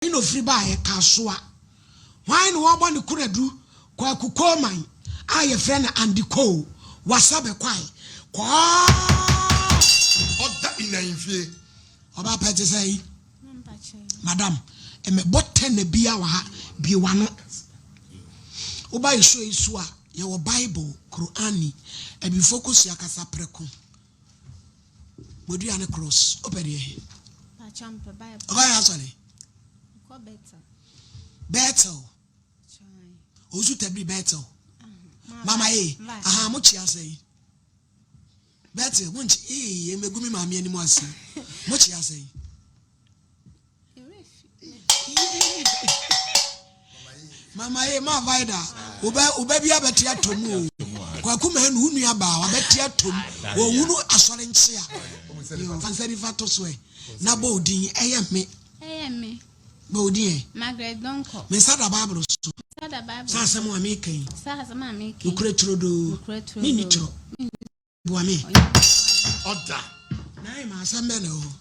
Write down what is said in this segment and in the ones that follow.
Ɛhe na ofiri baeɛ? Kasoa. Hwan na wɔrebɔ ne konadu? Kwaku Coleman a yɛfrɛ no Andy Cole. Wasa bɛkwae. Kɔɔ! Ɔda in ahemfie. Ɔbaa pɛ te sɛ yi. Madam, mmɛbɔ tɛnɛ bia wɔ ha. Bue w'ano. Woba yɛ show yi so a, yɛwɔ Bible, Qur'ani, Abibifoɔ kosua kasa prɛko. Bodua ne cross. Wopɛ deɛ he? Ɔkɔ yɛ asɔre. Bethel. Owusu tabiri Bethel. Mama ye. Aha mo kyi asɛ yi. Bethel mo nkyi ee emegu mi maame anim ase. Mo kyi asɛ yi. Mama ye ma vaida wobɛ wobɛ bi abɛte atom o kwaku ma enu wo nua baa wabɛte atom wɔhunu asɔre nkyea yo fa nsa nifa to so ɛ na bɔ odin ɛyɛ me ɛyɛ me bɔ odin ɛ Margaret Donkor me nsa da Bible so nsa da Bible saa asɛm a meka yi saa asɛm a meka yi nokorɛ turodoo nokorɛ turodoo menni torɔ Boa me. Ɔda. Nai ma asɛm bɛn na ɛwɔ hɔ?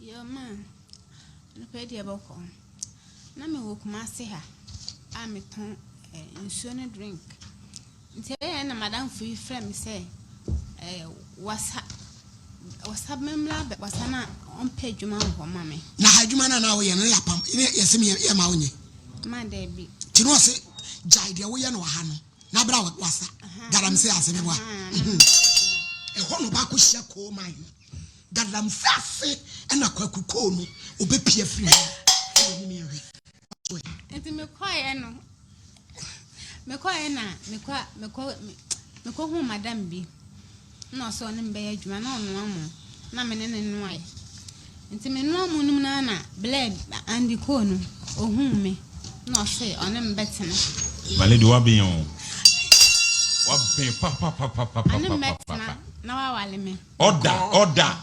Yoo ma anɔpa yi deɛ bɔkɔ. Na me wɔ Kumasi ha a me tɔn eh, nsuo ne drink. Nti ɛyɛ na madamfo yi frɛ me sɛ eh, wasa wasa memmra bɛ wasa na ɔmpɛ adwuma wɔ hɔ ma me. Na ha adwuma no a na woyɛ no yɛ apam ne yɛse me yɛ ma wonyɛ. Ma daabi. Nti na ɔse gyae deɛ woyɛ no wɔ ha no. Na bra wasa galamsey ase meboa. Ɛhɔ na ɔbaako hyia coal mine no. Galamsey ase ɛna kwaku coal no ɔbɛpia firi hɔ. Ɛwɔ anim yɛn hwɛ. So ɛ. Nti mekɔeɛ no mekɔeɛ na mekɔ mekɔ mekɔhuu madam bi. Nna ɔse ɔne me bɛyɛ adwuma na ɔnoa mo na me ne no noae. Ntsi menoa mo no mu no ara na Blair Andy Cole no ohun me na ɔse ɔne me bɛtsena. My lady waben o. Waben Ɔne me bɛtsena papapapapapapa. na ɔaware me. Order order.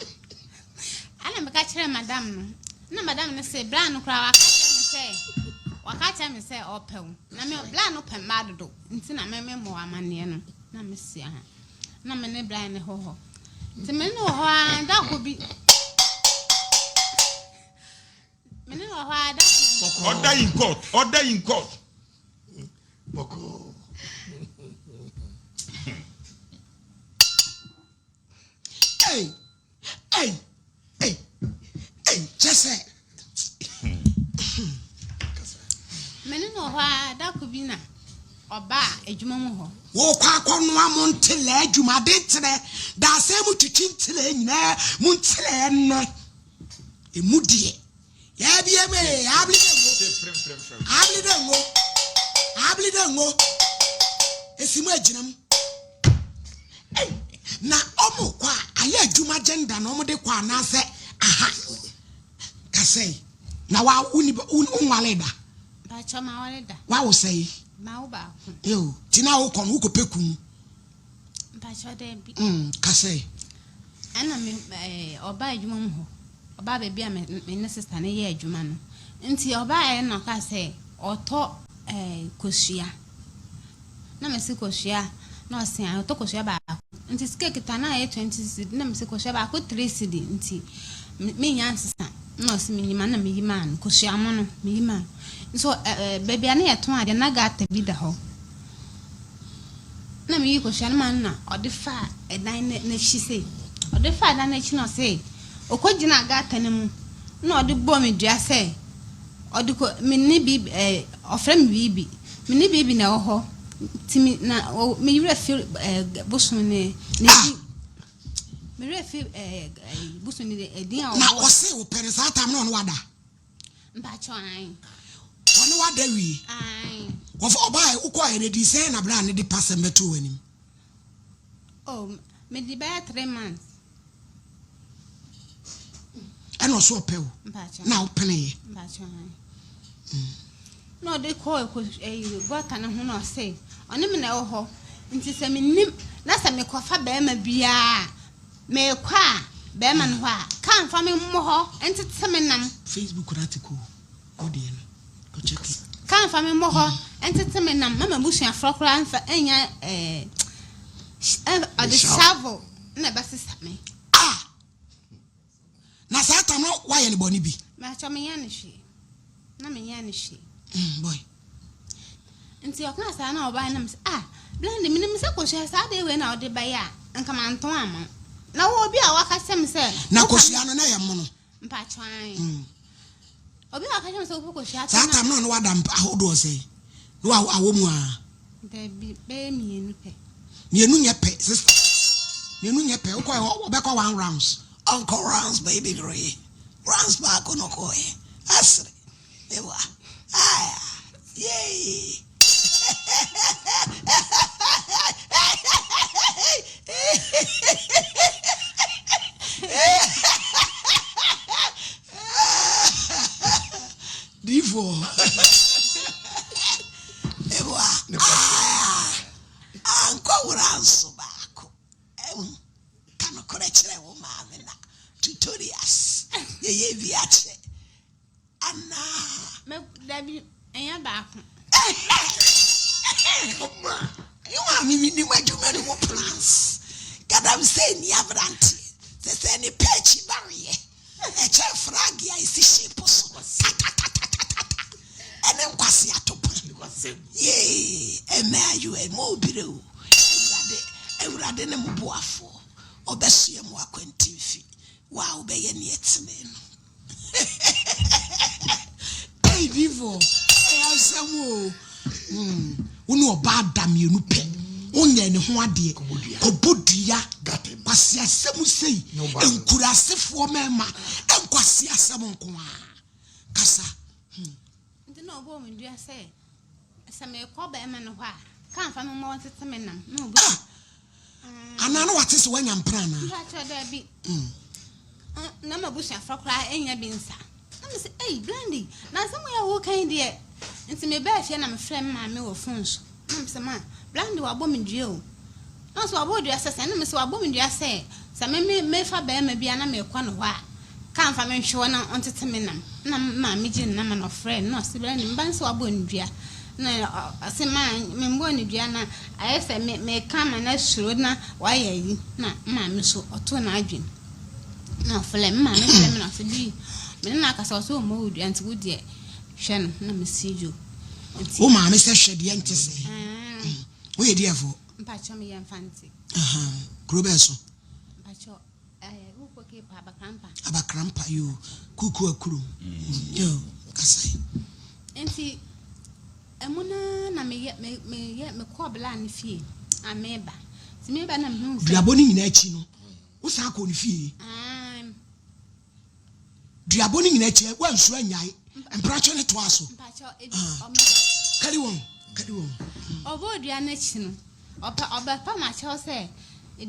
Ana meka kyerɛɛ madam no na madam no se bra no koraa waka kyerɛ me sɛ waka kyerɛ me sɛ ɔpɛ wo na me bra no pɛ mmaa dodo nti na me memmɔ wo amanneɛ no na mesi aha. Na me ne Brian wɔ hɔ. Nti me ne wɔ hɔ ara da koro bi. Me ne wɔ hɔ ara da koro bi. Order in court. Order in court. Bɔkɔɔ. Hey, hey. Ei, ei, kyɛ sɛ. Me ne no wɔ hɔ ara, da ko bi na ɔbaa adwuma mu hɔ. Wokɔ akɔnoa mo ntelɛ adwuma de ntelɛ daasɛn mu twitwi ntelɛ nyinaa mu ntelɛ no emu deɛ yɛabie mu ee abli dɛ ngo abli dɛ ngo abli dɛ ngo esi mu agyina mu. Ei, na ɔmo kɔ a, ayɛ adwuma agenda na ɔmo de kɔ anaasɛ aha? Kasɛe. Na wa woni wo nwale da? Mpakyɛw maware da. Wawo sɛe? Mawo baako. Eo, ti na wokɔ no wokɔ pɛ kun? Mpakyɛw daabi. Mm, kasɛe. Ɛna me ɛɛ ɔbaa adwuma mu hɔ. Ɔbaa baabi a me me ne sista no yɛ adwuma no. Nti ɔbaeɛ na ɔkaa sɛ ɔtɔ ɛɛ kosua. Na mese kosua na ɔse ae ɔtɔ kosua baako nti sika kita na ɛyɛ 20 cedi na mese kosua baako 3 cedi nti menya nsesa na ɔse menyi ma na meyi maa no kosua mono meyi maa no nso baabi a na yɛtɔn adeɛ na gata bi da hɔ na meyi kosua no ma no na ɔde faa ɛdan n'akyi sei ɔde faa ɛdan n'akyi na ɔse ɔkɔgyina gata no mu na ɔde bɔɔ me dua sɛ ɔde kɔ me ne bi ɛɛ ɔfrɛ me biribi Me ne baby na ɛwɔ hɔ nti me na o me werɛ fi ɛɛ bosom ne ne Ah! din me werɛ fi ɛɛ ɛɛ bosom ne ɛdin a Na ɔbɔ ɔse wo pɛ no saa tam no ɔne wada mpakyɛw ae ɔne wada wie ae wɔfa ɔbaa wokɔɛ no ɛdii sɛn na bra ne de pasɛm bɛtoo w'anim oh mede bɛyɛ 3 months. Ɛna ɔso ɔpɛ wo na wopeneeɛ. Na ɔde kɔɔ ɛyi gɔta no ho na ɔse ɔne me na ɛwɔ hɔ nti sɛ menim na sɛ mekɔfa bɛrima biara mekɔ a bɛrima no hɔ a kaa mfa me mmɔ hɔ ntete me nam. Facebook no ate koo wo deɛ no kɔ check. Kaa mfa me mmɔ hɔ ntete me nam mama busuafoɔ koraa mfa nya ɛɛ ɔde shovel na ɛbɛsesa me. Ah! Na saa tam no woayɛ no bɔne bi? Mepakyɛw menyɛ no hwee. Na menyɛɛ no hwee. Mm, boy. Nti ɔkaa saa na ɔbae na mese ah Blande menim sɛ kosua saa adeɛ wei na wode bɛyɛ a nka mantɔn ama wo. Na wo obi a waka kyerɛ me sɛ. Na kosua no na ɛyɛ mono. Mpakyɛw ae. Mm. Obi a waka kyerɛ me sɛ wopɛ kosua Saa tam no na wada ahodoɔ sɛn? Na wa awɔ mu aa. Dabi bɛyɛ mienu pɛ. Mienu nyɛ pɛ sister. Mienu nyɛ pɛ wokɔ ɔbɛkɔ one rounds. Ɔnkɔ rounds baby gree. Rounds baako na ɔkɔɔɛ. Asere. Ewa. Aya. Yay. Difoɔ. Ewa. Aya. Ankɔ rounds baako. Ɛhu. Ka nokorɛ kyerɛ wo maame na tutorials yɛyɛ bi akyɛ anaa. Me dabi ɛnyɛ baako. Ɛyɛ maame mi nim adwuma no mu plans galamsey ni aberanteɛ sɛ sɛ ne pɛ akyi bareɛ ɛkyɛ frag a ɛsi ship so tatatatatata ɛne nkwasi atopa yee ɛmɛ ayo ɛmɛ obire o awurade awurade ne mo boafoɔ ɔbɛsoɛ mo akwantimfi wo a wobɛyɛ neɛ tene no Ei difoɔ ɛyɛ asɛm o hmm. Wo ne ɔbaa da mmienu pɛ wonyɛ ne ho adeɛ kɔbɔ dua kwasi asɛm sei nkurasefoɔ mmarima nkwasi asɛm nko a kasa hmm. Nti na ɔbɔɔ me dua sɛ sɛ mekɔ bɛrima no hɔ a ka mfa me ma ɔntete me nam na obi ah! Anaa na wate sɛ woanya mpena anaa? Mpakyɛ daabi. Mm. Na m'abusuafoɔ koraa ɛnya bi nsa. Na me sɛ, ei, Blandy, na asɛm yi a woka yi deɛ. Nti mebaa fie na mefrɛ me maame wɔ phone so. Na me sɛ, ma, Blandy wabɔ me dua o. Na ɔsɛ wabɔ dua sɛ sɛ, na me sɛ wabɔ me dua sɛ, sɛ me me mefa bɛrima bi a na mekɔ ne hɔ a, ka mfa me nhwe hɔ na ɔntete me nam. Na me maame gye ne nama na ɔfrɛ no na ɔse Blandy, me ba no sɛ wabɔ ne dua. Na ɔse ma memmɔɔ no dua na ayɛ sɛ me meka ama no asuro na wayɛ ayi na me maame so ɔtoo n'adwene na ɔfrɛ me maame frɛ me na ɔse bi me ne no akasa ɔse ɔmmɔ wo dua nti wo deɛ hwɛ no na mesi yo nti wo maame sɛ hwɛ deɛ nte sɛ woyɛ deɛfoɔ mpakyɛ meyɛ mfante kuro bɛɛ so mpakyɛ Wokɔ Cape Abakrampa. Abakrampa yoo kuku akurum yoo kasa yi. Nti ɛmu naa na meyɛ meyɛ mekɔɔ bla ne fie a meba nti meba na mehu sɛ. Duabɔ ne nyinaa akyi no wosan kɔɔ ne fie. Duabɔ ne nyinaa akyi wansuro anyae mpratwe ne toa so. Kari wɔn kari wɔn. Ɔbɔɔ dua no akyi no. Ɔpɛ ɔbɛpa m'akyɛw sɛ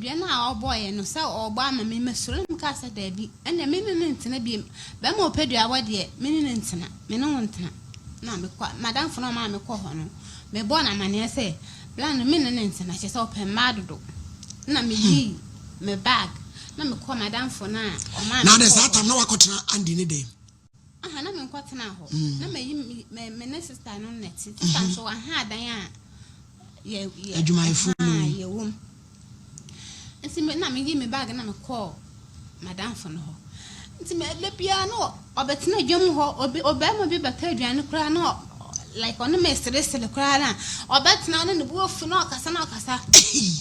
dua no a ɔbɔeɛ no, sɛ ɔrebɔ ama me masuro. Na mekaa sɛ, Dabi, ɛnneɛ me ne no ntena bio. Barima a ɔpɛ duabɔ deɛ, me ne no ntena. Me ne wo ntena. Na mekɔ, m'adamfo no a ɔmaa mekɔɔ hɔ no, mebɔɔ no amanneɛ sɛ, Bla no, me ne no ntena, kyerɛ sɛ ɔpɛ mmaa dodo. Ɛnna meyii me bag na mekɔɔ m'adamfo no a ɔmaa Na adɛn mekɔɔ saa hɔ tam no. na woakɔtena Andy ne dɛm? Aha na menkɔ tena hɔ na mayi me me ne sister no na ɛte sister nso aha adan a yɛ yɛ Adwumayɛfoɔ no aha mu. yɛ wom nti me na meyi me bag na mekɔɔ madamfo no hɔ nti me da biara na ɔbɛtena dwam hɔ obi ɔbarima bi bɛtɔ aduane koraa na like ɔne me seresere koraa na ɔbɛtena ɔne ne bo afu na ɔkasa na ɔkasa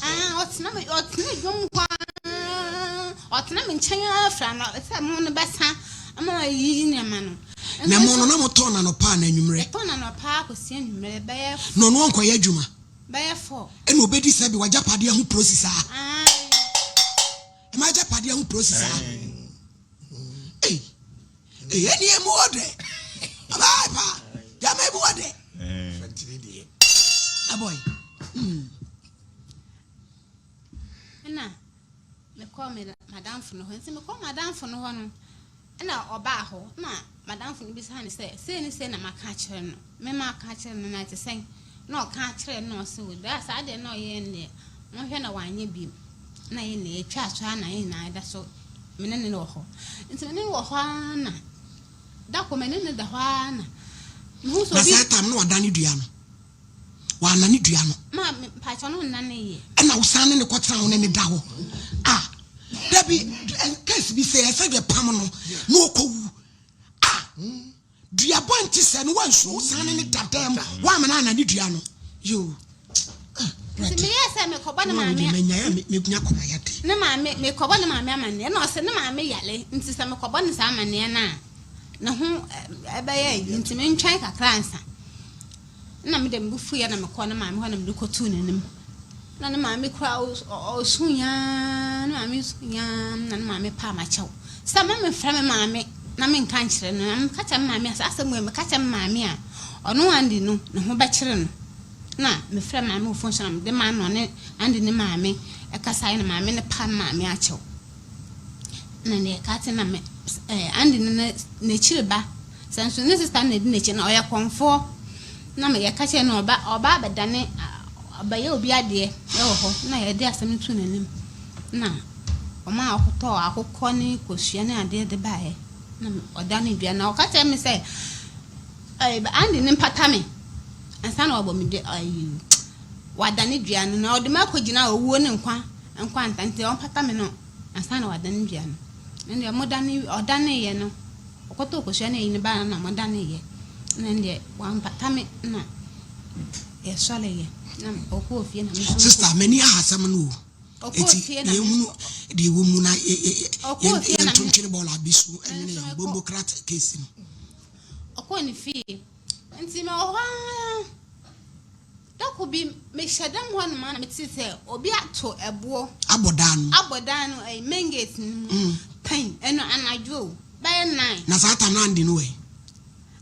ah ɔtena me ɔtena dwam hɔ ara ɔtena me nkyɛn ara fira no sɛ mo no bɛsa Ama wayiyi nneɛma no. Na mo no, na motɔn no anɔpa anaa anwummerɛ? Yɛtɔn no anɔpa kɔsi anwummerɛ bɛyɛ. Na ɔno ɔnkɔyɛ adwuma? Bɛyɛ fɔ. Ɛna ɔbɛdi sɛ bi w'agyapadeɛ ho prosi saa? Ae. Ɛma agyapadeɛ ho prosi saa? Ei, ei, ɛni emu wɔ dɛ. Ɔbaa pa, gyama emu wɔ dɛ. Fɛntini deɛ. Abɔe. Hmm. Ɛna mekɔɔ me madamfo no hɔ. Nti mekɔɔ madamfo no hɔ no, ɛna ɔbaa hɔ. Na madamfo no bisaa no sɛ, sei ne sei na maka akyerɛ no. Me maka akyerɛ no na ɛte sɛn? Na ɔka akyerɛ no na ɔse, o daa saa deɛ na ɔyɛɛ no deɛ, monhwɛ na wanyɛ biom. Na yɛn nyinaa yɛtwaa so ara na yɛn nyinaa da so, me ne no wɔ hɔ. Nti me ne no wɔ hɔ ara na, da koro me ne no da hɔ ara na, mehu sɛ Na obi. saa tam no wadane dua no. Wannane dua no. Ma me mpakyɛw no nnane yɛ. Ɛna wosan ne no kɔtena ho ne no da hɔ. Ah, dabi, case bi sɛ ɛsɛ deɛ pam no na ɔkɔwu. Ah, Duabɔ nte sɛ no wansuo wo san ne ne da dɛm woamena ana ne dua no yoo ah Nti brɛde meyɛɛ sɛ mekɔbɔ ne wo a maame wode manya yɛ menya kɔma yɛde. Ne maame mekɔbɔ ne maame amanneɛ na ɔse ne maame yare nti sɛ mekɔbɔ no saa amanneɛ no a ne ho ɛbɛyɛ ayi nti mentwɛn kakra ansa. Nna me de me bo fuiɛ na mekɔɔ ne maame hɔ na mede kɔtoo n'anim. Na ne maame koraa ɔsuiɛ ara, ne maame suiɛ ara na ne maame paa m'akyɛw sɛ mma memfrɛ me maame na menka nkyerɛ no. Na meka kyerɛ me maame a, saa asɛm wei meka kyerɛ me maame a, ɔno Andy no ne ho bɛkyere no. Na mefrɛ maame wɔ fon so na mede maa no ɔne Andy ne maame kasaeɛ na maame no paa me maame akyɛw. Na deɛ ɛka te na me eh, Andy no n'akyiri ba Sɛ nso ne sista na edi n'akyi no, ɔyɛ kɔmfoɔ. Na me yɛka kyerɛ no ɔba ɔba abɛdane ɔbɛyɛ obi adeɛ wɔ hɔ na yɛde asɛm no too n'anim na ɔma ɔkɔtɔɔ akokɔ ne kosua ne adeɛ de baeɛ na ɔdane dua na ɔka kyerɛ me sɛ ɛɛ Andy ne mpata me ansa na wabɔ me dua ɛyi wadane dua no na ɔde me akɔgyina owuo ne nkwa nkwa nta nti ɔmpata me no ansa na wadane dua no ɛnna ɔmo ɔdaneeɛ no. Ɔkɔtɔɔ kosua ne ayi no baeɛ no na modaneeɛ na ɛndeɛ wampata me na yɛsɔreeɛ na ɔkɔɔ fie na me nso Sister m'ani aha asɛm no o Ɔkɔɔ eti fie na me yɛnhunu nso deɛ ɛwɔ mu na Ɔkɔɔ fie na yɛnto me ntwene bɔɔla bi so me ɛnwene nso yɛn mekɔ bombokrat case no. Ɔkɔɔ ne fie nti mewɔ hɔ ara. Da kor bi, mehyɛ dɛm hɔ nom a na metsee sɛ obi ato ɛboɔ. Abɔ dan no. Abɔ dan no, ɛyi, main gate no mu. Pɛn, ɛno anadwo o, bɛyɛ nine. Na saa tam no Andy no wɔ he?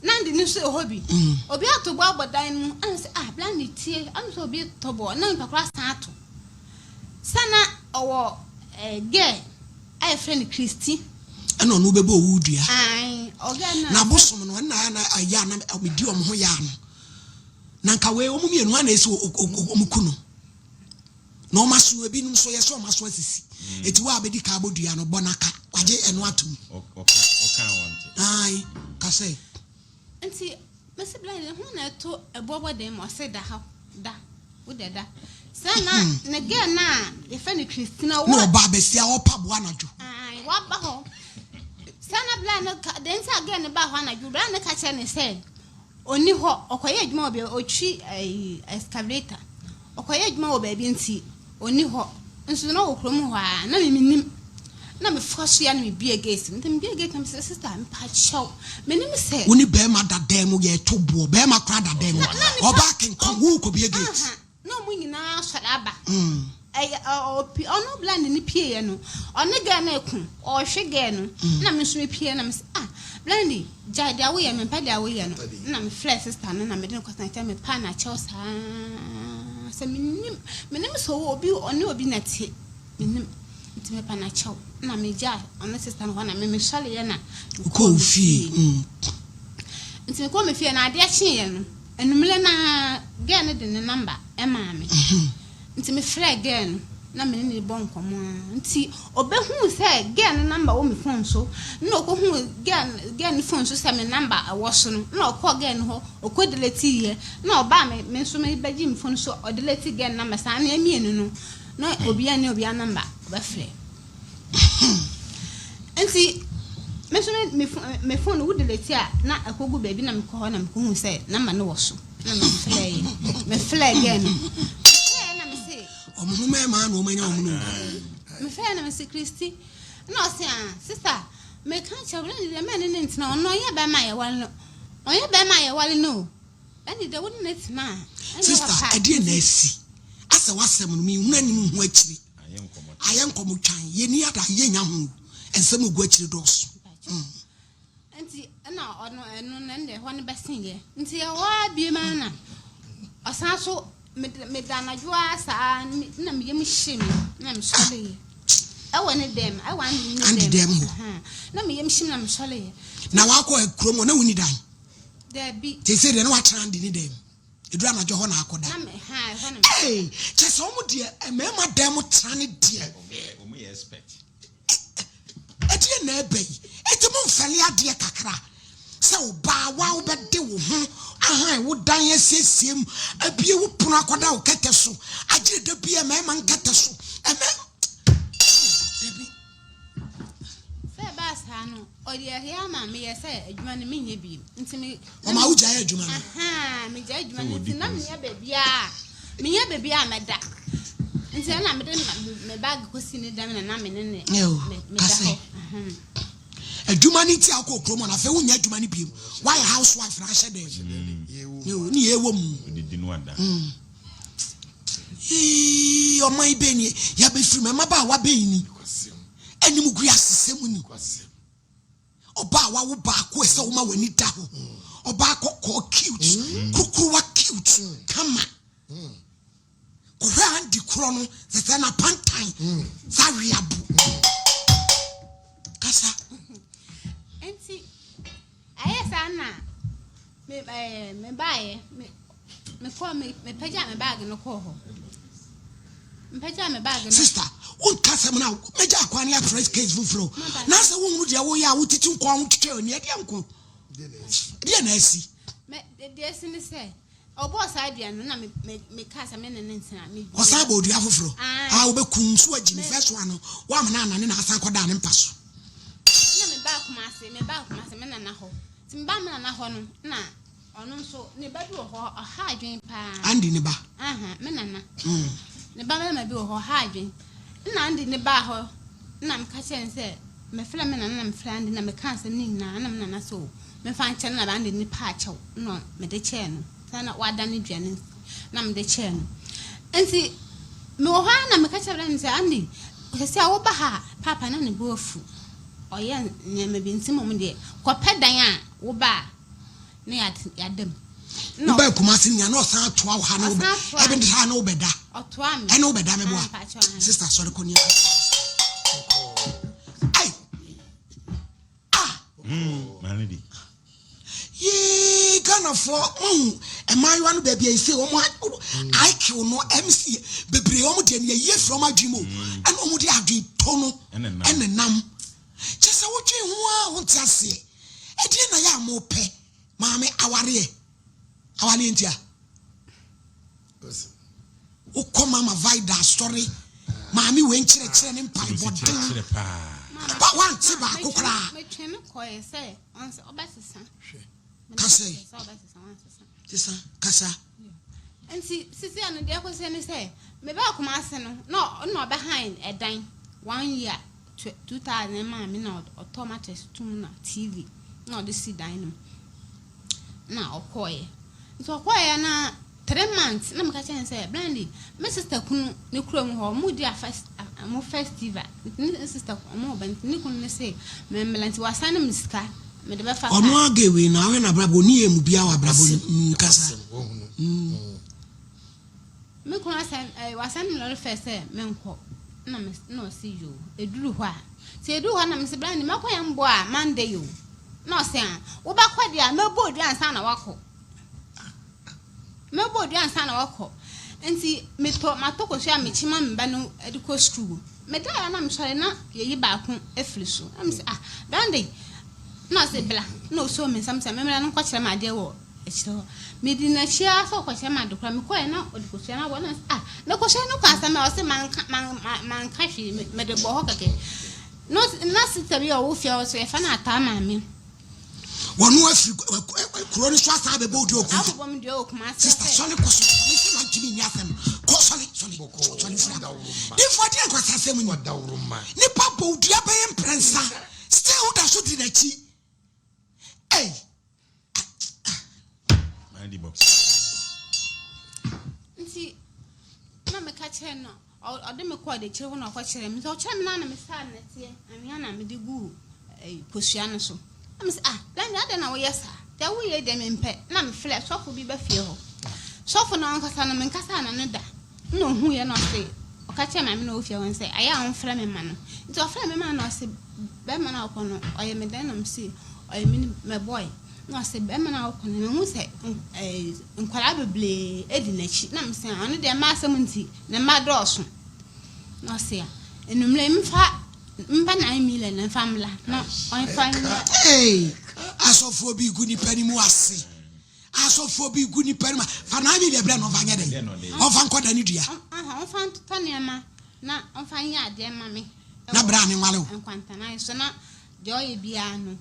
Na Andy no nso wɔ hɔ bi. Obi ato boɔ abɔ dan no mu, ɛna mesɛ, ah, bra na tie, ɛna mesɛ obi retɔ boɔ, na nipa koro asan ato. Sɛ na ɔwɔ eh, girl a yɛfrɛ no Christy. Ɛna ɔno bɛbɔ owu dua. Ae, ɔgirl no a. Na abosom no, ɛna na ɛyɛ a na medi wɔn ho ya no. Na nka wei wɔn mmienu hwan na esi wɔn ku no na wɔn aso ebinom nso yɛ sɛ wɔn aso asisi mm. eti wo a bɛdi ka abɔ dua no bɔ n'aka wagye ɛno atum. Ayi kasɛ. Nti mesi blind ho na ɛto ɛboɔbɔ den ma ɔsɛ da ha da wo dɛ da sɛ na hmm. ne girl na yɛfɛ no Christina wɔ na ɔba abɛsia ɔpa boa anadwo. Ayi waba hɔ sɛ na blind no ka den sɛ girl no ba hɔ anadwo blind no ka kyerɛ ne sɛ. Ɔnni hɔ, ɔkɔyɛ adwuma wɔ baabi, ɔtwi ɛyi excavator. Ɔkɔyɛ adwuma wɔ baabi nti, ɔnni hɔ. Nso na ɔwɔ kurom hɔ ara, na me mennim. Na mefa so ya na mebue gate no. Nti mebue gate no, mesɛ sister, mepakyɛw, menim sɛ. Wo ne barima da dan mu, yɛreto boɔ, barima koraa da dan mu, Na na nipa. ɔbaa kenkɔn, worekɔbue gate. Aha. Na ɔmo nyinaa asɔre aba. Ɛyɛ ɔ ɔpi ɔno blind no pieeɛ no, ɔne girl no reko, ɔrehwe girl no. Ɛna me nso me pieeɛ na me se ah Blandy gyae deɛ woyɛ no, mempɛ deɛ woyɛ no. Ɛna me frɛɛ sister no na mede no kɔtena nkyɛn, mepaa no akyɛw saa sɛ mennim, mennim sɛ ɔwɔ obi, ɔne obi na ɛte, mennim. Nti mepa no akyɛw. Ɛna megyaa ɔne sister no hɔ na me mesɔreeɛ na mekɔɔ Wokɔɔ me fie. fie. Nti mekɔɔ me fie no adeɛ kyeeɛ no, Anwummerɛ no ara, girl no de ne number maa me. Nti mefrɛɛ girl no na me ne no rebɔ nkɔmmɔ ara. Nti ɔbɛhuu sɛ girl no number wɔ me phone so. Ɛna ɔkɔhuu girl no girl no phone so sɛ me number wɔ so no, ɛna ɔkɔɔ girl no hɔ, ɔkɔ delete-iiɛ. Ɛna ɔbaa me me nso mebɛgyee me phone so, ɔdelete girl no number. Saa no yɛn mmienu no, na obiara nni obiara number ɔbɛfrɛ. Nti me nso me me phone no wo delete a na ɛkɔgu baabi na mekɔ hɔ na mekɔhu sɛ number no wɔ so na mefrɛ yɛ mefrɛ girl no mefrɛ na mese ɔmo ho mɛɛma na ɔmo anya ɔmo no mefrɛ na mese Kristi na ɔse ah sister meka kyerɛ wo na ne deɛ mɛne ne ntena ɔno ɔnyɛ bɛrima a yɛwale no ɔnyɛ bɛrima a yɛwale no o ɛne deɛ wo ne ne tena a sister ɛdeɛ na asi asɛ wasɛm no menhunu anim nhu akyiri Ayɛ nkɔmɔ twan yɛni ada yɛnya ho nsɛm ogu akyire dɔɔso. Mm. Nti ɛna ɔno ɛno na ɛnna ɛhɔ no bɛsen yɛ nti ɛhɔ ara bie ma na ɔsan so meda anadwo ara saa na me yam hye me na mesɔre yɛ ɛwɔ ne dɛm ɛwɔ andi ne dɛm hɔ na me yam hye me na mesɔre yɛ. Na wakɔ kurom hɔ na wonni dan. Daabi. Te sɛ deɛ na watena andi ne dɛm. Ɛduru anadwo hɔ na akɔda. Ee, kyɛ sɛ wɔn deɛ mmarima dan mu tra ne deɛ. Ɛdeɛ na ɛbɛ yi. Eti mo mfɛle adeɛ kakra. Sɛ ɔbaa wa wobɛde wo ho ahan wo dan asiesie mu abie wo pono akɔda wo kɛtɛ so agyere da bi mmarima nkɛtɛ so. Ɛmɛ dabi. Sɛ ɛbaa saa. saa no, ɔde ɛyɛ ama meyɛ sɛ adwuma no menyɛ bio. Nti me. Ɔma wo gyae adwuma no? Ahaa, megyae adwuma no nti na menyɛ baabiara, menyɛ baabiara a mɛda. Nti ɛna mede me bag kɔsi ne dɛm na na me ne ne meda hɔ. Adwuma no nti a wokɔɔ kurom hɔ no, afei wonyɛ adwuma no biom. Woayɛ housewife na ahyɛ dɛm. Ne yɛwɔ mu. Yii, ɔman yi bɛn ni yɛabɛfiri mu, mmabaawa bɛn ni, animguasesɛm ni. Ɔbaa a wawo baako ɛsɛ woma w'ani da hɔ. Ɔbaa kɔkɔɔ cute, kurukuruwa cute, kama. Kɔhwɛ Andy korɔ no, sɛ sɛ na pantan, sɛ aweabo. Kasa. Nti, ɛyɛ saa na me ɛɛ me baeɛ me mekɔɔ me mepagyaa me baage no kɔɔ hɔ mepagyaa me baage no. Sister, wonka asɛm no a mɛgya akwan ne afrɛ case foforɔ na sɛ wohunu deɛ woyɛ a wotiti nkɔ a wotwitwa ani ɛdeɛ nko deɛ na asi. Deɛ asi ne sɛ ɔbɔɔ saa dua no na me me mekaa sɛ me ne ne ntena me. Ɔsan bɔɔ dua foforɔ a wobɛkum so agyi ne first one no woamena anane na asan kɔdaa ne mpa so. Na mebaa Kumase mebaa Kumase me nana hɔ nti mebaa me nana hɔ no na ɔno nso ne ba bi wɔ hɔ ɔha adwene paa. Andy ne ba. Aha me nana. Mm. Ne ba bɛrima bi wɔ hɔ ɔha adwene nna Andy ne baa hɔ nna meka kyerɛ no sɛ mefrɛ me nana na mefrɛ Andy na meka asɛm no nyinaa na me nana sɛ o memfa nkyɛ no na Andy ne paa kyɛw na mede kyɛɛ no sɛ na wadane dua no na mede kyɛɛ no nti mewɔ hɔ ara na meka kyerɛ no sɛ Andy sɛsɛ a woba ha a paapa na ne bo afu ɔyɛ nneɛma bi nti mmom deɛ kɔpɛ dan a woba a na yɛada mu. Wobaa Kumasi nya na ɔsan atoa wo ha na wobɛ ɛbi ha na wobɛda. Ɔtoa me. Ɛna wobɛda me boa. Sister sɔre kɔ nea. Ai. Ah. Maame bi. Yee Ghanafoɔ mohu mmaayewa no baabi a ɛsɛ wɔn IQ no MC bebree wɔn deɛ no yɛyi afiri wɔn adwene mu ɛna wɔn de adwene to no ɛna nam kyɛ sɛ wodwen ho a wonte aseɛ ɛdeɛ na yɛ a mopɛ maame awareɛ awareɛ ntia Wokɔ mama vida asɔre maame wei nkyerɛkyerɛ ne mpaebɔden ba wante baako koraa. Kasa yi sesa kasa. Nti sisi ano deɛ ɛkɔsɛ ne sɛ mebaa Kumase no na na ɔbɛhan ɛdan one year 2000 maa me na ɔtɔ mattress tum na TV na ɔde si dan no mu. na ɔkɔeɛ. Nti ɔkɔeɛ na 3 months na meka kyerɛ no sɛ Brandy, me sister kunu ne kurom hɔ ɔmo di afa ɔmo festival nti ne sister ɔmo ba nti ne kunu ne se memmla nti wasan ne me sika mede bɛfa kaa. Ɔno age wei no ahwɛ n'abrabɔ ɔni yɛ mu biara wɔ abrabɔ no mu kasa. Me kunu asan ɛɛ wasan me lɔre fɛ sɛ menkɔ na me na ɔse yoo eduru hɔ a nti eduru hɔ na me se Brandy mɛkɔ yɛn mbɔ a Monday o na ɔse a wobɛkɔ deɛ a mɛbɔ odua ansa na wakɔ mɛbɔ odua ansa na wakɔ nti metɔ matɔ kosua a mekyi ma me ba no de kɔ sukuu medaeɛ na mesɔre na yɛyi baako afiri so na mese ah Brandy na ɔse bla na ɔsoo me nsam sɛ memmra no nkɔkyerɛ me adeɛ wɔ akyire hɔ. Medi n'akyi ara sɛ ɔkɔkyerɛ me ade koraa. Mekɔeɛ na ɔde kosua no abɔ na mese ah na kosua no kɔ asɛm a ɔse manka man manka hwee mede bɔ hɔ kɛkɛ. Na na sista bi a ɔwɔ fie hɔ so yɛfrɛ no Ataa maame. Wɔn afiri kuro no so asan abɛbɔ odi okuma. Abobɔ me dua wɔ Kumasi. Sista sɔle kɔ so ne sɛ mantumi nni asɛm kɔ sɔle sɔle sɔle firi ha. Difo adeɛ nkwasi asɛm ni. Nipa bɔ odua bɛyɛ mprɛnsa still woda so di n'akyi. Ei. Nti na meka kyerɛ no ɔde me kɔɔ adekyire hɔ na ɔkɔkyerɛ me nti ɔkyerɛ me na na mesaa nnɛteɛ anwea na mede guu kosua no so na mese ah Landy adɛn na woyɛ saa deɛ woyɛ deɛ mempɛ na mefrɛ sɔfo bi ba fie hɔ sɔfo no ankasa no menkasa na no da na ohuiɛ na ɔse ɔka kyerɛ maame na ɔwɔ fie hɔ no sɛ ayɛ a ɔmfrɛ me ma no nti ɔfrɛ me ma no na ɔse bɛrima no a ɔkɔ no ɔyɛ me dɛn na mese ɔyɛ me me boy na ɔse bɛrima no a ɔkɔ no mehu sɛ nkwadaa bebree di n'akyi na mese ɔno deɛ mma asɛm nti ne mma dɔɔso na ɔse a enumere mfa mfa 9 million na mfa mmla na ɔmfa nyɛ. Asɔfoɔ bi gu nipa no mu ase. Asɔfoɔ bi gu nipa no mu fa 9 million brɛ no ɔmfa nyɛ dɛn? Ɔmfa nkɔ da ne dua. Ɔmfa ntotɔ nneɛma na ɔmfa nyɛ adeɛ ma me. Na bra ne nwale wo. Nkwantanan so na. Deɛ ɔyɛ biara no,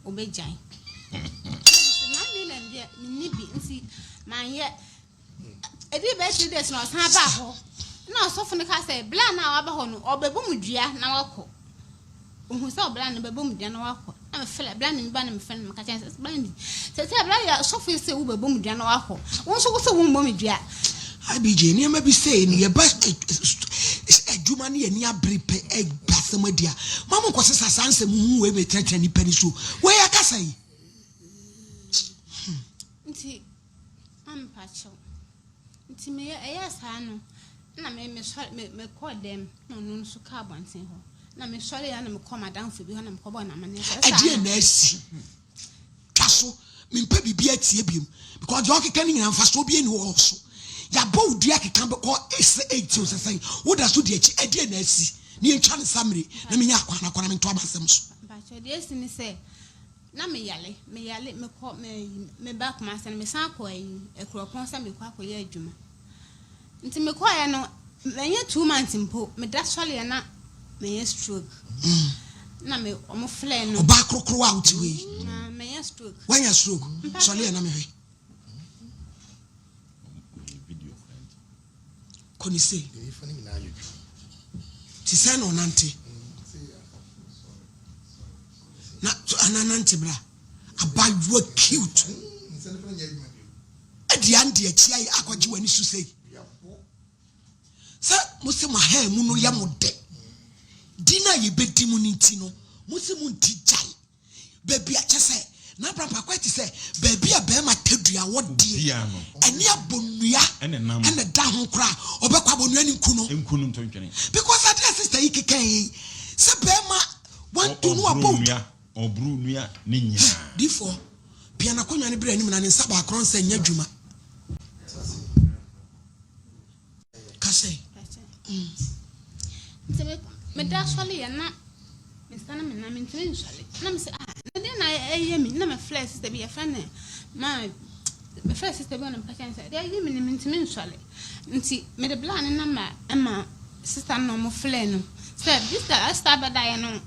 ɔbɛgyae. Nti 9 million deɛ, menni bi nti manyɛ. Ɛdii bɛyɛ 3 days na ɔsan baa hɔ. Na ɔsɔfo no kaa sɛ, bla no a waba hɔ no, ɔbɛbɔ mu dua na wakɔ. Ohun sɛ ɔbra no bɛbɔ mu dua na wakɔ. Na mefrɛ bla no ba na mefrɛ no meka kyerɛ no sɛ bla no sɛ sɛ bla yɛ ɔsɔfo yi sɛ wobɛbɔ mu dua na wakɔ. Wo nso wo sɛ wommɔ me dua. IBJ nneɛma bi sei no yɛba adwuma ne yɛni abere pɛ ɛba asɛm adi a ma mo nkɔsesa saa nsɛm hu wei bɛtenatena nnipa ni so wei akasa yi. Nti ampa kyɛw. Nti meyɛ ɛyɛɛ saa no na me mesɔre me mekɔɔ dɛm na ɔno nso kaa abɔnten hɔ na mesɔre ya na mekɔɔ m'adamfo bi hɔ na mekɔbɔɔ no amanneɛ sɛ saa Ɛdeɛn no na asi? Twa so. Mempɛ biribi atie biom because deɛ ɔkeka no nyinaa mfasoɔ bi ani wɔ so. Yɛabɔ wo dua keka bɛkɔ sɛ eight o sɛ sɛn woda so di akyi. Ɛdeɛn na asi? Ne yɛntwa no summary na menya akwan akɔ na mentoa m'asɛm so. Mpakyɛ deɛ asi ne sɛ na me yale me yale mekɔ me meba Kumasi no mesan kɔ ayi Akuropɔn sɛ mekɔ akɔyɛ adwuma nti mekɔɛ no manyɛ 2 months mpo meda sɔreɛ na manyɛ stroke na me ɔmo frɛ no. Ɔbaa korokoro a wote hɔ yi. Na manyɛ stroke. Woanya stroke? Sɔre ɛ na mehwɛ. Kɔ ne sei. Te sɛ na ɔnante. Na ananante bra. Abayewa cute. Ɛde ande akyi ayɛ akɔgye w'ani so sei. Sɛ mo se mo ahan mu no yɛ mo dɛ. Di no a yɛbɛdi mu no nti no, mo se mo nti gyae. Baabi a kyɛ sɛ n'abrabɔ akɔyɛ te sɛ baabi a bɛrima tadua wɔ deɛ ɛne abonnua ɛna ɛda ho koraa ɔbɛkɔ abonnua ne nku no. Nku no ntontwene. Because adeɛ a sister yi keka yi sɛ bɛrima wantu no abɔ nua ɔburu nua ne nyinaa. Difoɔ pia n'akonnwa no berɛ anim na ne nsa baako nsa nyɛ adwuma. Kasɛ. Nti meda sɔre yɛ na me nsa na me nan mentumi nsɔre na me sɛ ah na deɛ na ɛyɛ mi na mefrɛ sister bi yɛfrɛ no ma mefrɛ sister bi na meka kyerɛ no sɛ deɛ ɛyɛ mi no mentumi nsɔre nti mede bla ne namba ɛma sister no na ɔmo frɛ no sɛ sister sister abɛdaeɛ no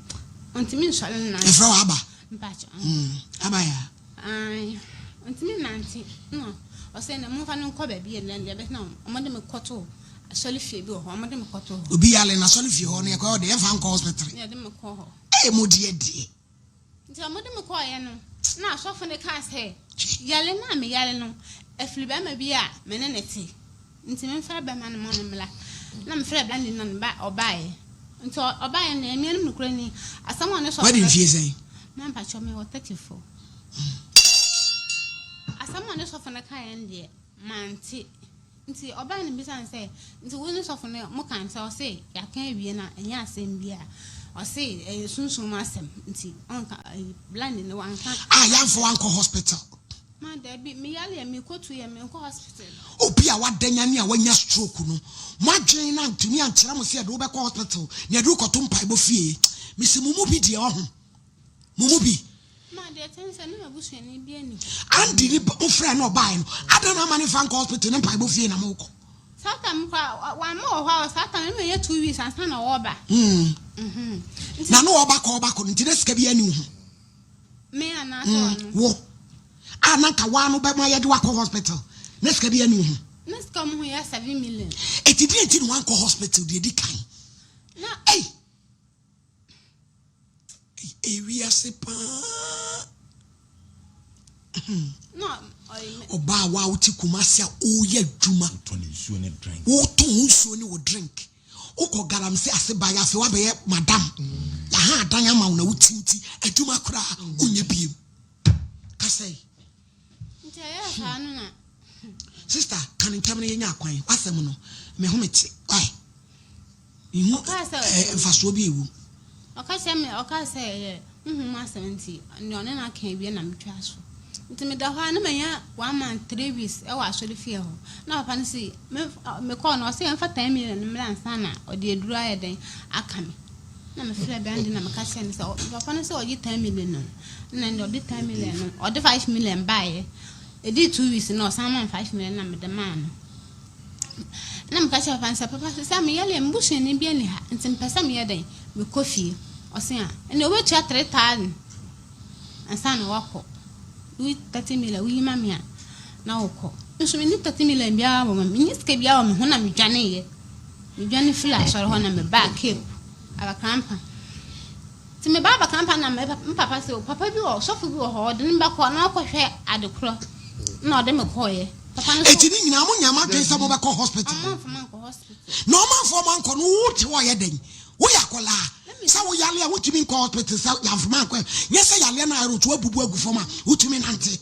ɔntumi nsɔre no nante. Ɛfrɛ wɔ aba. Mpakyɛ. Aba ya. Ae, ɔntumi nnante na ɔsɛ na momfa no nkɔ baabi a deɛ bɛsɛ na wɔde me kɔto asɔre fie bi wɔ hɔ wɔde me kɔto hɔ. Obi yale na asɔre fie hɔ no yɛkɔ ɔde yɛmfa nkɔ hospital. Yɛde me kɔ hɔ. Ɛyɛ mo deɛ deɛ. Nti wɔde me kɔɔeɛ no na asɔfo no kaa sɛ yale no a meyale no afiri bɛrima bi a me ne ne te nti memfrɛ bɛrima no ma no mmra na mefrɛ bɛrima no na ɔbaeɛ nti ɔbaeɛ no ɛnuanom nokorɛ ni asɛm a ɔne sɔfo. Wadi mfie sɛn? Mampakyɛ mewɔ 34. Asɛm a ɔne sɔfo no kaeɛ no deɛ, mante. Nti ɔbaa no bisa no sɛ, nti wo ne sɔfo no moka sɛ? Ɔse, yɛaka awie na ɛnyɛ asɛm bi a. Ɔse, ɛyɛ sunsum mu asɛm nti ɔnka, blind no wanka. A yɛamfa wo ankɔ hospital? Ma dabi, meyare a mekɔtu yɛ menkɔ hospital. Obi a wada nyane a wanya stroke no, mo adwene no antumi ankyerɛ mo sɛ yɛde wo bɛkɔ hospital na yɛde wo kɔto mpaebɔ fie. Mese mo mu bi deɛ ɔho. Mo mu bi. Ma deɛ ɛte ne sɛ ne m'abusuani bi ani hɔ. Andy ne mo frɛ no ɔbaeɛ no, adɛn na ama ne mfa nkɔ hospital ne mpaebɔ fie na mokɔ? Saa time koraa wamma wɔ hɔ a saa time no mɛyɛ 2 weeks ansa na ɔreba. Na no ɔba kɔ ɔba kɔ no nti na sika bi ani wo ho. Me anaasɛ ɔno? Wo a na nka waa no bɛma yɛde wakɔ hospital na sika bi ani wo ho. Na sika ɔmo ho yɛ 7 million. Eti deɛ nti na wankɔ hospital deɛ di kan? Na. Ei! Ewiase paa. Ɔbaa wa wote Kumasi a woyɛ adwuma. Wotɔn nsuo ne drink. Wotɔn nsuo ne wo drink. Wokɔ galamsey ase ba yɛ afei wabɛyɛ madam. Yaha adan ama wo na wotim ti adwuma koraa wonyɛ biem. Kasa yi. Nti ɛyɛ saa no na. Sister, ka ne ntam na yɛnya akwan. W'asɛm no, me ho mete. Why? Mehu mfasoɔ bi ɛwom. Ɔka kyerɛ me, ɔka sɛ ɛyɛ honhom asɛm nti, nea ɔne no aka awie na metwa so. Nti meda hɔ a na manya 1 month 3 weeks ɛwɔ asɔre fie hɔ. Na papa no si, mekɔɔ no, ɔsɛ yɛmfa 10 million mmra ansa na ɔde aduru ayɛ dɛn aka me. Na mefrɛ Brandy na meka kyerɛ no sɛ papa no sɛ ɔgye 10 million no. Na ɛnde ɔde 10 million no, ɔde 5 million baeɛ. Ɛdii 2 weeks na ɔsan maa me 5 million na mede maa no. Na meka kyerɛ papa no sɛ, papa sɛ meyare a, me busuani bi ani ha nti mepɛ sɛ meyɛ dɛn mekɔ fie. Ɔse a, ɛnna wobɛtua 3000 ansa na woakɔ. Woyi 30 million woyi ma me a, na wokɔ. Me nso menni 30 million biara wɔ me, menni sika biara wɔ me ho na medwaneeɛ. Medwane firii asɔre hɔ na mebaa Cape, Abakrampa. Nti mebaa Abakrampa na me papa se, papa bi wɔ, sɔfo bi wɔ hɔ, ɔde no bɛkɔ na ɔkɔhwɛ ade korɔ. Na ɔde me kɔeɛ. Papa no so. Eti ne nyinaa mo nyaa mo adwene sɛ mobɛkɔ hospital? Ɔmo amfa me ankɔ hospital. Na ɔmo amfa ɔmo ankɔ no wo te hɔ yɛ dɛn? Woyɛ akwadaa sɛ wo yale a wontumi nkɔ hospital sɛ yɛamfa mo ankɔ nyɛ sɛ yaleɛ no ayɛ wo abubu agu fam a wotumi nante.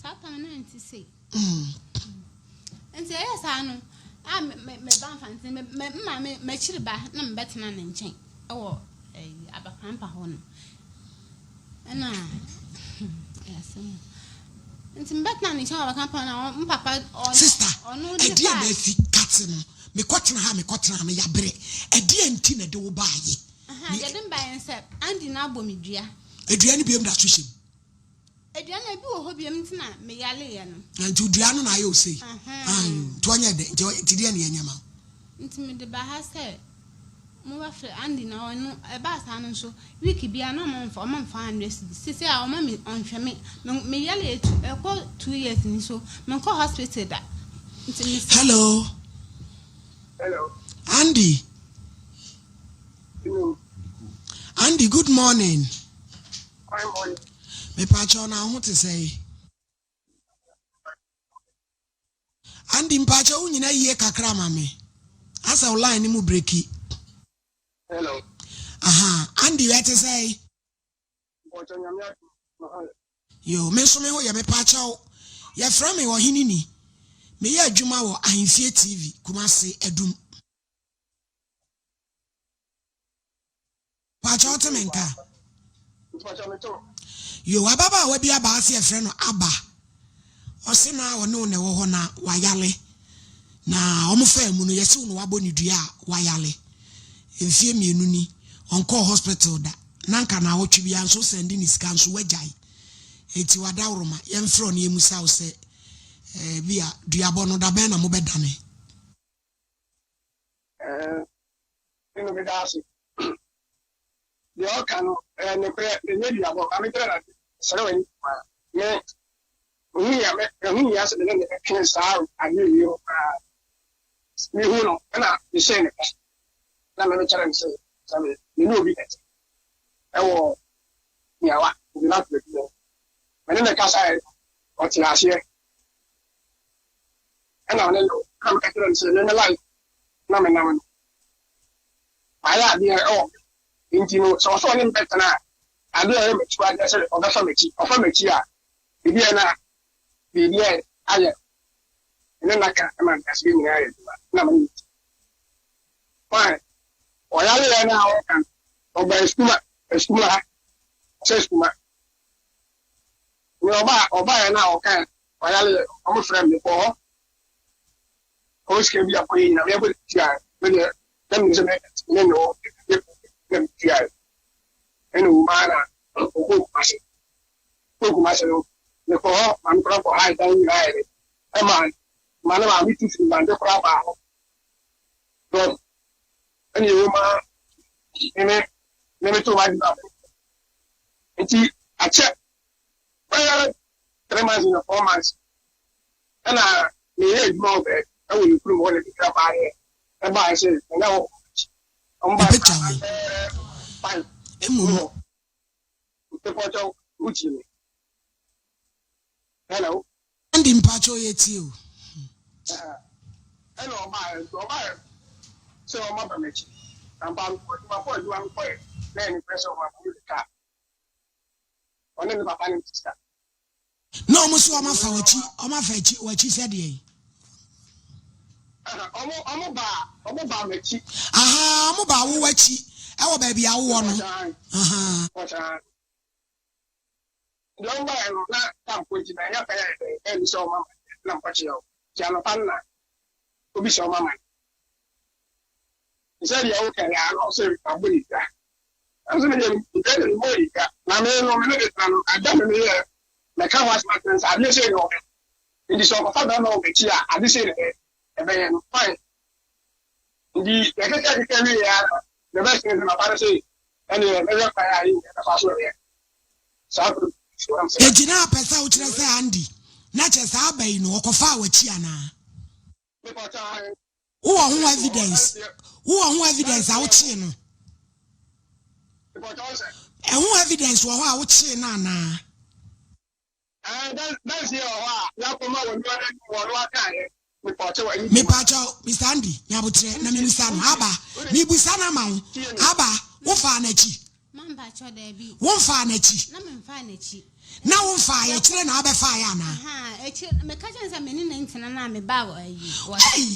Saa tam no nte sei. Nti ɛyɛ saa no a me me me ba nfa nti me me maame m'akyiri ba na mebɛtena ne nkyɛn ɛwɔ ɛyi abakrampa hɔ no. Ɛna ɛyɛ asɛm o. Nti mebɛtena ne nkyɛn wɔ abakrampa na ɔ papa ɔno Sister, ɔno de ɛdeɛn na faa. afi kate no? Mekɔtena ha mekɔtena ha no yɛabrɛ. Ɛdeɛn nti na ɛde wo baeɛ? Aha, deɛ ɛde me baeɛ ne sɛ Andy na abɔ me dua. Dua no biom da so hyɛ mu? Dua no ebi wɔ hɔ biom nti na meyaleeɛ no. Na nti dua no na ayɛ wo sei? Ahaa, nti ɔnyɛ dɛ, nti deɛ na yɛnyɛ ma wo? Nti mede ba ha sɛ mobɛfrɛ Andy na ɔno ɛbaa saa no nso week biara na ɔma mfa ɔma me 500 cedis seesei a ɔma me ɔnhwɛ me me meyale etu ɛkɔ 2 years ni so menkɔ hospital da nti mesrɛ. Hello. Hello. Andy. Hello. Andy, good morning. Fine morning. Mepaakyɛw na ho te sɛn? Andy mpaakyɛw wo nyina yie kakra ma me. Asɛ wo line no mu breki. Hello. Aha, Andy ɛte sɛn? Mpɔkyɛ nyame adom me ho yɛ. Yo, me nso me ho yɛ mepaakyɛw. Yɛfrɛ me Ɔhene ni. Meyɛ adwuma wɔ Ahemfie TV, Kumasi, Adum. Pakyɛ wote me nka? Yo, ababaawa bi aba ase yɛfrɛ no Aba. Ɔse na ɔne wo na ɛwɔ hɔ na wayale. Na wɔn faa mu no yɛse wo na wabɔ ne dua a wayale. Mfie mmienu ni, ɔnkɔɔ hospital da. Na nka naawɔtwe biara nso wosɛnde ne sika nso wagyae. Enti wadaworoma, yɛmfrɛ wo na yɛmmisa wo sɛ eh, bi a duabɔ no da bɛn na mobɛdane? Ɛɛ, me meda ase. Deɛ ɔka no, ɛyɛ nokorɛ, ɛnyɛ duabɔ. Ma menkyerɛ no ade. Mesrɛ w'ani paa. Me, ɛho hia me, ɛho hia sɛ me ne no bɛtwe saa adeɛ wei ho koraa. Mehu no, ɛna mehyɛɛ ne pɛ, na me mekyerɛ no sɛ, sɛ me, me ne obi bɛte ɛwɔ Miawa, obi na baabi hɔ. Me ne no kasaeɛ no, ɔte aseɛ. Ɛna ɔne no, ɛna meka kyerɛ no sɛ, me me life na menam no, mayɛ adeɛ ɛwɔ me nti no, sɛ ɔsɛ ɔne me bɛtena a, adeɛ a ɛyɛ m'akyiwadeɛ sɛ ɔbɛfa m'akyi, ɔfa m'akyi a, biribi a na biribi a ayɛ ne naka ma ntaseɛ nyinaa yɛ adwuma na me ne ti. Fine, ɔyareɛ no a ɔka no, ɔba asukuma, asukuma ha, sɛ asukuma. Ne ɔba ɔbaeɛ no a ɔka ɔyareɛ, ɔmo frɛ me kɔ hɔ. Ɔwɔ sika bi akɔyɛ nyina meyɛ bɔ tua me deɛ na menim sɛ me ne wɔ na metua ɛna ɔwɔ maa na ɔkɔ Kumase kɔ Kumase no mekɔ hɔ ma mekora kɔ ha dan nyinaa yɛ ɛma ma ne maame tu firi mande koraa baa hɔ dɔm ɛna ɛwɔ maa me me me to ma adwuma nti akyɛ bɛyɛ 3 months na 4 months ɛna meyɛ adwuma wɔ baabi ɛwɔ ne kurom hɔ na bi kra baayɛ ɛbaa sɛ ɛnyɛ wɔ ɔmo ba Picture wei. 5 Mmom. Mpɔkyɛw wutie me? Hello. Andy mpakyɛw yɛ tie o. Ɛna ɔbaayɛ nti ɔbaayɛ sɛ ɔma ba m'akyi ampa mekɔ adwuma kɔ adwuma mekɔyɛ na ɛne pɛ sɛ ɔma ba me kaa ɔne ne papa ne ne sista. Na ɔmo so ɔmo afa w'akyi, ɔmo afa akyi w'akyi sɛ deɛ yi. Ɔmo ɔmo ba ɔmo ba m'akyi. Ahaa, ɔmo ba wo w'akyi ɛwɔ baabi a wowɔ no. Ahaa. Deɛ ɔmo baeɛ no na tampo nti na ɛnyɛ pɛyɛ ɛdɛn ɛni sɛ ɔmo ama na mpɔkye ɔ nti anɔpa no na obi sɛ ɔmo ama no sɛ deɛ woka yɛ ano sɛ mabɔ ne dwa ɛnso me deɛ mepɛ de mebɔ ne dwa na me no me ne de tena no ada me meyɛ mɛka ho asɛm akyerɛ sɛ adeɛ sei na ɔbɛ nti sɛ ɔkɔfa bɛrima wɔ m'akyi a ade sei na ɛbɛyɛ no fine nti yɛkeka keka wie yɛ ara na bɛsene sɛ papa no sɛ Ɛnneɛ mɛhwɛ kwan a yɛn nyinaa bɛfa so yɛ saa bere so nam sɛ. Egyina apɛ sɛ wokyerɛ sɛ Andy na kyɛ saa aba yi no ɔkɔfaa w'akyi anaa? Wowɔ ho evidence? Wowɔ ho evidence a wokyee no? Ɛho evidence wɔ hɔ a wokyee no anaa? Mepakyɛw, Mister Andy, nya aboterɛ na memmisa no. Aba, mebisa no ama wo. Aba, wofaa n'akyi? Womfaa n'akyi? Na womfaa akyire na abɛfaeɛ anaa? Ei,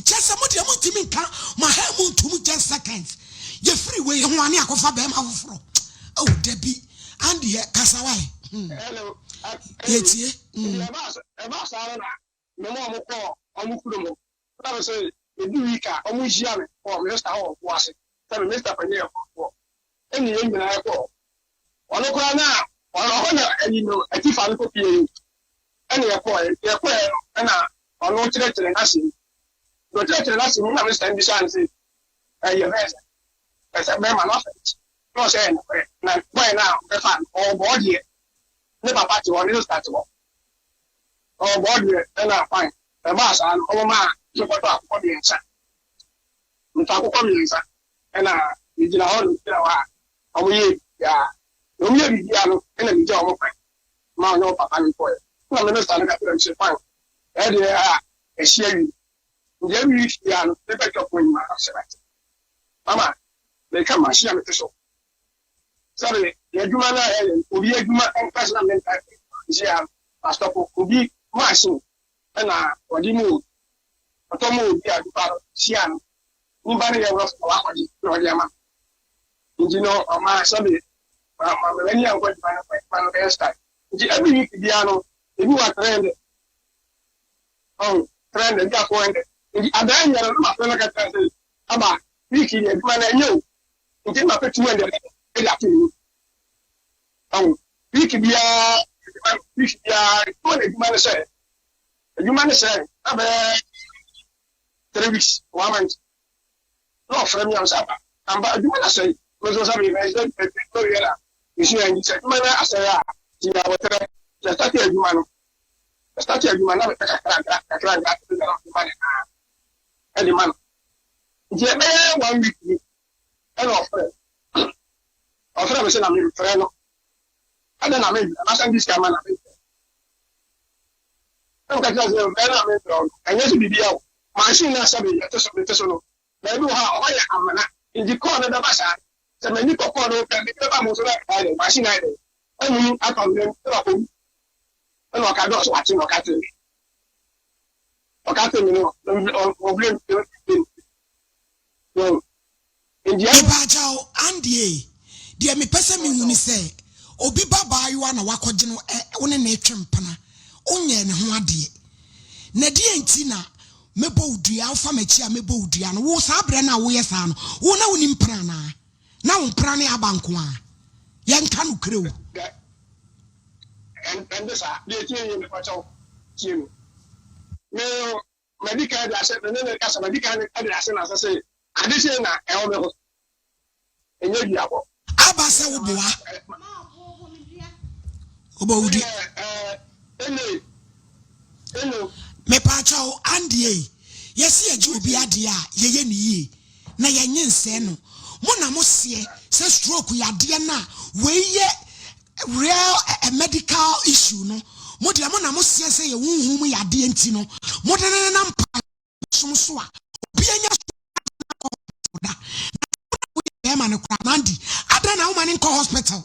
kyerɛ sɛ mo deɛ montumi nka mo aha mu ntom just seconds. Yɛfiri wei ho a ne akɔfa bɛrima foforɔ. Oh, dabi. Andy ɛ, kasa wae. Hmm. Yɛtie. Hmm. Ɛbaa saa no na mema ɔmo kɔɔ ɔmo kurom hɔ. Na me sɛ edu week a ɔmo nhyia me wɔ me sista hɔ wɔ Boase. Sɛ me mista panyin yɛ kɔkɔɔ. Ɛne yɛn nyinaa kɔɔ. Ɔno koraa na ɔno hɔ na ayi no atifa no kɔpie yi. Ɛne yɛkɔɔ yɛkɔɛ no ɛna ɔno kyerɛkyerɛ n'asɛm. Na ɔkyerɛkyerɛ n'asɛm na me sista no bisaa no sɛ ɛyɛ bɛyɛ sɛ ɛsɛ bɛrima no afa akyi. Na ɔsɛ ɛyɛ nokorɛ. Na bɔyɛ no a ɔbɛfa no ɔwɔ bɔɔ deɛ ne papa te hɔ ne sista te hɔ. Ɔwɔ bɔɔ deɛ ɛna fine. Ɛbaa saa no ɔmo maa mekɔtɔ akokɔ mmiɛnsa. Metɔ akokɔ mmiɛnsa ɛna megyina hɔ na megyina hɔ a ɔmo yɛ biribiara. Na ɔmo yɛ biribiara no ɛna megya ɔmo kwan ma ɔne ɔpapa no kɔɛ. Ɛna me sista no ka kyerɛ me sɛ fine ɛdeɛ a ɛhye awie. Nti every week biara no mebɛtwa kɔn yi ma asɛ mate. Mama meka machine a mete so. Sɛbe yɛ adwuma no a yɛyɛ no obi adwuma nkasa na menka nhyia mastɔpo obi machine ɛna ɔde mu obi ɔtɔ mu obi a nipa no hyia no nipa no yɛ wɔ na wakɔgye na ɔde ama nti no ɔma sɛbe ma ma m'ani ankɔ adwuma no adwuma no bɛyɛ style nti every week biara no ebi wɔ 300 ɔn 300 bi a 400 nti adan nyɛ no na ma fɛ no kɛtɛ sɛ aba week yi adwuma no ɛnyɛ o nti ma pɛ 200 ɛde ato mu ɔn week biara adwuma no week biara adwuma no adwuma no sɛ adwuma no sɛ abɛɛ 3 weeks 1 month na ɔfrɛ mi a ɔsɛ aba amba adwuma no asɛe me nso sɛ meyɛ sɛ adwuma wie na mesua nti sɛ adwuma no asɛe a nti abɔterɛ sɛ start adwuma no start adwuma na mepɛ kakra nkra kakra nkra na adwuma no ɛde ma no nti ɛbɛyɛ 1 week ni ɛna ɔfrɛ ɔfrɛ me sɛ na memfrɛ no ɛdɛ na memfrɛ na sɛ sika ma na memfrɛ na meka kyerɛ sɛ mfrɛ na memfrɛ no ɛnyɛ sɛ biribia o machine no asɛ mete so mete so no baabi wɔ hɔ a ɔhɔ yɛ amena nti kɔɔ no bɛba saa sɛ m'ani kɔ kɔɔ no pɛ mede bɛba mo so na ayɛ dɛ machine ayɛ dɛ ɛnum atɔ mmɛm ɛna ɔkɔwu ɛna ɔka dɛ ɔsɛ wate na ɔka te me ɔka te me no ɔbrɛ no nti Mepaakyɛw, Andy deɛ mepɛ sɛ mehu ne sɛ obi ba baayewa na wakɔgye no ɛ wo ne ne retwe mpena wonyɛɛ ne ho adeɛ na deɛ nti na mɛbɔ wo dua wofa m'akyi a mɛbɔ wo dua no wo saa berɛ no a woyɛ saa no wo na woni mpena anaa na wo mpena ne aba nko a yɛnka no korɛ o. Ɛnde saa deɛ tie yie mepakyɛw tie me me madi kan de ahyɛ me ne ne kasa madi kan de ahyɛ n'ase sɛ ade hyɛ na ɛwɔ me ho ɛnyɛ duabɔ. Aba sɛ woboa wobɔ wo di. Mepaakyɛw Andy yɛsi yɛgye obi adeɛ a yɛyɛ ne yie na yɛnye nsɛɛ no mo na mo seɛ sɛ stroke yadeɛ no a wei yɛ real medical issue no mo deɛ mo na mo seɛ sɛ yɛ honhom mu yadeɛ nti no mo de ne nenam pa som so a obi anya so da na woyɛ bɛrima no koraa Nandi adan na woma ne nkɔ hospital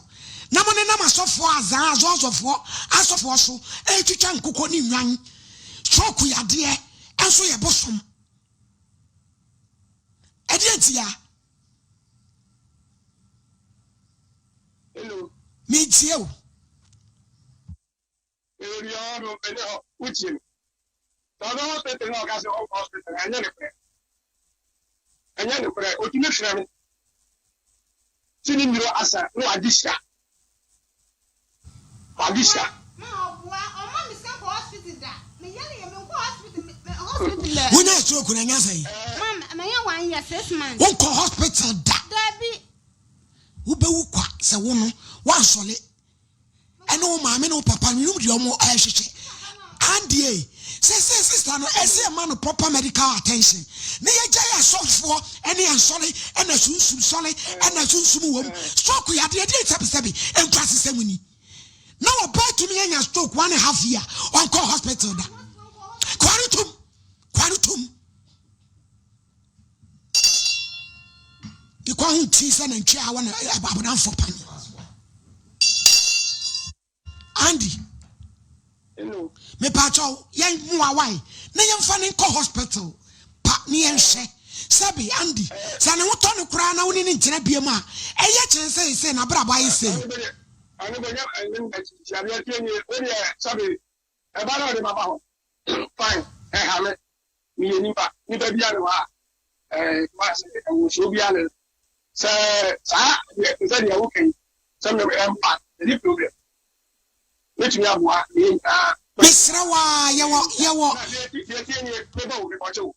na mo nenam asɔfoɔ azaa azɔzɔfoɔ asɔfoɔ so ɛretwitwa nkokɔ ne nwan stroke yadeɛ ɛnso yɛ bosom ɛdeɛ ntia Hello. Mentie o. Ebi ɔwɔ no ɛnyɛ hɔ wotie no. Sɛ ɔbɛ hospital na ɔka sɛ ɔkɔ hospital ɛnyɛ ne korɛ. Ɛnyɛ ne korɛ otumi frɛ me. Si ne nnuro asa na wagye sika. Wagye sika. Ma ɔboa ɔma mi sɛ kɔ hospital da me yɛ ne yɛ me nkɔ hospital me hospital lɛ. Wonya stroke na ɛnya sɛn? Ma ma yɛ 1 year 6 months. Wonkɔ hospital da. Dabi. Wobɛwu kwa sɛ wo no woansɔle ɛne wo maame ne wo papa no menim deɛ ɔmo ɛhwehwɛ Andy ei sɛsɛ sister no ɛsɛ yɛma no proper medical attention ne yɛgyae asɔfoɔ ɛne ansɔre ɛna sunsum sɔre ɛna sunsum wom stroke yadeɛ deɛ sɛbisɛbi nkurasesɛm ni na ɔbaa tumi anya stroke one and half year ɔnkɔ hospital da kware tum kware tum Ne kɔn ho nti sɛ nantwi a wɔn abɔdamfo pa no. Andy, mepaakyɛw yɛn mmoa wae na yɛmfa ne nkɔ hospital pa ne yɛnhwɛ. Sɛbe Andy, sɛ ne ho tɔ no koraa na wo ne ne ntena biam a, ɛyɛ kyɛn sɛ sɛ n'abrabɔ ayɛ sei. Ɛba na ɔde baba hɔ fine ɛha me meyɛ nipa nipa bi ne hɔ a ɛɛ wase ɛwɔsuo bi ane sɛ saa deɛ te sɛ deɛ woka yi sɛ me ɛmpa ɛni problem mɛtumi aboa meyɛ nyinaa. Mesrɛ wo aa yɛwɔ yɛwɔ. Deɛ tie nie mebɔ wo mebɔkye wo.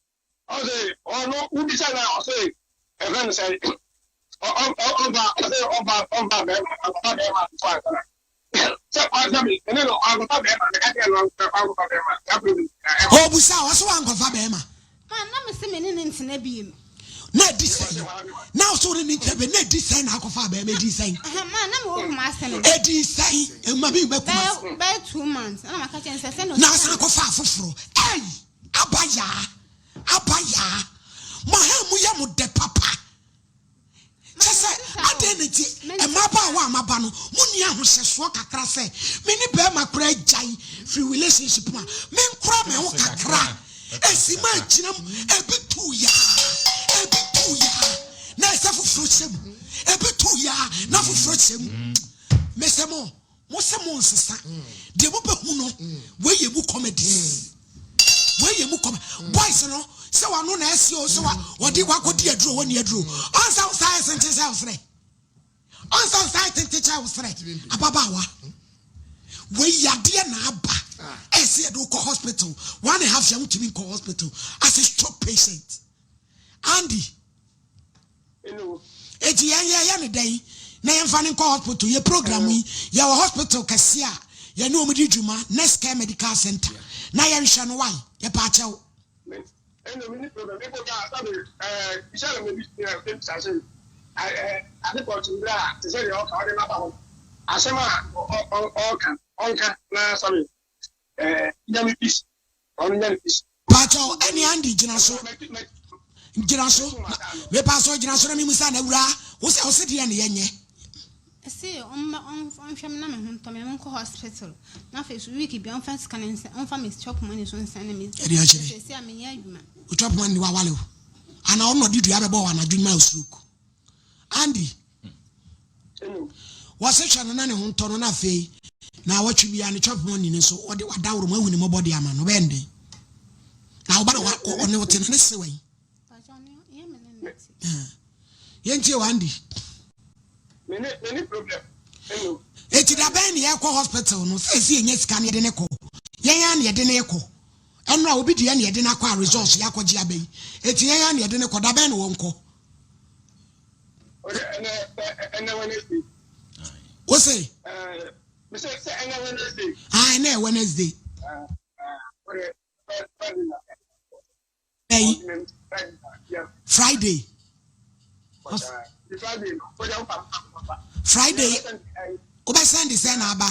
Ɔse ɔno wobisa no a ɔse ɛfrɛ no sɛn ɔmfa ɔse ɔmfa ɔmfa bɛrima ɔnkɔfa bɛrima nto ansa na sɛ ɔsɛ me ɛne no ɔnkɔfa bɛrima meka kyerɛ no ɔnkɔfa bɛrima saa problem Ɔbusa ɔse wankɔfa bɛrima. Ma na mese me ne no ntena biem. Na ɛdi sɛn na ɔse wo ne no ntena biem na ɛdi sɛn na akɔfa bɛrima ɛdi sɛn. Ma na mewɔ Kumase no. Ɛdi sɛn ɛma mi bɛ Kumase. Bɛyɛ 2 months na maka kyerɛ no sɛ sɛ na asan akɔfa afoforɔ ɛyi. Aba yaa, aba yaa. Mo ha mu yɛ mo dɛ papa. Kyɛ sɛ adɛn na nti mmabaawa a maba no monni ahohyɛsoɔ kakra sɛ me ne barima koraa agyae firi relationship mu a menkora me ho kakra ɛsi ma agyina mu ebi tuu yaa ebi tuu yaa na ɛsɛ foforɔ hyɛ mu ebi tuu yaa na foforɔ hyɛ mu mesɛ mo Mo se mo nsesa deɛ mo bɛ hu no wei yɛ mu comedies wei yɛ mu com boys no sɛ wano na ɛsi o sɛ wa wɔde wakɔ di aduro wɔ ni aduro ɔnsa wo saa ɛsenten sɛ ɔsrɛ ɔnsa wo saa ɛtenten kyɛ ɔsrɛ ababaawa wei yadeɛ na aba ɛsi yɛde wokɔ hospital one and a half year wotumi nkɔ hospital as a stroke patient Andy. Enti yɛn yɛyɛ no dɛn na yɛmfa no nkɔ hospital? Yɛ program yi, yɛwɔ hospital kɛse a yɛne wɔn di dwuma, Next Care Medical Center, na yɛnhwɛ no wai, yɛpa akyɛw. Ɛna mi ni problem mi ko ka sabi ɛɛ bisa na mi bi ɛɛ bisa se ɛɛ ade pɔtun bere a te sɛ deɛ ɔka ɔde n'aba hɔ asɛm a ɔ ɔ ɔka ɔnka na sabi ɛɛ nya mi peace ɔno nya ne peace. Pakyɛw ɛne Andy gyina so gyina so mepa so gyina so na memu sa na wura wo sɛ ɔse deɛ ne yɛnyɛ. Ɛse ɔmma ɔnhwɛ me na me ho ntɔ me menkɔ hospital na afei so week bia ɔmfa sika no nsɛn ɔmfa me chop money so nsɛn ne me ɛde akyerɛ sɛsi a menyɛ adwuma. Wo chop money wawale wo ana ɔno ɔde dua bɛbɔ wɔ anadwo nyuma stroke Andy Wɔse hwɛ no na ne ho ntɔ no na afei naawɔtwe biara ne chop money no nso wɔde wadaworo mu ahu ne mmɔbɔ de ama no ɔbɛyɛ no dɛn na wo ba na ɔne wo te no ne se wɛn yɛntie wɔ Andy eti da bɛn ne yɛkɔ hospital no sɛ ɛsi yɛnya sika ne yɛde ne kɔ yɛn a ne yɛde ne kɔ ɛno a obi deɛ ne yɛde no akɔ a results yɛakɔgye aba yi eti yɛn a ne yɛde ne kɔ da bɛn ne wɔn kɔ Wo se? Ah, ɛnɛ Wednesday. Ɛyi Friday. Friday. Wobɛsɛn de sɛ na aba.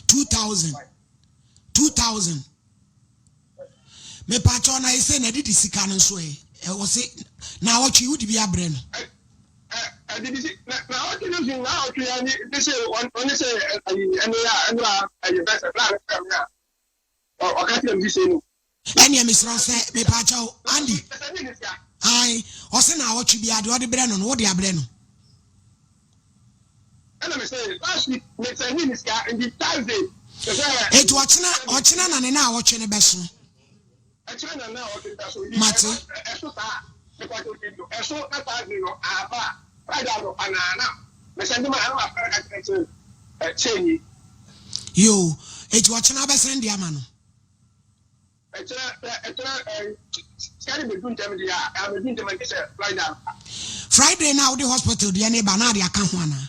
2000 2000 Mepakyɛw na ese na ɛde sika no nso ɛ? Ɛ ɔse naawɔtwe yi wode bi abrɛ no. Ɛde bi si na naawɔtwe no nso naawɔtwe yɛ ne bi se ɔne sɛ ayi ɛne a ɛne a ɛyɛ bɛsɛ bla ne fɛm ne a ɔka kyerɛ me sise no. Ɛneɛ mesrɛ wo sɛ mepakyɛw Andy ae ɔse naawɔtwe biara deɛ ɔde brɛ no no wode abrɛ no. Ɛna me sɛ last week me sɛ ne sika nti Thursday. Eti ɔkyena ɔkyena na ne naawɔtwe no bɛso. Ɛkyena na naawɔtwe no bɛso. Mate. Ɛso saa mepatwo ti no ɛso na Thursday no aba Friday anɔpa na na me sɛ ndema na ma fɛrɛ ka kyerɛ sɛ ɛkyɛ ni. Yoo eti ɔkyena bɛsɛn de ama no. Ɛkyerɛ ɛkyerɛ ɛ sika no bɛdu ntɛm deɛ a, ɛbɛdu ntɛm a gye sɛ Friday anɔpa. Friday no a wode hospital deɛ no reba na ade aka ho anaa?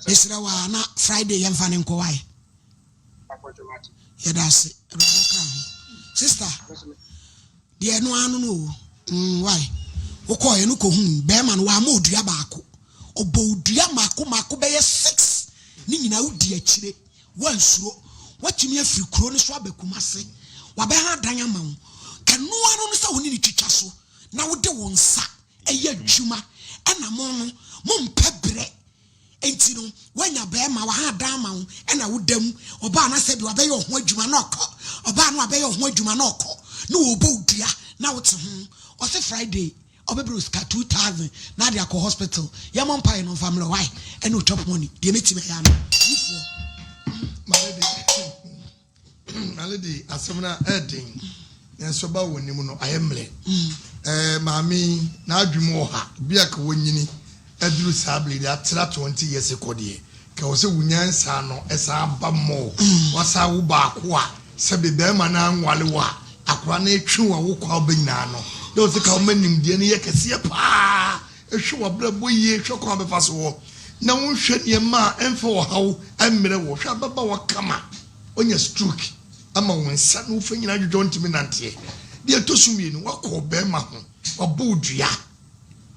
Mesrɛ wo a na Friday yɛmfa no nkɔ wae. Yɛda ase Awurade nka ho. Sister, deɛ ɛno ara no no o. Mm, why? Wokɔɔɛ no kɔhuu bɛrima no wamma odua baako. Ɔbɔ odua mako mako bɛyɛ six. Ne nyinaa wodi akyire. Woansuro. Woatumi afiri kuro no so aba Kumase. Wabɛha adan ama wo. Ɛno ara no sɛ wo ne no twitwa so na wode wo nsa yɛ adwuma. Ɛna mo no, mompɛ berɛ. Enti no, woanya barima, waha adan ama wo, ɛna woda mu. Ɔbaa no sɛ bi wabɛyɛ wo ho adwuma na ɔkɔ. Ɔbaa no wabɛyɛ wo ho adwuma na ɔkɔ. Na wɔrebɔ wo dua na wote ho. Ɔse Friday. Ɔbɛbrɛ wo sika 2000 na ade akɔ hospital yɛmmɔ mpaeɛ no ɔmfa mmerɛ why ɛne wo chop money deɛ mɛtumi ayɛ ano yifoɔ. My lady, asɛm no ɛden nanso ba wɔ nim no ayɛ mmerɛ. Ɛɛ maame yi n'adwene mu wɔ ha bi a ka wɔnyini aduru saa bere de atra 20 years kɔ deɛ ka wɔ sɛ wo nyansa no ɛsan ba mmɔɔ wasan wo baako a Sɛbe bɛɛma no anwale wo a, akora no retwe wo a wo kɔ a wobɛ nyinaa no, na ɔsɛ ka woma nimdeɛ no yɛ kɛseɛ paa, hwɛ w'abrabɔ yie, hwɛ kwan a wobɛfa so wɔ, na wonhwɛ nneɛma a ɛmfa ɔhaw mmrɛ wo, hwɛ ababaawa kama, wanya stroke ama wo nsa ne wo fa nyinaa adwodwo wontumi nanteɛ. Deɛ ɛtɔ so mmienu, woakɔ ɔbɛɛma ho, wabɔ wo dua,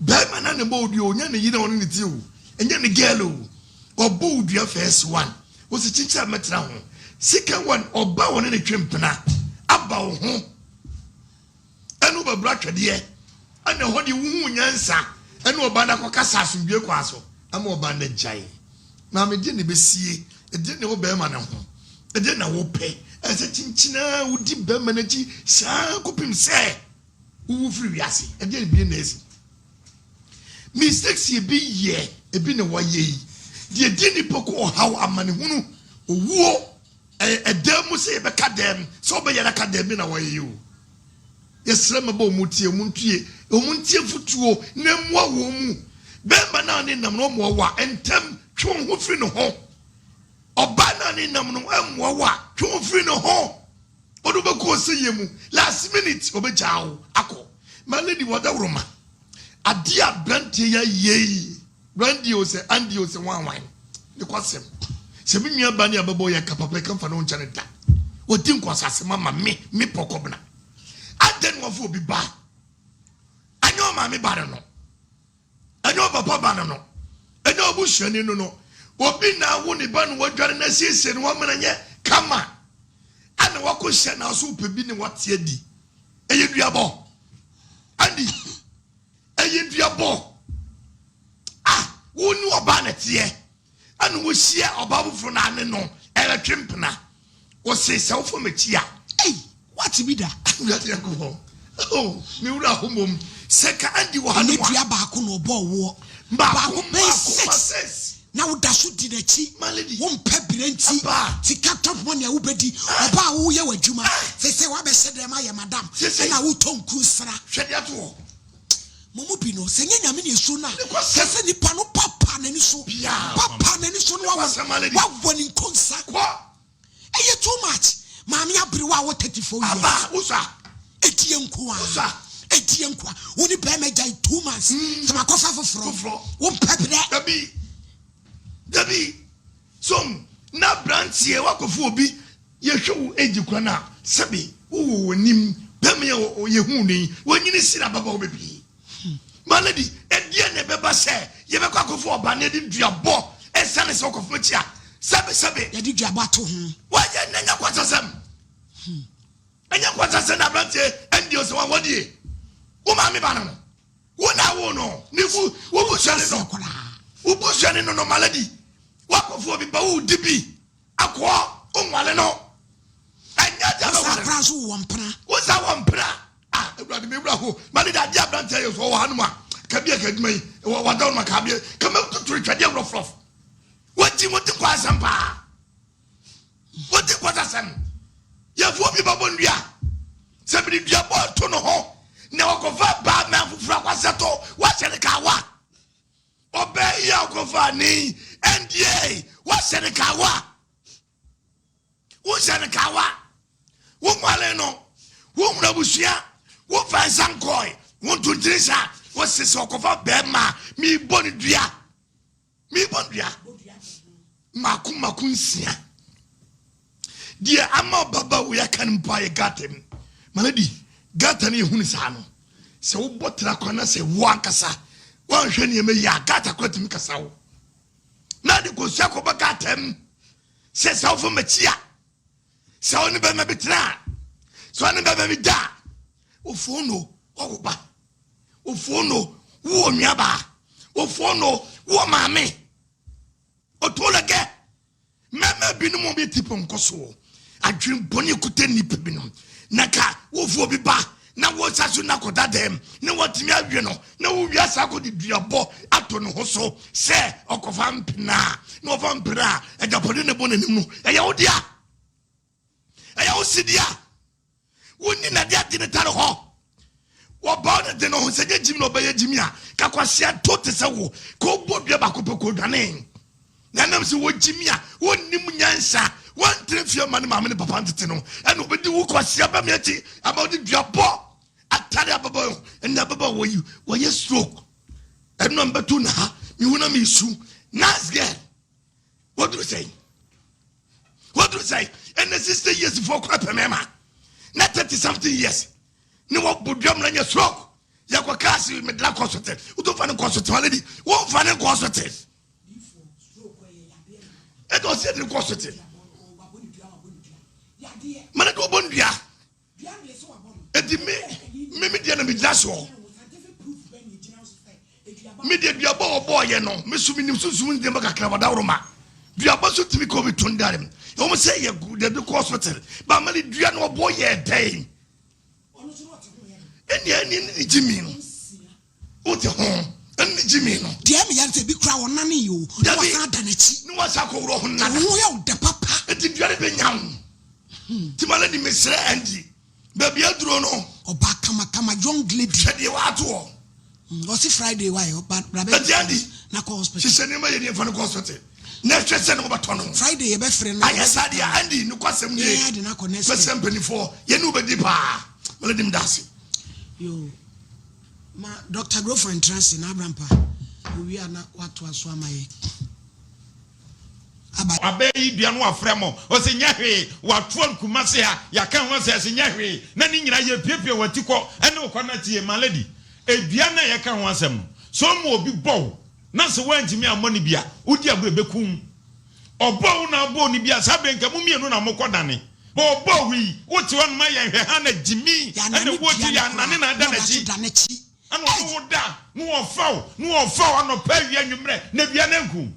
bɛɛma no a na ɛbɔ wo dua o, nyɛ ne yere a ɔne ne te o, ɛnyɛ ne girl o, wabɔ wo dua first one. Wosi kyinkyin a mɛtena ho. Sika wan ɔba wɔne ne twe mpena aba wo ho ɛne wobɛboro atwɛdeɛ ɛna ɛhɔ deɛ wohu nyansa ɛne ɔba no akɔkasa asomdwoe kwan so ama ɔba no agyae. Maame deɛ na ɛbɛsie ɛdeɛ na ɛwɔ bɛrima no ho ɛdeɛ na wopɛ ɛsɛ kyinkyin a wodi bɛrima no akyi saa kɔpem sɛ wowu firi wiase ɛdeɛ bie na asi. Mistakes ebi yɛ ebi na wayɛ yi deɛ di nipa kɔ ɔhaw amanehunu owuo ɛdan mu sɛ yɛbɛka dɛm sɛ ɔbɛyɛ aka dɛm bi na wayɛ yi o yɛsrɛ ma bɔ ɔmo tie ɔmo ntie ɔmo ntie futuo na mmoa wɔn mu bɛrima naa ne nam no ɔmoa wa ntɛm twe wɔn ho firi ne ho ɔbaa naa ne nam no ɛmmoa wa twe wɔn firi ne ho Ɔde wo bɛkɔ ɔsɛeɛ mu last minute ɔbɛgyaa wo akɔ. My lady wadaworoma adeɛ a abranteɛ yi ayɛ yi Randy o sɛ Andy o sɛ wan wan ne kwasɛm sɛ me nua ba ne abɛbɔ yɛ ka papa yi ka mfa ne ho nkyɛ no da wadi nkwasasɛm ama me me pɔkɔbena adɛn na wafa obi ba anyɛ ɔmaame ba no no Ɛnyɛ ɔpapa ba no no, ɛnyɛ ɔbusuani no no. Obi na awo ne ba na wadware no asiesie no wama no anyɛ kama ɛna wakɔhyia no aso wopɛ bi ne wate adi. Ɛyɛ duabɔ. Andy, ɛyɛ duabɔ. Ah, wo ne ɔbaa na teɛ. Ɛna wohyia ɔbaa foforɔ na ane no ɛretwe mpena. Wɔse sɛ wofa m'akyi a. Ei, woate bi da? Awurade Nyankopɔn, oh, me wura ho mmom, sɛ ka Andy wɔ ha nom a. Ɛnyɛ dua baako na ɔbɔɔ woɔ. Baako bɛyɛ six. Na woda so di n'akyi. My lady. Wompɛ berɛ nti. Aba. Sika top money a wobɛdi. Ɔbaa a woyɛ w'adwuma. Seesei woabɛhyɛ dɛm ayɛ madam. Seesei. Ɛna wotɔ nku nsra. Hwɛ deɛ ato hɔ. Mo mu bi no, sɛ ɛnyɛ Nyame na esuro no a, sɛ sɛ nipa no papa n'ani so, papa n'ani so no wawɔ ne nkonsa. Ɛyɛ too much. Maame aberewa a wɔ 34 years. Ɛdie nko a. Ɛdie nko a. Wo ne bɛrima gyae 2 months. Sɛ makɔfa foforɔ. Wo mpɛ berɛ. Dabi. Dabi. So na abranteɛ wakɔfo obi Yɛhwɛ wo age kora no a sɛbe wowɔ w'anim bɛma yɛ yɛhuu no yi wanyini sene ababaawa bebree. My lady ɛdeɛn na ɛbɛba sɛ yɛbɛkɔ akɔfa ɔba na yɛde duabɔ ɛsiane sɛ ɔkɔfa akyi a sɛbe sɛbe. Yɛde duabɔ ato ho. Wayɛ na ɛnyɛ kwansasɛm. Ɛnyɛ kwansasɛm na aberanteɛ ɛndeɛ ɔsɛ wɔn wɔdie wo maame ba no no. Wo na wo no ne bu wo busuani no wo busuani no no my lady wakɔfa obi ba wo di bi. Akoa wonwale no ɛnyɛ deɛ bɛwale no. Wosa nso wɔ mpena. Wosa wɔ mpena. Ah awurade me wura ho ma ne de adeɛ aberanteɛ yɛ so ɔwɔ hanom a ka bi a ka adwuma yi wɔ wada no ma ka abeɛ ka ma tuturu twɛdeɛ worɔfrɔf wagyi wɔdi nkɔ asɛm paa wɔdi nkɔ asɛm yɛfoɔ bi bɛbɔ nnua sɛ mede dua bɔ to no ho na wɔkɔfa baa mɛ foforɔ akɔsɛ to wahyɛ ne kawa Ɔbaa yi a ɔkɔfaa ne yi ɛndeɛ wahyɛ no kawa. Wohyɛ no kawa. Wonwaree no, wonhunu abusua, womfa nsa nkɔe, wonto ntini nsa, wose sɛ ɔkɔfa bɛrima a, mebɔ no dua. Mebɔ no dua mako mako nsia. Deɛ ama ɔbaba wei aka no mpo ayɛ gata mu. Malady, gata no yɛhunu saa no, sɛ wobɔ tra kwan na sɛ wo ankasa woanhwɛ nneɛma yi a, gata kora tumi kasa wo. Na de kosua kɔbɔ gata mu sɛ sɛ wofa m'akyi a, Sɛ wo ne bɛrima bi tena a, sɛ wo ne bɛrima bi da a, wofoo no wawo ba, wofoo no wowɔ nuabaa, wofoo no wowɔ maame. Ɔtoo lɛgɛ. Mmarima binom wɔn ti pɔnkɔ soɔ, adwene bɔne kuta nnipa binom. Na ka wofoo obi ba na wɔsa so na kɔda dɛm na wɔatumi awe no na wowie asa akɔde duabɔ ato ne ho so sɛ ɔkɔfa mpena a na ɔfa mpena a agyapade na ɛbɔ n'anim no ɛyɛ wo dea. Ɛyɛ wo sedea. Wonni nade ade ne tare hɔ. Wɔbaw ne de no ho sɛ nyɛ gyimi na ɔbɛyɛ gyimi a, ka kwasea to te sɛ wo. Ka ɔbɔ dua baako pɛ kɔdwane. Na ɛnam sɛ wɔgyimi a wɔnnim nyansa, wɔntena fie mma ne maame ne papa ntete no, ɛna ɔbɛdi wo kwasea bɛme akyi ama wode dua bɔ atare ababaawa ɛne ababaawa yi wɔyɛ stroke. Ɛno a mbɛto na ha mehu na mesu. Nice girl. Wɔduru sɛn? Wɔduru sɛn? Ɛnna 60 years foɔ kora pɛ mɛma na 30 something years ne wɔbɔ dua mu na nyɛ stroke. Yɛkɔ kaa se medena kɔ so te. Wotu fa ne nkɔ so te ma lady. Wɔmfa ne nkɔ so te. Ɛna ɔsi ɛde nkɔ so te. Mana de wɔbɔ ndua. Eti me me me deɛ na megyina soɔ. Me deɛ duabɔ a ɔbɔɔyɛ no, me so menim sunsum nneɛma kakra wadaworo ma. Duabɔ so tumi kɔ bi to ndare mu. Ɛwɔ sɛ yɛ yɛde kɔ hospital. Ba ma ne dua no ɔbɔ yɛ dɛn. Ɛnni ɛnni ne gyimi no. Wote ho ɛne ne gyimi no. Deɛ ɛmeyɛ no sɛ ebi koraa ɔnane yi o, na wasan ada n'akyi. Ne wasan akɔworɔ ho nada. Ɛho yɛ wo dɛ papa. Enti dua no bɛnya wo. Nti ma lady mesrɛ Andy, baabi aduro no. Ɔbaa kamakama young lady. Hwɛ deɛ wato hɔ. Ɔse Friday why ɔba bra bɛ. Enti Andy, na kɔ hospital. Hyehyɛ nneɛma yɛ ni mfa no kɔ hospital. Na hwɛ sɛ ne ho bɛtɔ no. Friday yɛbɛfrɛ no. Anyɛ saa deɛ Andy nokwasɛm nie. Yɛn ade no akɔ next week. Mɛsrɛ mpanimfoɔ yɛne wo bɛdi paa. Ma lady meda ase. Yoo. Ma Doctor Grofa ntra ase na Abrampa owie a na watoa so ama yɛ. Aba. Wabɛyɛ yi dua no wafrɛ mo ɔse nyɛ hwee watoa no Kumasi ha yɛaka ho asɛ ɛse nyɛ hwee na ne nyinaa yɛpiapia wati kɔ ɛne wo kɔ na tie my lady edua no a yɛka ho asɛm no sɛ ɔma obi bɔ wo na sɛ woantumi ammɔ no bi a wodi agorɔ ɛbɛku wo Ɔbɔɔ wo na abɔɔ no bi a saa berɛ nka mo mmienu na mokɔ dane but ɔbɔɔ wo yi wote hɔ nom ayɛ nhwɛ ha na gyimi ɛna Yɛanane ɛwɔ dua ti no yɛanane koraa na ada na ɔda so n'akyi da n'akyi. ɛna Ei! ɔne wo da na ɔfa wo na ɔfa wo anɔpa awia anwummerɛ na dua no anku wo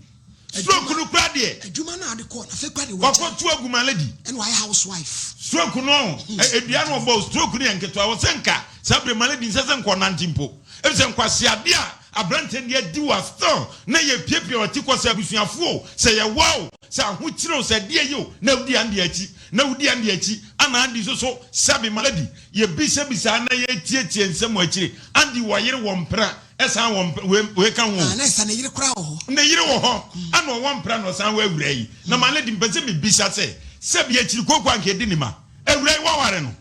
stroke Adwuma no koraa deɛ adwuma no a ɔde kɔɔ no afei koraa deɛ wagyae wakɔto agu ma lady ɛna wayɛ housewife. Stroke no Hmm. ɛ dua no ɔbɔɔ wo stroke no yɛ nketewa wɔ sɛ nka saa berɛ ma lady nsɛ sɛ nka ɔnante mpo efisɛ nkwaseadeɛ a Aberanteɛ no deɛ adi wa still na yɛ piapia wati kɔ sɛ abusuafoɔ o sɛ yɛ wa o sɛ ahokyere o sɛ ɛdeɛ yɛ o na wodi Andy akyi na wodi Andy akyi ana Andy nso so sɛbe ma lady yɛ bisa bisa na yɛ tie tie nsɛm wɔ akyire Andy wɔ yere wɔ mpena ɛsan wɔ mpena wei wei ka ho o Ah, na ɛsa ne yere koraa wɔ hɔ. Ne yere wɔ hɔ ana ɔwɔ mpena na ɔsan wɔ awura yi na ma lady mpɛ sɛ me bisa sɛ sɛbe akyiri kooko anka ɛdi ne ma awura yi waware no.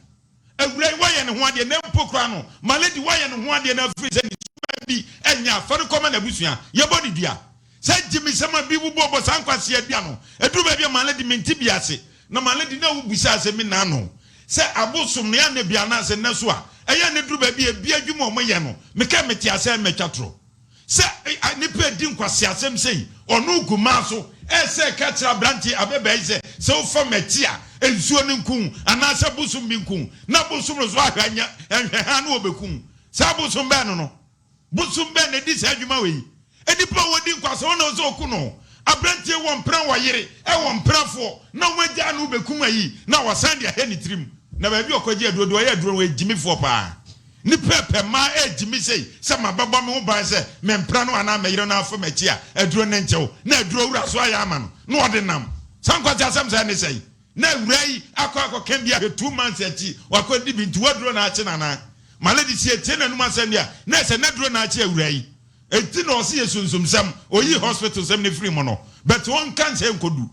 Awurai wayɛ ne ho adeɛ na mpo koraa no Malady wayɛ ne ho adeɛ na afiri sɛ ne suban bi nyɛ a fa no kɔma n'abusua yɛbɔ no dua sɛ gyimisɛm a bi wobɔ bɔ saa nkwasea dua no ɛduru baabi a Malady mente bi ase na Malady na wobusaa sɛ me naano sɛ abosom no yɛ anɛ bi anaasɛ nnɛ so a ɛyɛ a na ɛduru baabi a ebi adwuma a wɔyɛ no mekɛ mete asɛ mɛtwa torɔ Sɛ nnipa redi nkwaseasɛm sei, ɔno gu mmaa so, ɛsɛ ka kyerɛ aberanteɛ, ababaa yi sɛ, sɛ wofa m'akyi a, nsuo no nku wo, anaasɛ bosom bi nku wo, na bosom no so ahwɛ anya nhwɛhaa na wɔbɛku wo. Saa bosom bɛn no no? Bosom bɛn na ɛdi saa adwuma wei? Nnipa a wɔdi nkwasea, wɔn na ɛwɔ sɛ wɔku no. Aberanteɛ wɔ mpena, wɔ yere, ɛwɔ mpenafoɔ, na wɔagyaa no rebɛkum ayi, na wɔasan de ahɛ ne tirim. Na baabi a ɔkɔgye aduro deɛ, ɔyɛ aduro no, ɔyɛ gyimifoɔ paa. Nnipa pɛ mmaa regyimi sei sɛ mabɛbɔ me ho ban sɛ me mpena no anaa me yere no afa m'akyi a aduro no nkyew na aduro wura so ayɛ ama no na ɔde nam. Saa nkwaseasɛm sɛɛ ne sɛn? Na awuraa yi akɔ akɔka bi ahwɛ 2 months akyi wakɔdi bi nti w'aduro na akye no anaa? Ma lady si etie n'anum asɛm bi a na ɛsɛ n'aduro na akye awuraa yi. Enti na ɔse yɛ sunsumsɛm oyi hospital sɛm no firi mu no but ɔnka nsɛ nkodu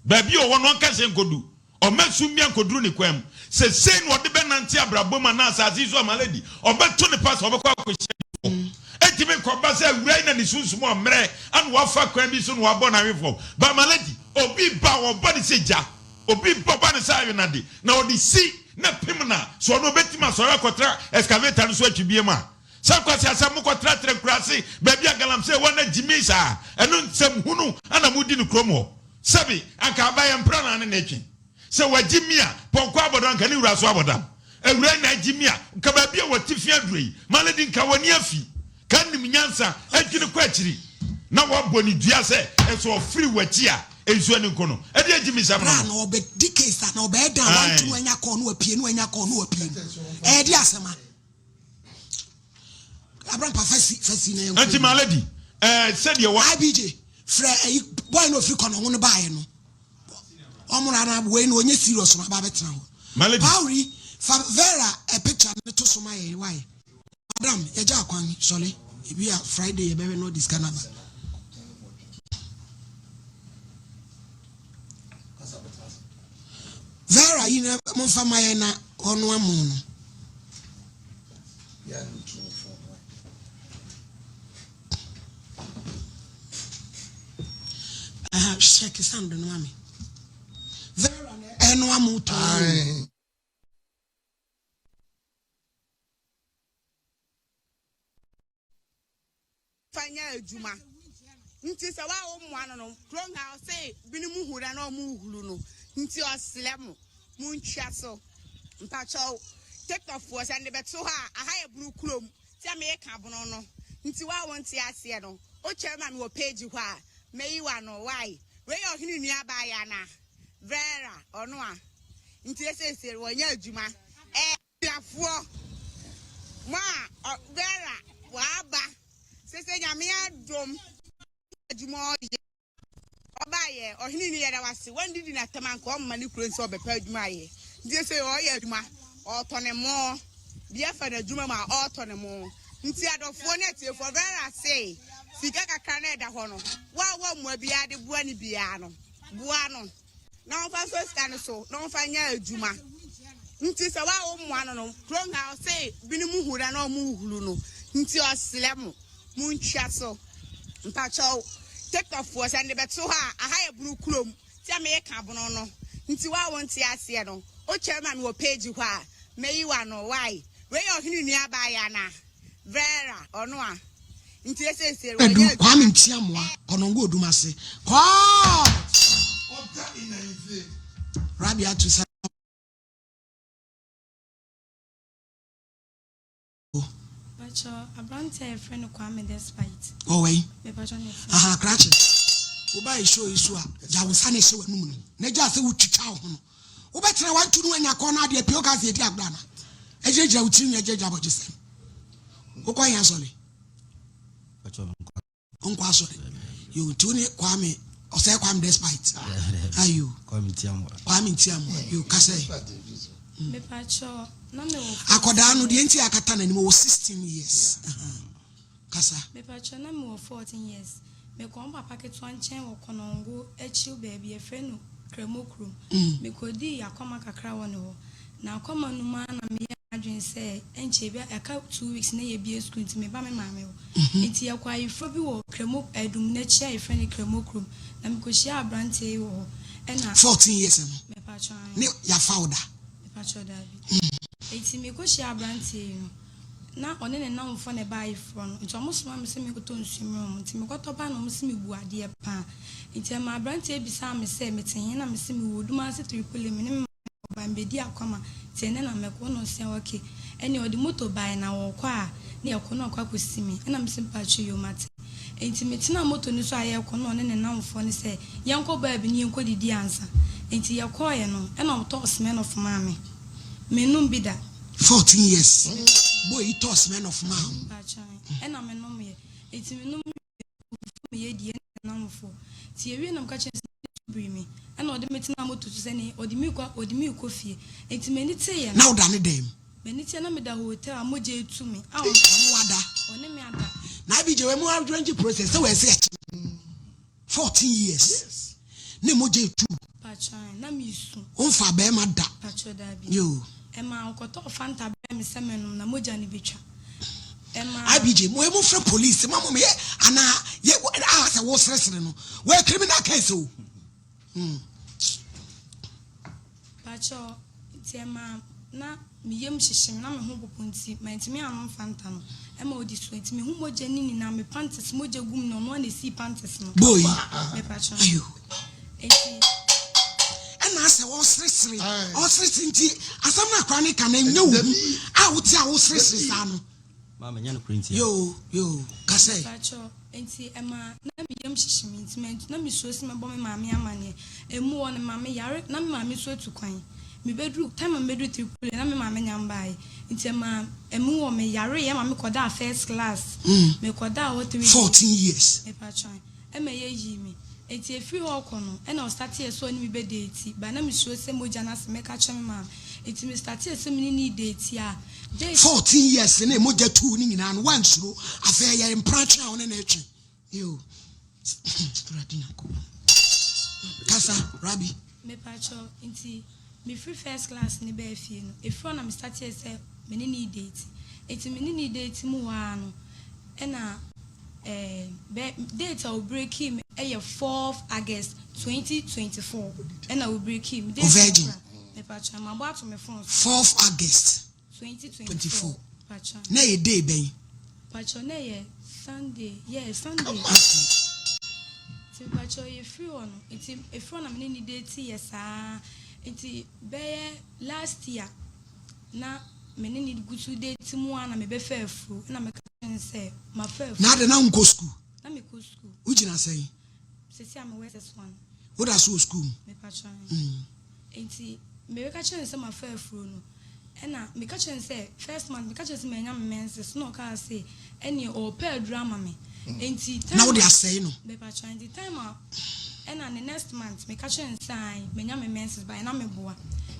baabi ɔwɔ no ɔnka nsɛ nkodu. Ɔmma sum biara nkɔduru ne kwan mu. Sɛ sei na ɔde bɛnante abrabɔ mu anaa asase yi so a, my lady, ɔbɛto ne pa sɛ ɔbɛkɔ akɔhyia adiyifoɔ. Ɛntumi nkɔba sɛ awura yi na ne sunsum ɔmmerɛ ana wafa kwan bi so na wabɔ no ahwe fam. But my lady, obi ba a ɔba no sɛ gya, obi ba ɔba no sɛ awenade, na ɔde si na pem no a, so ɔno ɔbɛtumi asɔre akɔtra excavator no so atwi biam a? Sɛ nkwaseasɛm mokɔtratra nkuraase baabi a galamsey wɔ na gyimii saa, ɛno nsɛm hunu na modi no kurom hɔ. Sɛbe, anka abayɛ mpra na ne ne twe. Sɛ wagye mi a, pɔnkɔ abɔdam anka ne wura so abɔdam. Awurai na agye mi a, nka baabi a wate fi aduro yi, Malady nka w'ani afi. Ka nim nyansa, adwene kɔ akyiri. Na wabɔ ne dua sɛ ɛsɛ ɔfiri w'akyi a, nsuo ani nko no. Ɛdeɛ agyimisɛm no Bra no. na ɔbɛ di case a na ɔbɛyɛ dan wantu no Ae. anya kɔɔ no wapie no anya kɔɔ no wapie no ɛyɛ de asɛm a Abrampa fasi fasi na yɛn Nti kɔ my lady, eh, sɛdeɛ wa. IBJ frɛ ɛyi boy na ofiri kɔnɔ ho no baayɛ no ɔmo na wei na onye serious no aba abɛtena hɔ. My lady. Pauli fa Vera ɛ picture no to so ma yɛn why madam yɛgya akwan sɔle ebi a Friday yɛbɛhwɛ na ɔde sika no aba. Vera yi na momfa ma yɛn na ɔno amo no. Aha, check sound no ma me. Vera na ɛno amo tɔn. Fa nyɛ adwuma nti sɛ wa wo mmoa no no kuro nha ɔse binom hu da na ɔmo hulu no nti ɔsrɛ mo mo ntwa so mpakyɛw tiktok foɔ sɛ mede bɛto hɔ a aha yɛ bunu kurom sɛ meka bono no nti wa wo nte aseɛ no wo kyɛre ma me wɔ page hɔ a mɛyi wa no why wei yɛ ɔhene nua baa yɛ ana Vera ɔno a nti ɛsɛsɛ wɔnyɛ adwuma ɛɛ. Abusuafoɔ mo a Vera waba sese nyame adom adwuma ɔyɛ ɔba yɛ ɔhene ni yɛda wase wɔn didi na tɛm anka ɔmma ne kuro nsi ɔbɛpɛ adwuma ayɛ nti sese ɔyɛ adwuma ɔtɔ ne mo bi afa n'adwuma mu a ɔtɔ ne mo nti adɔfoɔ ne atiefoɔ Vera se sika kakra na ɛda hɔ no wa wɔ mmoa biara de boa ne biara no boa no. Na ɔmfa nsɔ sika no so na ɔmfa nyɛ adwuma. Nti sɛ wa wo mmoa no no kurom ha ɔse binom hu da na ɔmo hulu no nti ɔsrɛ mo mo ntwa so mpakyɛw tiktok foɔ sɛ mede bɛto hɔ a aha yɛ bunu kurom sɛ meka bono no nti wa wo nte aseɛ no wo kyɛre ma me wɔ page hɔ a mɛyi wa no why wei yɛ ɔhene nua baa yɛ ana Vera ɔno a nti esiesie Adu wɔnyɛ Kwame adwuma. Ntiamoa, Kɔnɔngo Odumase, Court! Rabiatu Sabo. Pacho, aberanteɛ a yɛfrɛ no Kwame Despite. Ɔwɔ yi? Mepacho ne fɛ. Aha, krakye. Woba yɛ show yi so a, gya wo nsa na ɛhyɛ w'anum no. Na gya sɛ wotwitwa wo ho no. Wobɛtena wantu no anya kɔn no adeɛ pii woka sɛ yɛdi agorɔ ana? Ɛgyinagyina wo tirinwi ɛgyinagyina abɔgyesɛm. Wokɔ yɛn asɔre? Nkɔ asɔre. Yo, nti wo ne Kwame, ɔsɛ Kwame Despite. Ayo. Kwame Ntiamoa. Kwame Ntiamoa. Yo, kasa yi. Mepacho, na me wɔ. Akɔdaa no deɛ nti akata n'anim wɔ 16 years. Yeah. Uh -huh. Kasa. Mepakyɛw na mewɔ 14 years. Mekɔɔ me papa ketewa nkyɛn wɔ Konongo akyiri baabi yɛfrɛ no Kremo kurom. Mekodii akwama kakra wɔ ne hɔ. Na akwama no mu ara na meyɛɛ m'adwene sɛ ɛnkyɛ bi ɛka 2 weeks na yɛbue sukuu nti meba me maame hɔ. Nti yɛkɔɔ ayeforɔ bi wɔ Kremo Adum no akyi a yɛfrɛ no Kremo kurom. Na mekɔhyiaa aberanteɛ yi wɔ hɔ. Ɛna. 14 years no Mepakyɛw aane. ne yɛafa wo da? Mepakyɛw daabi. Nti mekɔhyiaa aberanteɛ yi no. Na ɔne ne nnamfoɔ na ɛbaa ayeforɔ no, nti wɔsomaa me sɛ menkɔtɔ nsuo mmrɛ wɔn. Nti mekɔtɔ bae na wɔse mebu adeɛ paa. Nti ɛmaa aberanteɛ yi bisaa me sɛ mete he? Na mese mewɔ Odumase Tripoli, me ne me maame na wɔbae, mebɛdii akwama, nti ɛnnɛ na mɛkɔ. Ɛna ɔse ok. Ɛnneɛ ɔde moto bae na ɔɔkɔ a na yɛkɔ na ɔkɔ akɔsi me. Ɛna mese mpakyɛw yoo mate. Nti metenaa moto no so a yɛɛkɔ na ɔne ne nnamfoɔ no sɛ yɛnkɔ baa bi na yɛnkɔdidi ansa. Nti yɛkɔeɛ no ɛna ɔtɔɔ Smirnoff maa me. Mennom bi da. 14 years boy yi tɔɔ Smirnoff maa wo. Mpakyɛw ɛna me nom yɛ. Nti me nom wie no fufu me yɛ di ɛna namfoɔ. Nti yɛ wie na meka kyerɛ no sɛ m'ani so biri me. Ɛna ɔde me tenaa moto so sɛ ne ɔde me rekɔ ɔde me rekɔ fie. Nti m'ani teeɛ no. Na wo da ne dɛn mu? M'ani teeɛ na me da hotel a mogya retu me a Ei ɔne wo ada? Ɔne me ada. Na IBJ wei mo arrange process sɛ wɔ ɛsɛ yɛkye no 14 years. Ne mogya etu. Pakyɛ ae, na mesu. Womfaa bɛɛma da. Pakyɛ daabi. Yoo. Ɛmaa ɔkɔtɔɔ Fanta brɛɛ me sɛ mennom na mogya no bɛtwa. Ɛmaa. IBJ, mo mo frɛ police ma mo yɛ anaa yɛ a sɛ wo seresere no wɔyɛ criminal case o. Hmm. Pakyɛ nti ɛmaa na me yam hyehye me na me ho popo nti mantumi annom Fanta no. Ɛma odi so nti mehu mogya no nyinaa me panties mogya gu mu na ɔno ara na esii panties no. Boy. Mepakyɛ. Ayo. Nti. Ɛna asɛ ɔseresere ɔseresere nti asɛm no akora ne ka na ɛnyɛ wo hu a wote a woseresere saa no. Maame nyɛ no kure ntia. Yoo yoo kasɛ. Mepakyɛ nti ɛma na me yam hyehye me nti mantu na mesuro sɛ mɛbɔ me maame amaneɛ. Emu hɔ no maame yare na me maame nso atu kwan. Mebɛduru time a mebɛduru Tripoli na me maame nya mbaeɛ. Nti ɛmaa ɛmu hɔ me yareeɛ ma me kɔdaa first class. Me kɔdaa hɔ 3 days. 14 years. Mepakyɛ ɛma yɛyii me. Nti ɛfiri hɔ rekɔ no ɛna ɔstarteɛ sɛ ɔne me bɛ date but na mesuro sɛ mogya no ase mɛka akyerɛ me maame. Nti me starteɛ sɛ me ne no redate a date. 14 years ne mogya tuu no nyinaa no woansuro afei ɛyɛ mpena twe a wo ne no retwe. Yo, Awurade Nyankopɔn. Kasa, Rabbi. Mepakyɛw, nti mefiri first class no baa fie no, ɛfiri hɔ na me starteɛ sɛ me ne no redate. Nti me ne no redate mu hɔ ara no, ɛna eh, bɛ, date a ɔbreakii me yɛ fourth August 2024, ɛna ɔbreakii me. Date no Virgin. koraa, mepakyɛw, mabɔ ato me phone so. Fourth August. 24 na ɛyɛ day bɛn? Pacho na ɛyɛ Sunday yeah Sunday. Nti pacho yɛ firi hɔ no nti efiri hɔ na me ne ne date yɛ saa nti bɛyɛ last year na me ne ne gu so date mu a na me bɛ fɛ afuro na me ka kyerɛ no sɛ ma fɛ afuro. Na ade na nkɔ school? Na me kɔ school. Wo gyina sɛn? Sisi a me wɔ SS1. Wo da so wɔ school mu? Me pacho. Mm. Nti mereka kyerɛ no sɛ mafa afuro no, ɛna meka kyerɛ no sɛ first month meka kyerɛ no sɛ manya me menses na ɔkaa se ɛneɛ ɔɔpɛ aduro ama me. Nti time Na wode asɛe no? Mepakyɛw, nti time a ɛna ne next month meka kyerɛ no sɛ ae manya me menses but na meboa.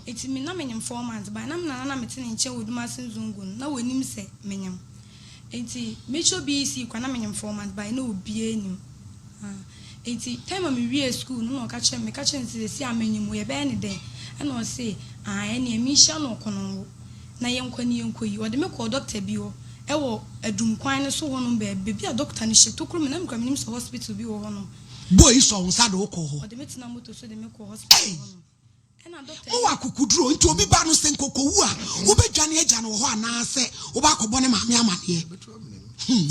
Nti me na menyem four months but na me nana na mete ne nkyɛn wɔ Dumase Nzongo no na wɔnim sɛ menyem. Ntsi mekyerɛw BEC koraa na minyim format but nna obiara nnyim. Ah ntsi time a mewiee skuul no nna ɔka kyerɛɛ me, meka kyerɛɛ no dɛ sesei a minyim o yɛbɛyɛ no dɛn? Nna ɔse aah ɛneɛ menhyia no ɔkɔnɔngo na yɛnkɔ na yɛnkɔyi. Ɔde me kɔɔ doctor bi hɔ wɔ Adum kwan no so hɔnom baabi, beebi a doctor no hyɛ tokuro mu na me koraa mennim sɛ hospital bi wɔ hɔnom. Boy yi sɔɔ wo nsa de wo kɔɔ hɔ? Ɔde me tenaa moto so de me kɔɔ hospital Ei! hɔnom. Mowɔ akokoduru o, nti obi ba no sɛ nkokowu a, wobɛdwane agya no wɔ hɔ anaasɛ wobɛ akɔbɔ ne maame amaneɛ? Hmm.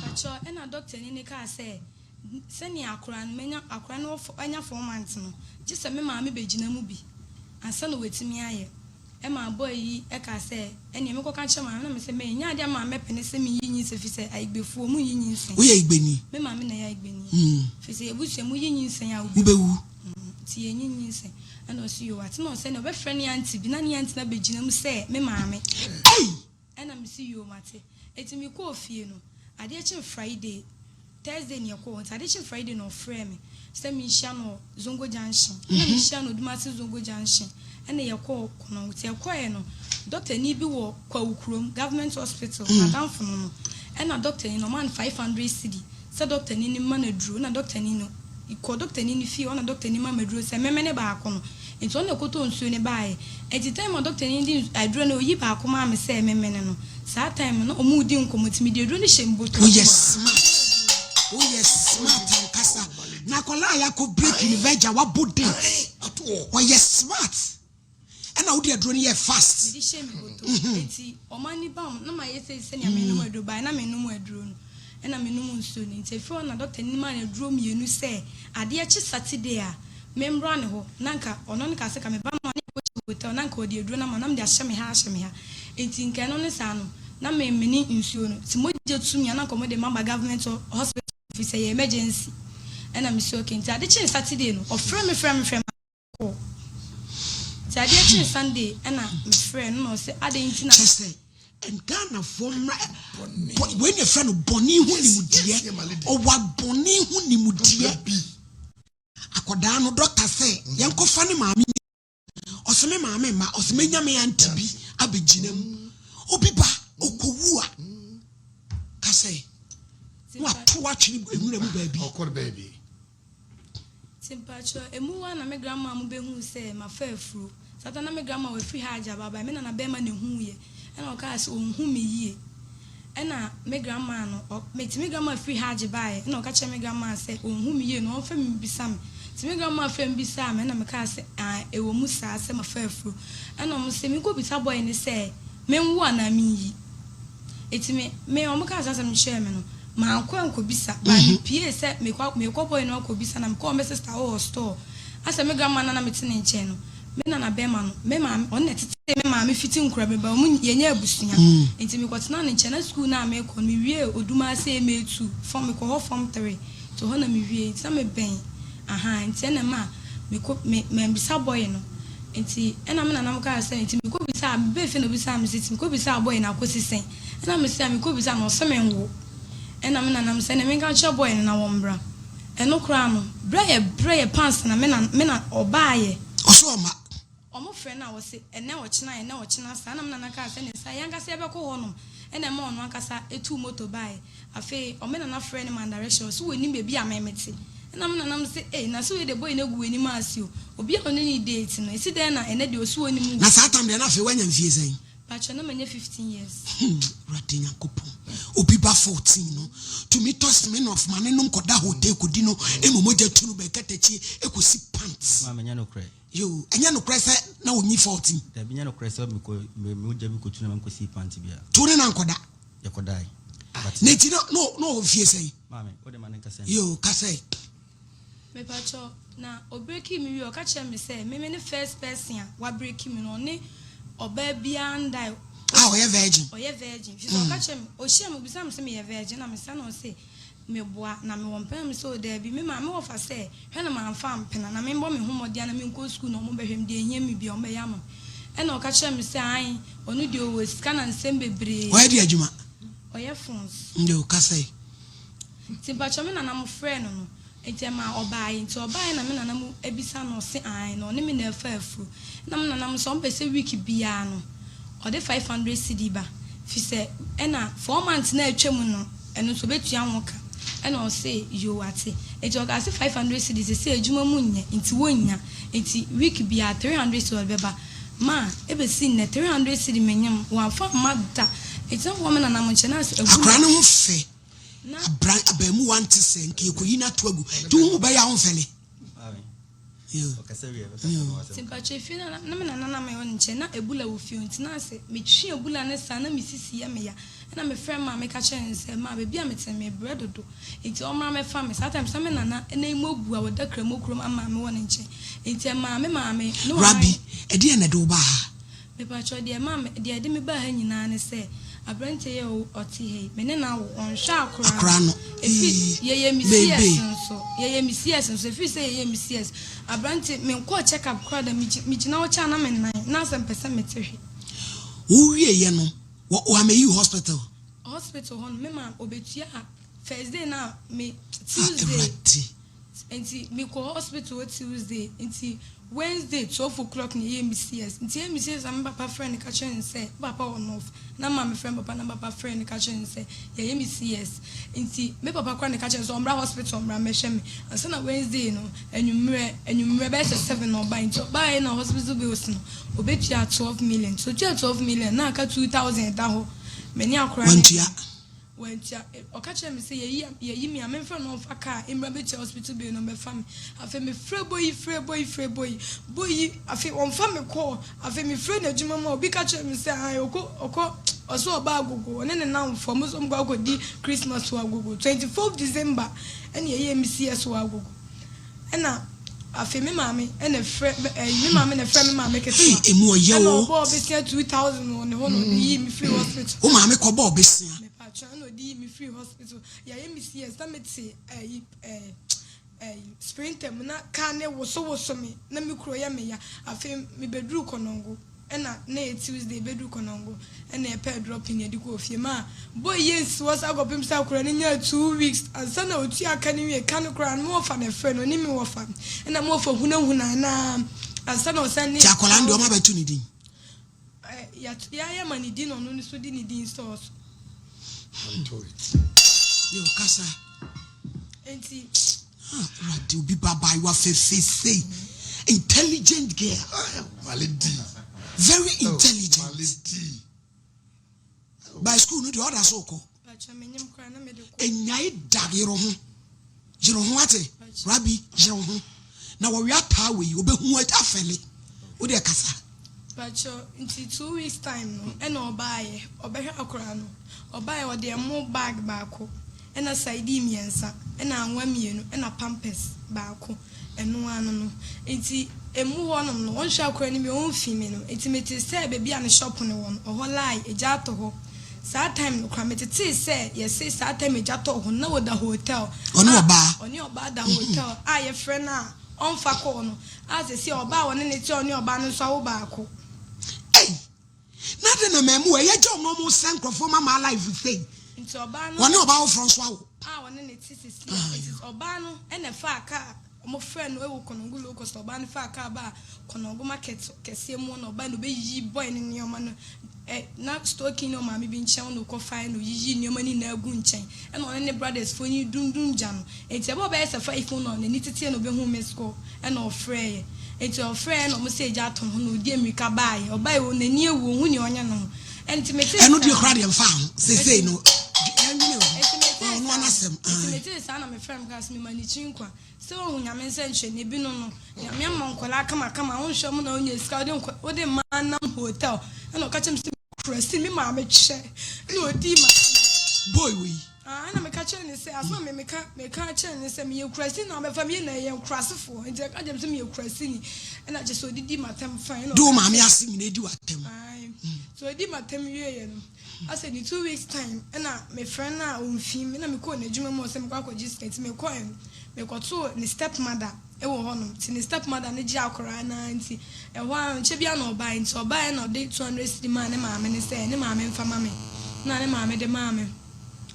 Pakyɛw, ɛna doctor ni no kaa sɛ sɛnea akora no manya akora no wɔ anya 4 months no, gye sɛ me maame bɛgyina mu bi ansa na watumi ayɛ. Ɛma boy yi kaa sɛ ɛneɛ mekɔka kyerɛ maame na me sɛ menyɛ adeɛ a maame pene sɛ meyi nyinsɛn firi sɛ Ayigbefoɔ mu nyi nyinsɛn. Woyɛ Ayigbeni? Me maame na ɛyɛ Ayigbeni. Firi sɛ yɛabusua mu yi nyinsɛn a wobɛwu. Wobɛwu. Nti yɛnyi nyinsɛn. Ɛna ɔse yoo ate na ɔsɛ nea ɔbɛfrɛ ne aunty bi na ne aunty no abɛgyina mu sɛ me maame. Ei! Ɛna mese yoo mate. Nti mekɔɔ fie no, adeɛ kyee Friday, Thursday na yɛkɔɔ hɔ, nti adeɛ kyee Friday na ɔfrɛɛ me sɛ menhyia no wɔ Zongo Junction. Ɛna mehyia no Odumase Zongo Junction ɛna yɛkɔɔ Konongo. Nti yɛkɔeɛ no, dɔktani bi wɔ Kwawu kurom, Government Hospital, n'adamfo no no. Ɛna dɔktani no ɔmaa no 500 cedi sɛ dɔktani no mma no aduro. Ɛna dɔktani no kɔɔ dɔktani no fie hɔ na dɔktani ma me aduro sɛ memene baako no. Nti ɔno na ɛkɔtɔɔ nsuo no baeɛ. Nti time a dɔktani no de aduro no ɔyi baako maa me sɛ memene no, saa time no na wɔn redi nkɔmmɔ nti mede aduro no hyɛ me bɔtɔ mu. Woyɛ smart, woyɛ smart ankasa. Na akwadaa a yɛakɔ break ne vɛgya wabɔ date, ɔyɛ smart. Ɛna wode aduro no yɛɛ fast. Mede hyɛɛ me bɔtɔ mu. Enti wɔn ani ba ho na mayɛ sei sɛnea menom aduro baeɛ na menom aduro no ɛna menom nsuo no. Nti ɛfiri hɔ na dɔkta no maa no aduro mmienu sɛ adeɛ kye Saturday a memmra ne hɔ na nka ɔno no kaa sɛ ka meba no a na yɛkɔhyɛ hotel na nka ɔde aduro no ama na mede ahyɛ me ha ahyɛ me ha. Nti nka ɛno ne saa no na memene nsuo no. Nti mogya tu me a na nka wɔde maba government hospital ɛfiri sɛ ɛyɛ emergency. Ɛna mese okay. Nti ade kyee Saturday no ɔfrɛ me frɛ me frɛ me. Kɔ. Nti adeɛ kyee Sunday ɛna me frɛɛ no na ɔse adɛn nti na. Kyerɛ sɛ Ghanafoɔ mmra wei na ɛfrɛ no bɔne ho nimdeɛ ɔwɔ bɔne ho nimdeɛ akɔdaa no dɔkta sɛ yɛnkɔfa ne maame ɔsɛ me maame mma ɔsɛ menya me aunty bi abɛgyina mu obi ba ɔkɔwu a ka sɛ na wato atwene nwura mu baabi. Ɔkɔ baabi. Nti Nti mpakyɛw, emu hɔ ara na me grandma mo behuu sɛ mafa afuro. Saa ta na me grandma wafiri Hajj aba, but me nana bɛɛma na ehuuiɛ. Ɛna ɔkaa sɛ ɔnhu me yie. Ɛna me grandma no, ɔ, me, nti me grandma firi Hajj baeɛ, ɛna ɔka kyerɛɛ me grandma sɛ ɔnhu me yie no ɔmfrɛ me mmisa me. Nti me grandma frɛɛ me bisaa me, ɛna mekaa sɛ aah, ɛwɔ mu saa sɛ mafa afuro. Ɛna ɔmo se menkɔbisa boy no sɛ menwo anaa menyi. Enti me, me, wɔkaa saa asɛm no kyerɛɛ me no, mankɔ ankɔbisa, but mepiee sɛ mekɔ, merekɔ boy no akɔbisa, na mekɔɔ me sister hɔ wɔ store. Asɛ me grandma no a na mete ne nkyɛn no, me nana bɛrima no, me maame, ɔno na ɛtetee me maame fiti nkora mu, but wɔn, yɛnyɛ abusua. Enti mekɔtenaa ne nkyɛn, na sukuu no a mekɔ no, mewiee Odumase MA2, form, mekɔɔ hɔ form 3, nti hɔ na mewiee, nti na mebɛn, ahaa, nti ɛna ɛma mekɔ, me, mammisa boy no. Nti ɛna me nana mo kaa sɛ nti mekɔ bisaa me bɛɛ fie na obisaa me sɛ nti mekɔ bisaa boy no akosi sɛn ɛna me se a mekɔ bisaa no ɔse me nwo ɛna me nana mo sɛ ɛna menka nkyerɛ boy no na wɔn bra ɛno koraa no brɛ yɛ brɛ yɛ pants na me na me na ɔbaa yɛ. Ɔse ɔma. Ɔmo frɛ no a ɔse ɛnɛ ɔkyena ɛnɛ ɔkyena saa ɛna me nana kaa sɛ ɛne saa yɛn ankasa yɛbɛkɔ hɔ nom ɛna ɛma ɔno ankasa etuu motor baeɛ Afei ɔme nana frɛɛ no maa no direction, ɔse wɔnim baabi a me mete. Ɛna me nana se ei na se wei deɛ boy no agu w'anim ase o, obi a ɔne no date no, esi dɛn na ɛnɛ deɛ ɔse ɔnim wo. Na saa tam deɛ na afei w'anya mfie sɛn? Pakyɛ na manya 15 years. Hmm Awurade Nyankopɔn, obi ba 14 no tumi tɔ Smirnoff ma ne nom kɔda hotel kɔdi no ma mogya tu no bɛkatakyie kɔsi pants. Maame nyɛ nokorɛ. Yoo, ɛnyɛ nokorɛ sɛ na ɔnyi 14. Dabi nyɛ nokorɛ sɛ mekɔ me mogya bi kɔtu na mekɔsii pant bi a. To ne na nkɔda. Yɛkɔdae. But. Na eti na na na ɔwɔ mfie sɛn? Maame, wode ma no nkasa ni. Yoo, kasa yi. Mepakyɛw, na ɔbreki me wie ɔka kyerɛɛ me sɛ me me ne first person a wabreki me no ɔne ɔbaa biara ndae. A ɔyɛ virgin. Ɔyɛ virgin. Fi sɛ ɔka kyerɛ me, ɔhyia me ɔbisa me sɛ meyɛ virgin na mesa na ɔse Meboa, na mewɔ mpena me sɛ o daabi, me maame wɔfa sɛ, hwɛ na mamfa ampena, na membɔ me ho mmɔden a na menkɔ sukuu na wɔbɛhwɛ me, deɛ ɛhia me biara wɔbɛyɛ ama me. Ɛna ɔka kyerɛɛ me sɛ aane, ɔno deɛ ɔwɔ sika na nsɛm bebree. Ɔyɛ deɛ adwuma? Ɔyɛ phones. Nde o, kasa yi. Nti mpakyɛw me nana mo frɛɛ no no, nti ɛmaa ɔbaeɛ, nti ɔbaeɛ na me nana mo bisa no ɔse aane, na ɔne me na ɛfa afuro. Ɛna me nana mo sɛ ɔmpɛ sɛ week biara no ɔde 500 cedi ba, fisɛ ɛna four months no a atwa mu no ɛno nso ɔbɛtua ho ka. Ɛna ɔse yoo wate. Nti ɔkaa se 500 cedi sesei adwuma mu nyɛ nti wonnya, nti week biara 300 cedi ɔde bɛba. Ma ɛbɛsi nnɛ 300 cedi menyem wamfa amma da. Nti na mekɔ me nana mo nkyɛn na asɛ agu Akwadaa no ho fɛ, abran abaamuwa nte sɛ nka yɛkɔyi no ato agu, nti wo ho bɛyɛ a womfɛle. Nti mpakyɛ fie no na me nana na mewɔ ne nkyɛn na abula wɔ fie hɔ nti na sɛ metwe abula no saa na me sisi yɛ me ya ɛna me frɛ maame ka kyerɛ no sɛ maa baabi a mete no mebrɛ dodo nti ɔmmra mɛfa me saa time sɛ me nana nan mu abu a wɔda kramo kurom ama me wɔ ne nkyɛn nti ɛmaa me maame ne wɔn Rabi, ɛdeɛn na ɛde wo baa ha? Mepakyɛw, deɛ ɛmaa me, deɛ ɛde me baa ha nyinaa ne sɛ, aberanteɛ yi a ɔte ha yi, me ne no awo, ɔnhwɛ akora no. Akora no, Ɛfiri, eii, yɛyɛ me CS baby. nso, yɛyɛ me CS nso, ɛfiri sɛ yɛyɛ me CS, aberanteɛ, menkɔɔ check up koraa da, megyi, megyina hɔ kyɛ a na me nan, na asɛ mpɛ sɛ mete hwe. Wowieeɛ no, wɔ, wɔammɛyi wo hospital? Hospital hɔ no, me maame, ɔbɛtuaa, first day no a, me, Ah, Tuesday. Awurade. Nti mekɔ hospital hɔ Tuesday nti Wednesday 12 o'clock na yɛyɛ me CS nti yɛyɛ me CS na me papa frɛ no ka kyerɛ no sɛ me papa wɔ north na maame frɛ me papa na me papa frɛ no ka kyerɛ no sɛ yɛyɛ me CS nti me papa koraa na ɛka kyerɛ no sɛ ɔmmra hospital ɔmmra mmɛhwɛ me ansa na Wednesday no anwummerɛ anwummerɛ bɛyɛ sɛ 7 na ɔbae nti ɔbaeɛ na hospital bills no ɔbɛtua 12 million nti ɔtua 12 million na aka 2000 da hɔ me ne akora no Wantua. Wantua. Ɔka kyerɛɛ me sɛ yɛyi yɛyi me a memfrɛ no ɔmfa kaa mmra bɛtua hospital bill no ɔmmɛfa me. Afei mefrɛ boy yi frɛ boy yi frɛ boy yi. Boy yi afei ɔmfa me kɔɔ. Afei mefrɛ no adwuma mu a obi ka kyerɛɛ me sɛ ae ɔkɔ ɔkɔ ɔsɛ ɔba Agogo ɔne ne nnamfoɔ ɔmo nso ɔmo kɔ akɔdi Christmas wɔ Agogo. 24th December ɛna yɛyɛɛ me CS wɔ Agogo. Ɛna afei me maame ɛna frɛ ɛyi me maame na ɛfrɛ me maame ketewa. Hey, emu ɔyɛ Ɛna o. ɔbɔɔ besia 2000 wɔ ne hɔ na ɔde yii me firi hospital. Wo maame kɔ bɔɔ besia. Mepatwa ɛna ɔde yii me firi hospital. Yɛayɛ me CS na me te ɛyi ɛɛ ɛyi sprinter mu na car ne woso woso me na me kuro yɛ me ya. Afei me bɛduru Konongo. Ɛna na ɛyɛ Tuesday bɛduru Konongo ɛna yɛpɛɛ dropping yɛde kɔɔ fie maa boy yi ansi hɔ saa kɔpem sɛ akwadaa no nyaa 2 weeks ansa na ɔtua ka no wie ka no koraa no me wɔfa na ɛfrɛ no ɔne me wɔfa ɛna me wɔfa hunahuna no ara ansa na ɔsan ne Nti akwadaa no deɛ ɔma bɛto ne din? Yɛayɛ ma ne din na ɔno nso de ne din sɔɔ so. Yo, kasa. Nti. Ah, Awurade, obi ba abaayewa fɛfɛ sei. Intelligent girl. Maledi. Very intelligent. Maledi. By school no deɛ ɔda so kɔ. Pakyɛ menyim koraa na mede kɔ. Enyae da yere ho. Yere ho ate. Rabi yere ho. Na wɔwe ataa wei obehu afɛle. Wo deɛ kasa. Pakyɛ nti 2 weeks time no ɛna ɔbaayɛ ɔbɛhwɛ akwaraa no. Ɔbaayɛ ɔde ɛmo bag baako ɛna sardine mmiɛnsa ɛna anwa mmienu ɛna pampers baako ɛno ano no. Nti emu hɔnom no ɔnhwɛ akwaraa no bi ɔnfi mi no nti mete sɛ beebi a ne shop no wɔ no ɔhɔ lie egya atɔ hɔ. Saa time no koraa metetee sɛ yɛse saa time egya tɔ hɔ no na wɔda hotel. Ɔne ɔbaa. Ɔne ɔbaa da hotel a yɛfrɛ no a ɔmfa kɔɔ no a sɛsi ɔbaa a ɔne ne te ɔne ɔbaa no nso awo baako. Ei! Na de na mɛmu ɛyɛ gye ɔmo ɔmo sɛ nkurɔfoɔ ma maa life sei. Nti ɔbaa no Wɔne ɔbaa foforɔ nso awo. a ɔne ne te sisi a nti ɔbaa no ɛna ɛfaa kaa ɔmo frɛ no ɛwɔ Kɔnɔngo low cost. Ɔbaa no faa kaa baa Kɔnɔngo market kɛseɛ mu na ɔbaa no ɔbɛyiyi boy no nneɛma no ɛ na stocking ne ɔmaame bi nkyɛn na ɔkɔ fae na oyiyi nneɛma no nyinaa gu nkyɛn ɛna ɔne ne brothers fo yi dundun gya no. Nti ɛbɛ ɔbɛyɛ sɛ 5 mu na n'ani tete na ɔbɛhu miss call ɛna ɔfrɛ yɛ. Nti ɔfrɛ yɛ na ɔmo sɛ egya atɔ ho na odi mmirika baayɛ. Ɔbaayɛ wɔ n'ani ewu ohun nea ɔnyɛ no ho. Ɛnti mete Ɛno deɛ koraa deɛ mfa ho seesei no yɛnwene ho. Ɔno anasɛm. Nti mete saa na mefrɛ no kaa sɛ mema ne kyi nkwa sɛ ohu Nyame nsɛnkyerɛnne bi no no Nyame ama nkɔlaa kamakama wonhwɛ mu na wonya sika wode nkɔ wode mmaa nam hotel. Ɛna ɔka kyerɛ me sɛ kura si me maame kyɛ ɛna ɔdii ma Boy wei. Ah, ɛna meka kyerɛ ne sɛ asɛm a me meka meka kyerɛ ne sɛ meyɛ kurasi na ɔbɛfa me yɛ na yɛ nkurasefoɔ nti ɛka kyerɛ me sɛ meyɛ kurasi ni ɛna kyerɛ sɛ ɔdidi m'atɛm fine ɛna De wo ɔka maame ase nyina edi w'atɛm. Ae. So ɔdi m'atɛm wieɛ no asɛ ne 2 weeks time ɛna mefrɛ no a ɔmfim ɛna mekɔɔ n'adwuma mu ɔ sɛ mekɔ akɔgye sika. Nti mekɔɛ no mekɔtoo ne step mother ɛwɔ hɔnom. Nti ne step mother no gye akɔraa naa nti ɛhɔ a nkyɛ bia na ɔbaeɛ. Nti ɔbaeɛ na ɔde 200 cedi maa ne maame ne sɛ ne maame mfa ma me na ne maame de maa me.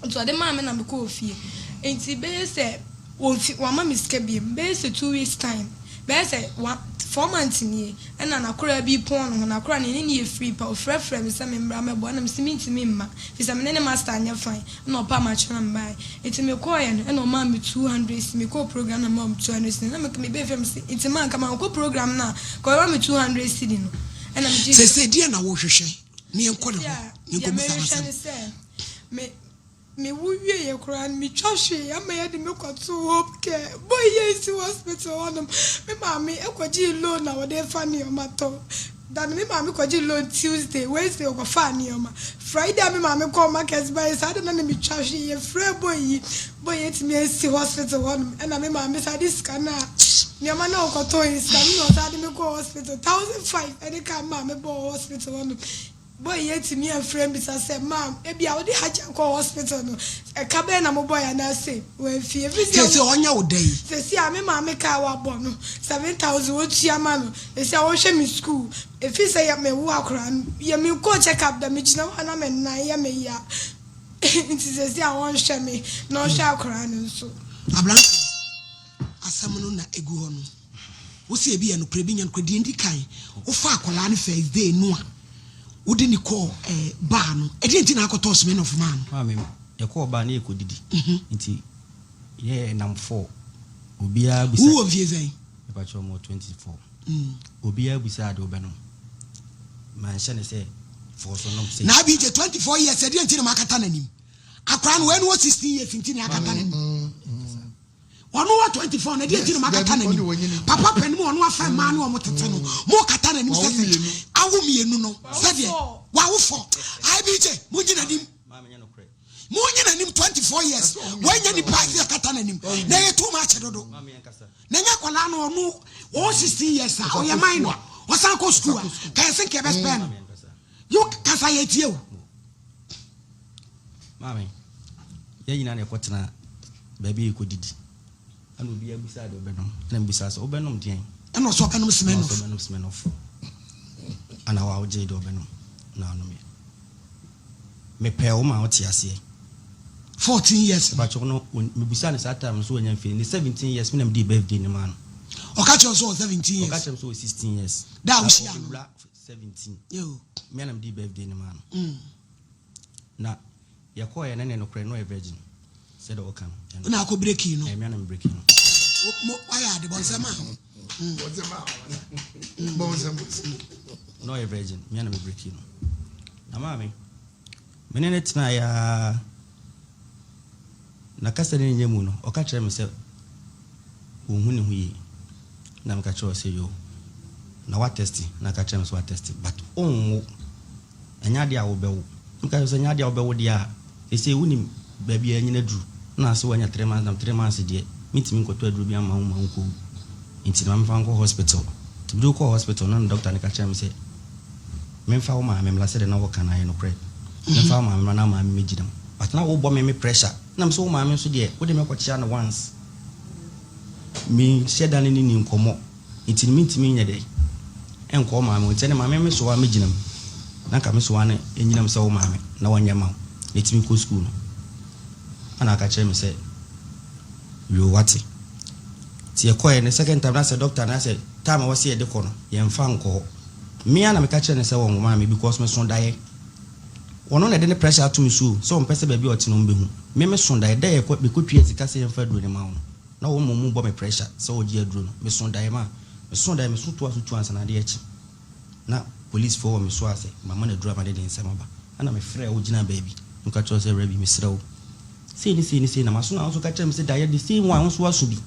Nti ɔde maa me na mekɔɔ fie. Nti bɛyɛ sɛ wɔmfi wama me sika biom bɛyɛ sɛ 2 weeks time bɛyɛ sɛ 4 months nie ɛna n'akoraa bi pɔn no ho. N'akoraa no ɛne ne yɛ free pa ɔfrɛfrɛ me sɛ me mmra mɛbɔ ɛna mesi mentumi mma fi sɛ mene ne master anyɛ fine ɛna ɔpa ama kyerɛ na mebaeɛ. Nti mekɔɔyɛ no ɛna ɔmaa me 200 cedi. Mekɔɔ program na ɔmaa me 200 cedi na mebɛɛ fie me sɛ nti maa nka mankɔ program no a ka ɔbɛma me 200 cedi no ɛna megye Seesei deɛ na wohwehwɛ ne yɛnkɔ ne hɔ ne deɛ nkɔmmisa mehwehwɛ n'asɛm. Ne sɛ me mewu wieɛ koraa no metwa hwee ama yɛde me kɔto Hope Care boy yɛ si hospital hɔnom. Me maame ɛkɔgyee loan na wɔde fa nneɛma tɔ da no. Me maame kɔgyee loan Tuesday, Wednesday ɔkɔfaa nneɛma, Friday a me maame kɔɔ market baeɛ saa de na ne metwa hwee. Yɛfrɛ boy yi, boy yi etumi asi hospital hɔnom ɛna me maame saa de sika no a nneɛma na ɔkɔtɔn yi sika no na ɔsaa de me kɔɔ hospital 1,500 ɛde ka maame bɔɔ hospital hɔnom. Boy yi etumi afrɛ mbisa sɛ maam ebi a wode hagya kɔ hospital no ɛka bɛyɛ na mobɔ yɛ anaasɛ wɔamfie efi sɛ Seesei ɔnyɛ wo dɛ yi. Sɛsi a me maame kaa wabɔ no 7,000 wɔtua ma no. Sɛsi a wɔhwɛ me school efi sɛ yɛ mewo akora no yɛ me kɔ check up da megyina hɔ a na me nan yɛ me ya nti sɛsi a wɔnhwɛ me na ɔhwɛ akora no nso. Aberante, asɛm no na egu hɔ no. Wosi ebi yɛ nokorɛ, ebi nyɛ nokorɛ. Deɛ ndi kan, wofa akwadaa no first day no a wode ne kɔɔ bar no, ɛdeɛ nti na akɔtɔɔ Smirnoff maa no? Maame, yɛkɔɔ bar ne yɛkɔdidi nti yɛyɛ nam four obiara bisa. Wowɔ mfie sɛn? Mepakyɛ mɔ 24. Obiara bisa ade wobɛnom manhyɛ ne sɛ fɔɔ so nom sɛ. Na abi gye 24 years, ɛdeɛ nti na makata n'anim? Akwadaa no wɔn wɔ 16 years nti na akata n'anim. Ɔno wɔ 24 na ɛdeɛ nti na makata n'anim? Papa panin mu ɔno afa mmaa ne ɔmo tete no mo kata n'anim sɛ sɛ awo mmienu no sɛdeɛ wawo fɔ. Ibj mo nyi n'anim, mo nyi n'anim. 24 years wɔnyɛ nipa ase akata n'anim na ɛyɛ too much dodo. Na nyɛ akwadaa no ɔno ɔwɔ 16 years a ɔyɛ minor ɔsan kɔ school a kɛyɛ sɛ nkɛ bɛ spare no. Yóò kasa yɛ tie o. Maame, yɛn nyinaa na yɛkɔtena baabi a yɛkɔdidi ɛna obiara bisa deɛ ɔbɛnom ɛna mbisa sɛ wobɛnom deɛn? Ɛna ɔsɛ ɔbɛnom ɛna ɔsɛ Smirnoff. Ɔbɛnom Smirnoff ɛna wa wogye deɛ ɔbɛnom na ɔnomyɛ. Mepɛɛ wo ma wote aseɛ. 14 years. Mepakyɛw no mebusa no saa time no so wanya mfie ne 17 years me na mede birthday ne maa no. Ɔka kyerɛ sɛ ɔwɔ 17 years? Ɔka kyerɛ me sɛ ɔwɔ 16 years. Da a wohyia no? Ɔbɛwura 17. Yo. Me na mede birthday ne maa no. Na yɛkɔɔyɛ ne ne nokorɛ no ɔyɛ virgin sɛdeɛ ɔka no. Na akɔ break no. Ɛmea na me break no. Mo wayɛ ade bɔ nsɛm a ho. Bɔ nsɛm a ho. Bɔ nsɛm. Na ɔyɛ virgin, me na me breaki no. Na maame, me ne no tenaeɛ ara, na kasa no nyɛ mu no, ɔka kyerɛɛ me sɛ ɔnhu ne ho yie. Na meka kyerɛɛ ɔ sɛ yoo, na woatɛste? Na ɔka kyerɛɛ me sɛ woatɛste, but wonwo. Ɛnyɛ adeɛ a wobɛwo. Meka kyerɛɛ no sɛ ɛnyɛ adeɛ a wobɛwo deɛ a, seesei wonim baabi a anyini aduru, na ase woanya three months, na three months deɛ, mentumi nkɔtɔ aduro bi amma wo ma wonkɔwu. Nti no ma memfa wo nkɔ hospital. Nti mede wo kɔɔ hospital no na doctor no ka kyerɛɛ me sɛ memfa wo maame mmra sɛdeɛ na woka no ayɛ nokorɛ. Memfa wo maame mmra na wo maame mmɛgyina mu. But na wobɔ me me pressure. Na mese wo maame nso deɛ wode me kɔkyea no once. Menhyɛ da ne no nni nkɔmmɔ. Nti no mentumi nyɛ dɛ nkɔ wo maame hɔ. Nti ɛne maame me soa mɛgyina mu. Na nka me soa no nnyina mu sɛ wo maame na wɔnyɛ ma wo na ɛtumi kɔ sukuu no. Ɛna ɔka kyerɛɛ me sɛ yoo wate. Nti yɛkɔeɛ no second time na sɛ doctor no asɛ time a wɔse yɛde kɔ no yɛmfa nkɔ hɔ. Me ara na meka kyerɛɛ no sɛ wɔnwo maame because meso daeɛ. Ɔno na ɛde ne pressure ato me so o sɛ ɔmpɛ sɛ baabi a ɔte no wɔbɛhu. Me meso daeɛ da yɛkɔ mekɔtuaa sika sɛ yɛmfa aduro no ma wo no na wɔn mmom bɔ me pressure sɛ wɔgye aduro no. Meso daeɛ ma meso daeɛ meso toa so tu ansa na adeɛ akye. Na policefoɔ wɔ me so a sɛ mama no aduro a mede ne nsɛm aba. Ɛna mefrɛɛ wo gyinaa baabi na meka kyerɛɛ wo sɛ Rabi mesrɛ wo sei ne sei ne sei na maso na wo nso ka kyerɛɛ me sɛ daeɛ the same one wo nso woaso bi.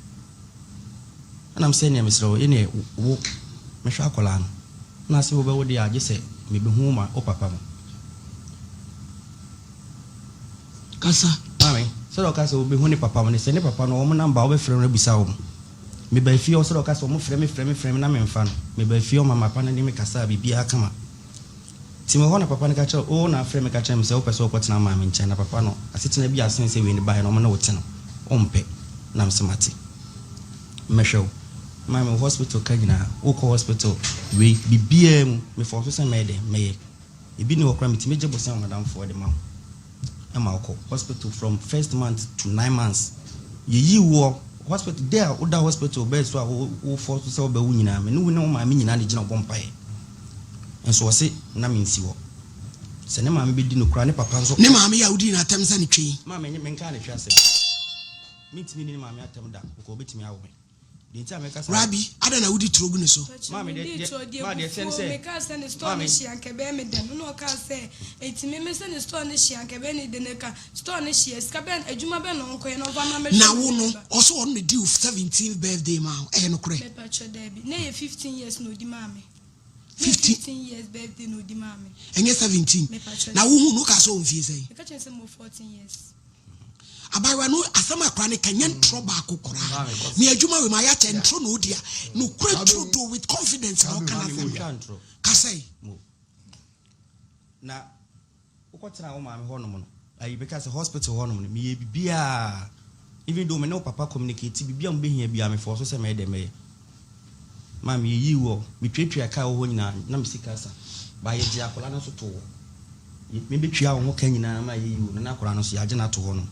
Ɛna mesɛ ɛneɛ mesrɛ wo ɛneɛ wo mɛhwɛ akwadaa no na sɛ wobɛwo deɛ a gye sɛ mebɛhu wo ma wo papa mo. Kasa. Maame, sɛdeɛ ɔka sɛ wobɛhu ne papa mo ne sɛ ne papa no wɔn number wobɛfrɛ no abisa wɔn. Mebaa fie hɔ sɛdeɛ ɔka sɛ wɔn frɛ me frɛ me frɛ me na memfa no. Mebaa fie hɔ ma mapa no ne me kasaa biribiara kama. Nti mewɔ hɔ na papa no ka kyerɛ wo na afrɛ me ka kyerɛ me sɛ wopɛ sɛ wokɔtena maame nkyɛn na papa no asetena bi asen sɛ wei no baeɛ no ɔmo ne wo te no wompɛ na mese mate mɛhwɛ wo maame wo hospital ka nyinaa wokɔ hospital wei biribiara mu mefɔɔ so sɛ mɛyɛ dɛn mɛyɛ ebi ni hɔ koraa metumi gye bosea wɔ madamfoɔ de ma wo ma wokɔ hospital from first month to 9 months yɛyi woɔ hospital day a woda hospital bɛɛ so a wo fɔ so sɛ wobɛwo nyinaa me ne wo ne wo maame nyinaa na gyina bɔ mpaeɛ nso ɔse na mensi hɔ sɛ ne maame bɛdi no koraa ne papa nso Ne maame yɛ a wodii n'atɛm sɛ ne twe. Maame nye menkaa ne twe asɛm. Mentumi ni ne maame atɛm da because ɔbɛtumi awo me deɛ nti a mɛka saa. Rabi, adɛn na wodi turo gu ne so? Maame deɛ Medii deɛ turo deɛ maa deɛ ɛteɛ ne abufuo sɛ mekaa sɛ ne store no maame hye anka ɛbɛyɛ me dɛn ɛna ɔkaa sɛ enti me me sɛ ne store no hye anka ɛbɛyɛ ne dɛn ɛka store no hye a sika bɛn adwuma bɛn na ɔnkɔyɛ na ɔmfa mmra mmɛhwɛ Na me wo ne no, me ba. ɔse ɔno na di wo 17th birthday ma wo, ɛyɛ nokorɛ? Mepakyɛ daabi na ɛyɛ 15 years na ɔdi maa me. Na ɛyɛ 15? 15 years birthday na ɔdi maa me. Ɛnyɛ 17? Mepakyɛ Na daabi. wohu no wokaa sɛ ɔwɔ mfie sɛn? Meka kyerɛ no sɛ mewɔ 14 years. Abaayewa no asɛm a akora no ka nyɛ ntorɔ baako koraa. Me adwuma wei ma yɛakyɛ ntorɔ na ɔdi a nokorɛ turo do with confidence na ɔka maame n'asɛm. mentwa ntorɔ Kasa yi. mo na wokɔtena wo maame hɔnom no ayi bɛka sɛ hospital hɔnom no meyɛ biribiaa even though me ne wo papa communicate biribi a mobɛhia biaa mefɔɔ so sɛ mɛyɛ dɛ mɛyɛ ma meyɛyii wɔ metuatua ka wɔ hɔ nyinaa na me sika sa ba yɛgye akwadaa no nso to hɔ mebɛtua wo ho ka nyinaa ma yɛyi wo no na akwadaa no nso yɛagye no ato hɔ no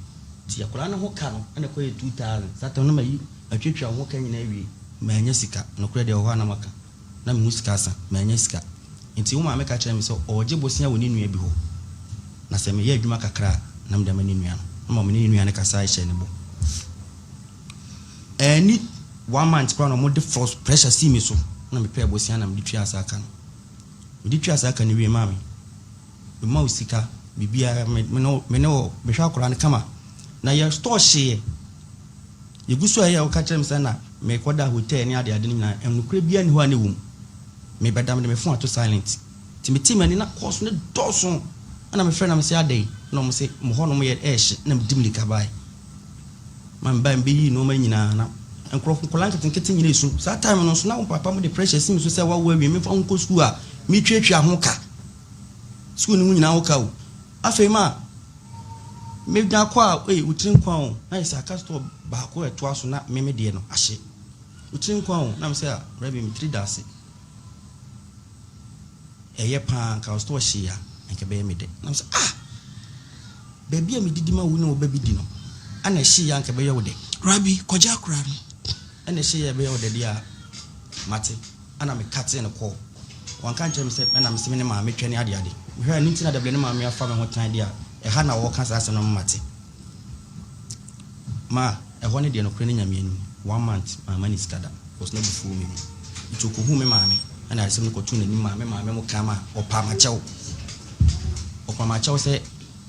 nti akwadaa no ho ka no ɛna ɛkɔyɛ 2000 saa tam no mayi atuatua wo ho ka nyinaa wie manya sika nokorɛ deɛ wɔ hɔ a na maka na mehu sika asa manya sika nti wo maame ka kyerɛ me sɛ ɔregye bosea wɔ ne nua bi hɔ na sɛ meyɛ adwuma kakra a na mede ama ne nua no na ma me ne ne nua no kasa hyɛ ne bɔ ɛni one month koraa na ɔmode force pressure sii me so na mepɛɛ bosea na mede tua saa ka no mede tua saa ka no wie maa me mema wo sika biribiara me me ne wo me ne wo mehwɛ akwadaa no kama na yɛ store hyeeɛ yɛgu so a ɛyɛ a woka kyerɛ me sɛ na mekɔda hotel ne adeade no nyinaa ɛnokorɛ biara nni hɔ a ne wɔ mu mebɛda mede me phone ato silent nti metee m'ani na calls no dɔɔso ɛna mefrɛ na mesɛ adɛn na ɔmo sɛ mo hɔ nom yɛ ɛɛhye na medi mirika baeɛ ma mebaeɛ mebɛyii nneɛma nyinaa na nkurɔfo nkwadaa nketenkete nyinaa esu saa time no nso na wo papa mo de pressure si me so sɛ wawo awie memfa ho nkɔ sukuu a metuatua ho ka sukuu no ho nyinaa ho ka o afei ma meda kɔ a ee wotiri nkwa o na yɛ sɛ aka store baako a ɛtoa so na meme deɛ no ahye wotiri nkwa o na mesɛ a rabi me tiri da ase ɛyɛ paa nka wo store hye a nka ɛbɛyɛ me dɛ na mesɛ ah baabi a medidi ma wo ne wo ba bi di no ana ɛhye a nka ɛbɛyɛ wo dɛ. Rabi kɔgye akora no. Ɛna ɛhye yɛ ɛbɛyɛ wo dɛ deɛ a mate ana mekatee no kɔɔ wanka nkyerɛ me sɛ ɛna mese me ne maame twɛ ne ade ade mehwɛ a ɛno nti na dabrɛ ne maame afa me ho tan deɛ a ɛha na wɔka saa asɛm no ma mate ma ɛhɔ ne deɛ nokorɛ ne Nyame anim. One month mamma no sika da because na abufuo wɔ me mu. Nti ɔkɔhuu me maame ɛna asɛm no kɔtoo n'anim maa me maame mo ka ma ɔpaa m'akyɛw. Ɔpaa m'akyɛw sɛ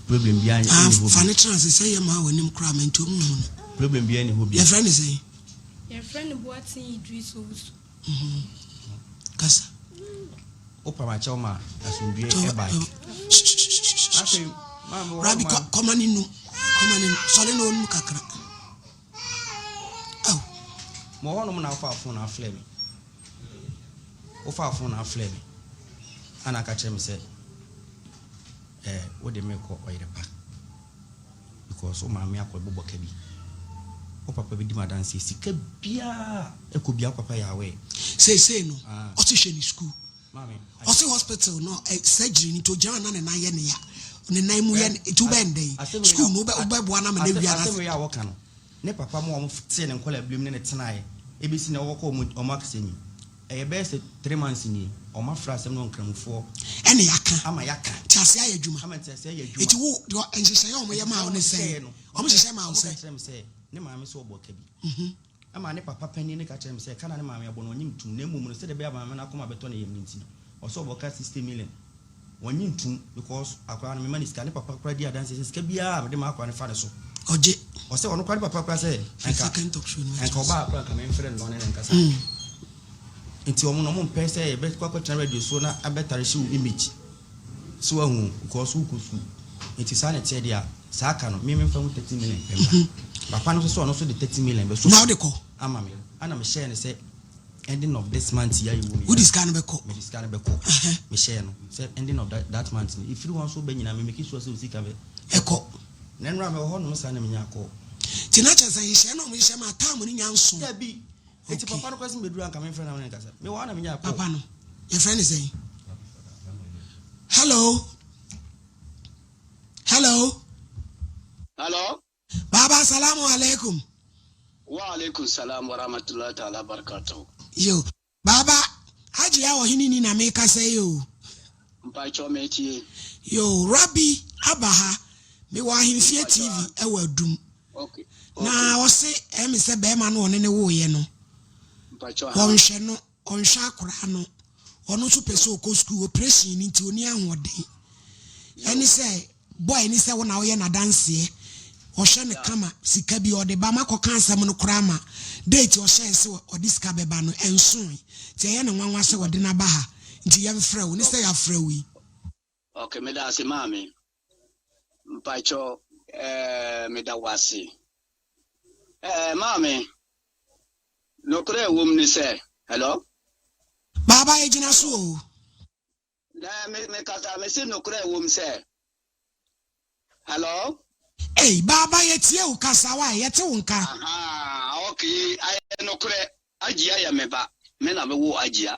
problem biara nni Ah, hɔ fa bio. no tena ase sɛ yɛ maa w'anim koraa ma nti ɔmo nhu no. Problem biara nni hɔ bio. Yɛfrɛ no sɛn? Yɛfrɛ no Boateng Idris Owusu. Kasa. Wopa m'akyɛw ma asomdwoeɛ bae. Afei maame wɔ hɔ Rabi ma. kɔma ne num kɔma ne num sɔre na ɔnum kakra. Aw. Mewɔ hɔnom na wofaa fon afrɛ me. Wofaa fon afrɛ me ana aka kyerɛ me sɛ eh, wode me rekɔ ɔyere pa. Because wo maame akɔ bobɔ ka bi. Wo papa bɛdi me adanseɛ sika biaa ɛkɔ biaa wo papa yɛ aware. Seesei no Ah. ɔse hwɛ ne school. Maame, Ɔse hospital no eh, surgery no nti ogyina hɔ na ne nan yɛ ne ya. Ne nan mu yɛ ne nti wobɛyɛ no dɛn? Asɛm wei School na no wobɛ wobɛboa no ama no asɛm awie asɛm anaasɛ? wei a wɔka no ne papa mo a wɔn tee ne nkwadaa birim ne no tenaeɛ ɛbɛsi nnɛ wɔkɔ wɔn wɔn akasɛm yi ɛyɛ bɛyɛ sɛ 3 months nie wɔn afrɛ asɛm no wɔ nkramofoɔ Ɛna yɛaka. ama yɛaka Nteaseɛ ayɛ adwuma. ama nteaseɛ ayɛ adwuma. Nti wo deɛ nhyehyɛeɛ a wɔyɛ maa Nhyehyɛeɛ wo a ne wɔn sɛn? hyehyɛeɛ no Wɔn hyehyɛ maa wo wɔn ka sɛn? kyerɛ me sɛ ne maame sɛ ɔbɔ ka bi ɛma ne papa panin no ka kyerɛ me sɛ ka na ne maame abɔ no ɔnye ntum na mmom no sɛdeɛ ɛbɛyɛ a maame no akoma bɛtɔ ne yam no nti no ɔsɛ ɔbɔ ka 60 million wɔnye ntum because akwadaa no mema ne sika ne papa koraa di adanseɛ sɛ sika biara a mede ma akwadaa no fa ne so Ɔgye. ɔsɛ ɔno koraa ne papa koraa sɛ Fi anka second talk show no anka ɛkyerɛ ɔbaa koraa anka memfrɛ no na ɔne ne nkasa nti ɔmo no ɔmo mpɛ sɛ yɛbɛkɔ akɔtena radio so na abɛtare hye wo image so wahu because wokɔ sukuu nti saa na ɛteɛ deɛ a saa ka no me memfa mu 30 million pɛ mmra papa no nso sɛ ɔno nso de 30 million bɛso Na wode kɔ? ama me ana mehyɛɛ no sɛ ending of this month yi ayɛ wɔ mu yi Wode sika no bɛkɔ? Mede sika no bɛkɔ. Mehyɛɛ no sɛ ending of that, that month no ɛfiri hɔ nso bɛ nyinaa me make sure sɛ wo sika bɛ ɛkɔ. Na nnora mewɔ hɔ nom saa na menya kɔ. Nti na kyerɛ sɛ nhyehyɛɛ na ɔmo hyehyɛ maa time no nya nso. Dabi. Eti papa no kora sɛ mebɛduru anka memfrɛ no ne nkasa. Mewɔ hɔ na menya kɔ. Papa no yɛfrɛ no sɛn? Hello. Hello. Hello. Baba salamu alaikum. Wa alaikum salam wa rahmatullahi ta'ala barakatuh. Yo. Baba, Hajiya ɔhene ni na mekasa yi o. Mpakyɛw metie. Yo, Rabi aba ha. Mewɔ Ahemfie TV ɛwɔ Adum. Okay. Na ɔse ɛyɛ me sɛ bɛrima no ɔne ne woeɛ no. Mpakyɛw ha. Ɔnhwɛ no, ɔnhwɛ akoraa no. Ɔno nso pɛ sɛ ɔkɔ sukuu, operation no nti ɔni ahoɔden. Ɛne sɛ boy ne sɛ wo na woyɛ n'adanseɛ. Ɔhwɛ no kama, sika bi ɔde ba makɔka asɛm no koraa ma date ɔhyɛɛ sɛ ɔde sika bɛba no ɛnsoe. Nti ɛyɛ no nwanwa sɛ ɔde no aba ha. Nti yɛmfrɛ wo, ne sɛ yɛafrɛ wo yi. Okay, meda ase maame. Mpakyɛw, eh, meda wo ase. Eh, maame, nokorɛ ɛwɔ mu ne sɛ, hello? Baaba yɛgyina so o. Na me me kasa me se nokorɛ ɛwɔ mu sɛ, hello? Ei, Baaba yɛtie wo kasa wai, yɛte wo nka. Ahaa, okay, ayɛ nokorɛ, Agyia yɛ me ba, me na me woo Agyia,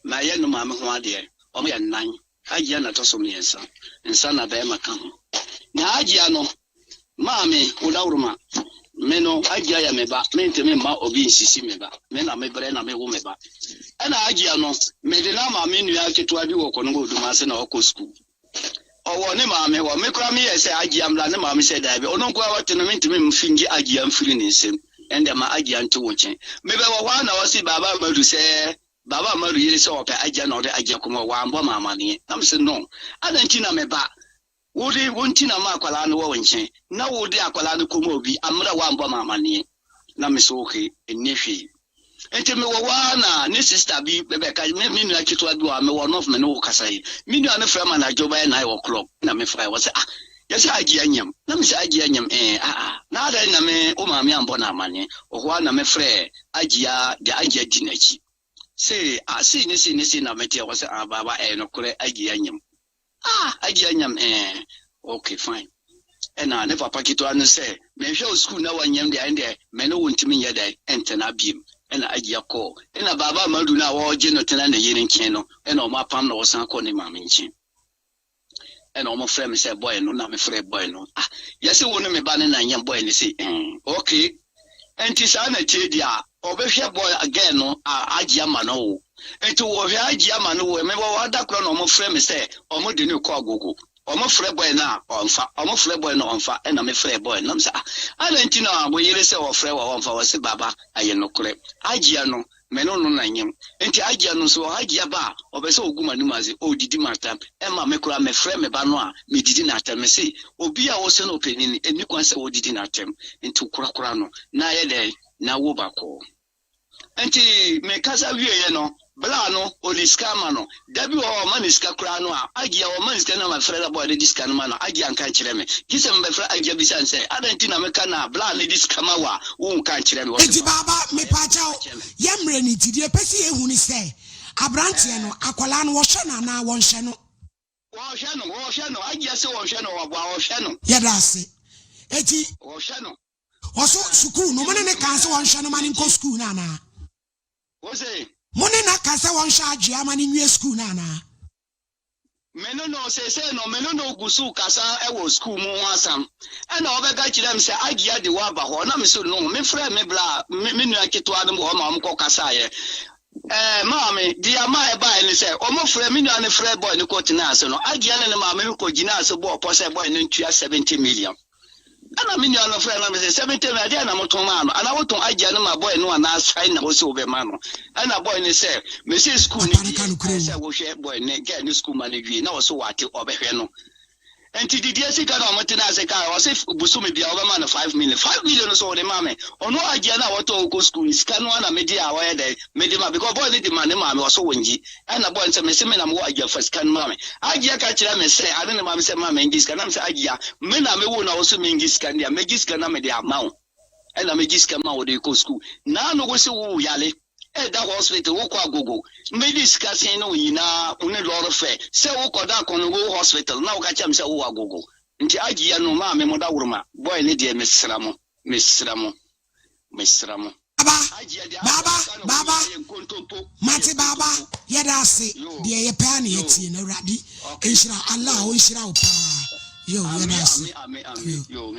mayɛ no maame ho adeɛ, wɔn yɛ nnan, Agyia na ɛtɔ so mmiɛnsa, nsa na bɛɛma ka ho. Na Agyia no, maame, wo dawuroma, me no, Agyia yɛ me ba, mentumi mma obi nsisi me ba, me na me brɛ na me wo me ba. Ɛna Agyia no, mede no ama me nua ketewa bi wɔ Kɔnɔgɔ Odumase na ɔkɔ sukuu. Ɔwɔ ne maame hɔ. Me koraa meyɛɛ sɛ Agyia mmra, ne maame sɛ daabi, ɔno nko ara ɔte no, mentumi mfi ngye Agyia mfiri ne nsam, ɛnde ma Agyia nte wo nkyɛn. Mebɛwɔ hɔ ara na ɔse Baaba Amadu sɛ Baaba Amadu yere sɛ ɔpɛ Agyia na ɔde Agyia kɔma wo, wambɔ me amaneɛ. Na mese no, adɛn nti na me ba, wode wo nti na ma akwadaa no wɔ wo nkyɛn, na wode akwadaa no kɔma obi, ammerɛ a wambɔ me amaneɛ. Na mese okay, ɛnni hwee. Nti mewɔ hɔ ara na ne sister bi bɛka, me nua ketewa bi wɔ ha, mewɔ North me ne wo kasa yi. Me nua no frɛ me anadwo bɛyɛ 9 o'clock na mefae, ɔse ah, yɛsɛ Agye anyam. Na mese Agye anyam, eh, ah ah, na adɛn na me wo maame ambɔ no amanneɛ? Wɔ hɔ ara na mefrɛɛ Agyea de Agyea di n'akyi. Se ah, sei ne sei ne sei na meteɛ, ɔse ah baaba ɛyɛ nokorɛ Agye anyam. Ah, Agye anyam, eh, okay fine. Ɛna ne papa ketewa no sɛ, menhwɛ wo sukuu na wanyam deɛ, ɛndeɛ me ne wo ntumi nyɛ dɛn ntena biem. Ɛna Agyea kɔɔ. Ɛna Baaba Amadu no a ɔregye no tena ne yere nkyɛn no, ɛna wɔn apam na ɔsan kɔɔ ne maame nkyɛn. Ɛna wɔn frɛ me sɛ boy no, na me frɛ boy no. Ah, yɛse wo ne me ba no na nyam, boy no se, eh, okay. Nti saa na tie deɛ a, ɔbɛhwɛ boy, girl no, a Agye ama no wo. Nti wɔhwɛ Agye ama no wo, mewɔ hɔ da korɔ na wɔn frɛ me sɛ wɔn de no kɔ agogo. Ɔmo frɛ boy no a ɔnfa, ɔmo frɛ boy no ɔnfa ɛna me frɛɛ boy no na me sɛ ah adɛn nti na wo yere sɛ ɔfrɛ wo a ɔnfa ɔse baba ɛyɛ nokorɛ Agyia no me ne no na nyem nti Agyia no nso Agyia ba a ɔpɛ sɛ ɔgu m'anim ase ɔdidi m'atɛm ɛma me koraa me frɛ me ba no a me didi n'atɛm me se obi a ɔsɛ no ɔpanin ɛnni kwan sɛ ɔdidi n'atɛm nti korakora no na ayɛ dɛn na wo ba kɔ. Nti me kasa wieɛ no, bla no ɔde sika ama no. Da bi wɔ hɔ a ɔma no sika koraa no a, Agia ɔma no sika no na mafrɛ na boy no de sika no ma no, Agia nka nkyerɛ me. Gye sɛ mebɛfrɛ Agia bisa no sɛ, adɛn nti na meka no a bla no de sika ma wo a wonka nkyerɛ me? Ɔse Nti papa, baaba ayɛ mepaakyɛw, kyɛ me. yɛ mmerɛ no nti deɛ yɛpɛ sɛ yɛhu ne sɛ, abranteɛ no, akwadaa no wɔhwɛ no anaa wɔnhwɛ no? Wɔhwɛ no, wɔhwɛ no, Agia se wɔhwɛ no, wɔboa, wɔhwɛ no. Yɛda ase. Enti. Wɔhwɛ no. Ɔso sukuu no, mo ne no kaa sɛ wɔnhwɛ no ma no nkɔ sukuu no anaa? Wose? Mo ne no aka sɛ wɔnhwɛ Adwoa ma no nwie sukuu no anaa? Me ne no, seesei no, me ne no gu so kasa wɔ sukuu mu ho asɛm. Ɛna ɔbɛka kyerɛɛ me sɛ, Adwoa de wo aba hɔ. Na me se, No. Mefrɛɛ me bra, me nua ketewa no wɔ hɔ ma wɔkɔ kasaeɛ. Ɛɛ, maame, deɛ ama ɛbaeɛ ne sɛ, wɔfrɛ, me nua no frɛɛ boy no kɔtenaa ase no, Adwoa ne ne maame no kɔgyinaa ase bɔɔ pɔ sɛ boy no ntua 70 million. Ɛna me nua no frɛɛ no na mese, sɛ mete no ɛdeɛn na motɔn maa no? Anaa wotɔn agya no ma boy no anaa sɛn na wose wobɛma no? Ɛna boy no sɛ, mese school no Papa no deɛ ka nokorɛ ayɛ sɛ o. wohwɛ boy no girl no school ma no wie na ɔse wate ɔbɛhwɛ no. Nti didiɛ sika na ɔmo tenaa ase kae ɔse bosome biara wobɛma no 5 million. 5 million no so wode ma me? Ɔno agya no a wɔtɔn wokɔ school no sika no ara na mede a ɔyɛ dɛn mede ma because boy no de ma ne maame ɔse wongye. Ɛna boy no sɛ, mese me na mewɔ Agyia fa sika no ma me. Agyia ka kyerɛɛ me sɛ ane ne maame sɛ ma mengye sika. Na mesɛ Agyia, me na mewo na wo se mengye sika no deɛ a, mɛgye sika na mede ama wo. Ɛna megye sika ma wo de kɔ sukuu. Naano wo se wo yare, ɛda hospital, wo kɔ agogo. Mede sika sen ne wo nyinaa, wo ne lɔre fɛ sɛ wo kɔ da Konongo hospital na wo ka kyerɛ me sɛ wo wɔ agogo. Nti Agyia no maame mo dawuruma, boy no deɛ mesrɛ mo, mesrɛ mo. Mesrɛ mo. Baaba, baaba, baaba, mate baaba, yɛda ase, deɛ yɛpɛ a na yɛtie no, Awurade nhyira, Allah ɔnhyira wo paa, yo, yɛda ase, yo,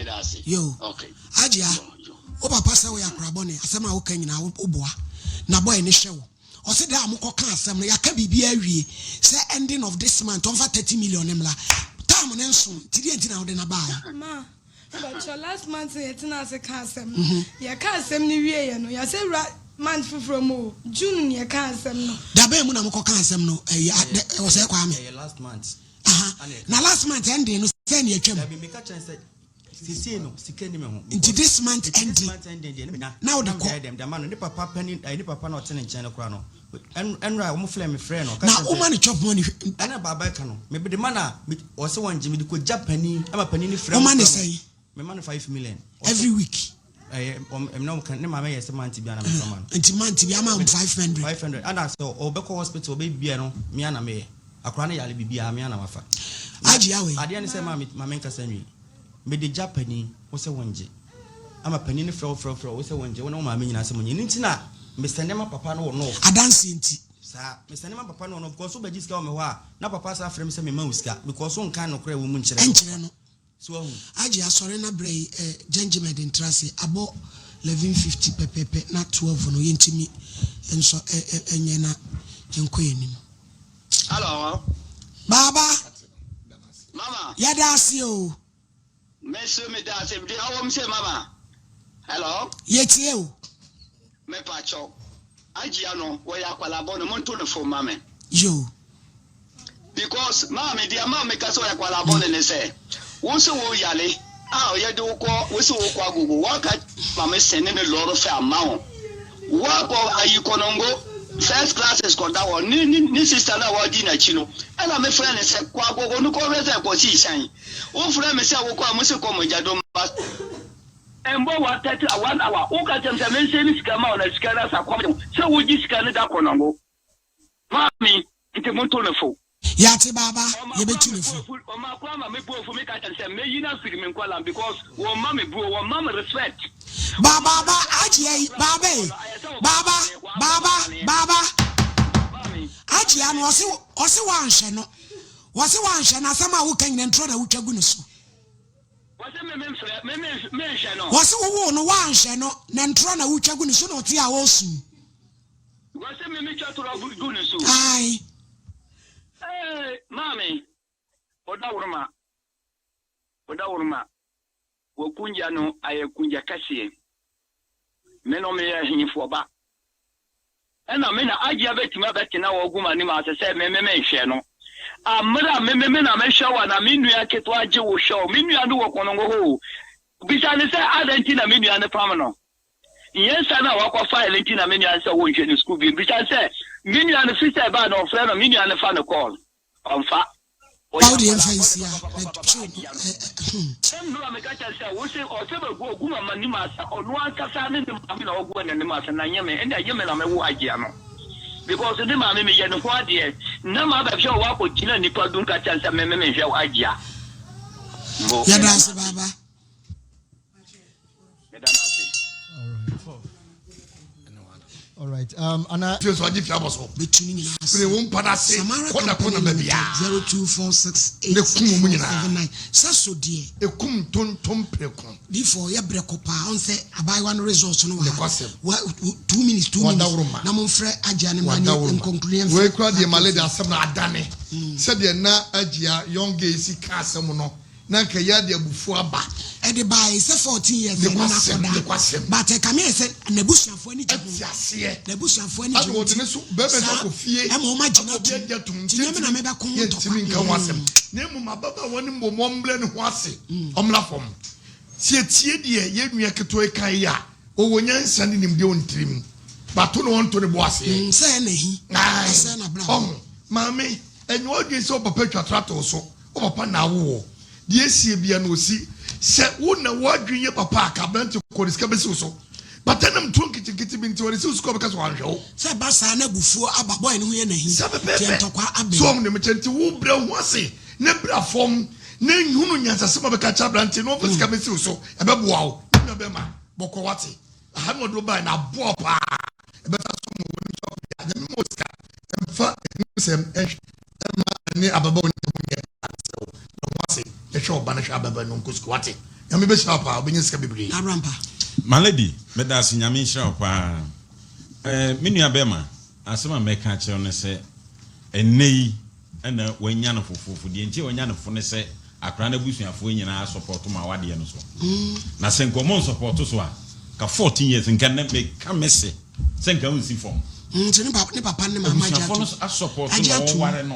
yo, Ajia, wo papa sɛ woyɛ akora bɔne, asɛm a woka nyinaa woboa, na boy no hwɛ wo, ɔse da a mokɔ ka asɛm no, yɛaka biribiara awie, sɛ ending of this month ɔmfa 30 million no mmra, time no nso, nti deɛ nti na wode no baeɛ? Mpakyɛw last month na yɛtena ase ka asɛm no yɛka asɛm no wie yɛ no yɛasɛ wura month foforɔ mu o June na yɛka asɛm no. Da bɛn mu na mokɔ ka asɛm no ɛyɛ ɛwɔ sɛ Kwame. Ɛyɛ last month. Aha na last month ending no sɛ nea atwam. Dabi meka kyerɛ sɛ sesei no sika ni me ho. Nti this month ending. This month ending deɛ ne menya. Na wode kɔ. Na mede ama no ne papa panin ne papa na ɔte ne nkyɛn no koraa no Ɛnora a wɔn frɛ me frɛ no. Na wo ma no chop money. Ɛna baaba ɛka no me de ma na ɔsɛ wɔn gye me de kɔ gya panin ɛma panin ne frɛ mo. Wo ma ne sɛn. Me ma no 5 million. Every week. Ɛyɛ ɔm ɛmina ɔmo ne maame yɛ sɛ month bi ana me fa ma no. Nti month bi ama wɔn 500. 500 ɛna sɛ ɔbɛkɔ hospital ɔbɛ bia no me ana me yɛ akora ne yare bibia me ana ma fa. Agye awɛ. Adeɛ ne sɛ maa me ma me nkasa nwi me de gya panin wosɛ wɔn gye. Ama panin no frɛ wo frɛ wo frɛ wo, wo sɛ wɔngye wo ne wo maame nyinaa sɛ monnye. Ɛno nti na mesɛnde ma papa no wɔ North. Adanseɛ nti. Saa, mesɛnde ma papa no wɔ North because wobɛgye sika wɔ me hɔ a, na papa san frɛ me sɛ memma wo sika because wonka nokorɛ a ɛwɔ mu nkyerɛ no. Nkyerɛ no. So wahu? Agye asɔre na brɛ yi eh, Gentlemen ntra ase, abɔ 11:50 pɛpɛpɛ na 12 no yɛntumi nsɔ eh eh nyɛ na yɛnkɔ yɛn anim. Hello. Baaba. Mama. Yɛda ase o. Me so me da ase deɛ ɔwɔ mu sɛ mama hello. Yɛ tie o. Me pa kyɛw agyia no wɔyɛ akwalaa bɔne mo nto no fo ma me. Yoo. Because maame deɛ ma me ka sɛ ɔyɛ akwalaa bɔne ne sɛ wo sɛ wo yale a ɔyɛ de wo kɔ wo sɛ wo kɔ agogo waka ma me sɛne ne lɔɔre fɛ ama wo wakɔ ayi kɔnɔngo first classes kɔ da hɔ ne ne ne sister no a wɔdi n'akyi no ɛna me frɛ ne sɛ kɔ agogo no kɔ hwɛ sɛ kɔ si hyɛn. Wo frɛ me sɛ wo kɔ a mo se kɔ mogya dom ba. Ɛmbɔ one 30 a one hour wo ka kyerɛ me sɛ me nsɛne sika ma wo na sika no asa kɔm de wo sɛ wo gye sika no da kɔnɔngo ma me nti mo nto no fo. Yate baaba yɛbɛtu no fo. Ɔma koraa ma me bo afu me ka kyerɛ no sɛ mɛyi no afiri me nkwalam because wɔn ma me buo wɔn ma me respect. Ba baaba agyia yi baaba yi baaba baaba baaba agyia no ɔse ɔse wanhwɛ no. Wɔse woanhwɛ no asɛm a woka nyina ntorɔ na wotwa gu ne so. Wɔse me memfrɛ me menhwɛ no. Wɔse wowoo no woanhwɛ no na ntorɔ na wotwa gu ne so na ɔte a ɔresu. Wɔse me metwa torɔ gu ne so. Ae. Ee maame, ɔdawuruma. Odaworoma, w'akungya no ayɛ kungya kɛseɛ. Me no meyɛ ahenfoɔ ba. Ɛna me na Agyia bɛtumi abɛtena hɔ agu m'anim ase sɛ me me menhwɛ no. A mmerɛ a me me me na mehwɛ wo anaa me nua ketewa gye wo hwɛ wo. Me nua no wɔ Konongo hɔ o. Bisa no sɛ adɛn nti na me nua no pam no. Nyɛ nsa no a wakɔfae no nti na me nua no sɛ wonhwɛ no sukuu bio. Bisa no sɛ me nua no firi sɛ ɛbaa no ɔfrɛ no me nua no fa no call. Ɔmfa. Ɔyɛ Wo deɛ mfa nsi ha na show no ɛ ɛ hmm. Nnora meka kyerɛ no sɛ wo se ɔsɛ bɛgu ɔgu mama nim ase ɔno ankasa ne ne maame na ɔgu n'anim ase na nyɛ me ɛnna ɛnyɛ me na mewo agyea no because ne maame meyɛ ne ho adeɛ na ma bɛhwɛ wɔ akɔ gyina nipa dum ka kyerɛ no sɛ me me menhwɛ wo agyea mbo. Yɛda ase baaba. Meda no ase. All right. Um, ana. Fie so agye fie abɔ so. Bɛtu ne nyinaa ase. Pere wo mpa no ase. Samara Kɔna Company kɔna baabi Limited a. 0246 Ne kum wɔn nyinaa. 864479 sɛ so deɛ. Ekum ntontom preko. Difo yɛ brɛko paa ɔn sɛ abaayewa no results no wɔ ha Nokwasɛm. wa two minutes two minutes Wadaworo ma. na mo nfrɛ Agyia no mmra ne Wadaworo ma. nkonkuru ne yɛnfrɛ Wei koraa deɛ saa Malay de case asɛm no adane. Sɛdeɛ na Agyia young girl yi si ka asɛm no Na anka ɛyɛ a de abufuo aba. Ɛde bae sɛ 14 years ɛne no Nokwasɛm, akɔda nokwasɛm. but ɛkame ayɛ sɛ n'abusuafoɔ ani gye ho. Ɛte aseɛ. N'abusuafoɔ ani gye Ɛna ho wɔde nti ne so bɛrima nso saa akɔ fie ɛma wɔn agye no ama obi atom agye atom nti nti nyɛ me na yɛntumi mebɛko ho ntɔkwa. yɛntumi nka ho asɛm. Na mmom ababaawa no mmom ɔmmrɛ ne ho ase, ɔmmra fam. Sɛ yɛtie deɛ yɛn nua ketewa yi kae yi a, ɔwɔ nyansa ne nimdeɛ wɔ ne tirim. But to na ɔnto ne bo aseɛ. Mm, sɛ ɛna hi, Ae, ɛsɛ n'abrabɔ. ɔho, maame, ɛnyɛ w'adwene sɛ wo papa twa tra to wo so. Wo papa na awo wo. Deɛ esie bia na osi. Sɛ wo na w'adwene yɛ papa a, ka aberante kɔ de sika bɛsi wo so. But ɛnam turo nketenkete bi nti ɔde si wo so kɔ bɛka sɛ wanhwɛ wo. Sɛ ɛba saa na abufuo aba, boy no ho yɛ no ahi, Saa nti pɛpɛɛpɛ. ntɔkwa aba So mu. wahu deɛ mekyerɛ? Nti wo brɛ wo ho ase na bra fam na hunu nyansasɛm a bɛka akyerɛ aberante no ɔmfa sika bɛsi wo so. Ɛbɛboa wo. Me nua bɛrima, bɔkɔ wate. Aha na ɔde wo bae na aboa wo paa. Ɛbɛsa so ma w'anim so akɔ biara. Nyame ma wo sika. Mfa ahuhusɛm nhwɛ mma ɛne ababaawa no ntam nyɛ paa mesrɛ wo brɛ wo ho ase na hwɛ ɔba no hwɛ ababaawa no ɔnkɔ sukuu wate Nyame bɛhyira wo paa wobɛnya sika bebree. Abrampa. My lady, meda ase Nyame nhyira wo paa. Eh, me nua bɛma, asɛm a mɛka akyerɛ wo ne sɛ, ɛnnɛ yi ɛna wanya no fofoofo. Deɛ nti a wanya no fo ne sɛ, akora no abusuafoɔ nyinaa sɔpɔto ma awadeɛ no so. Na sɛ nka ɔmo nsɔpɔto so a, ka 14 years, nka nnɛ meka mese, Sɛ nka wonsi fam. Nti ne papa ne papa ne maame agye Abusuafoɔ no atom. asɔpɔto Agye na atom. wɔware no.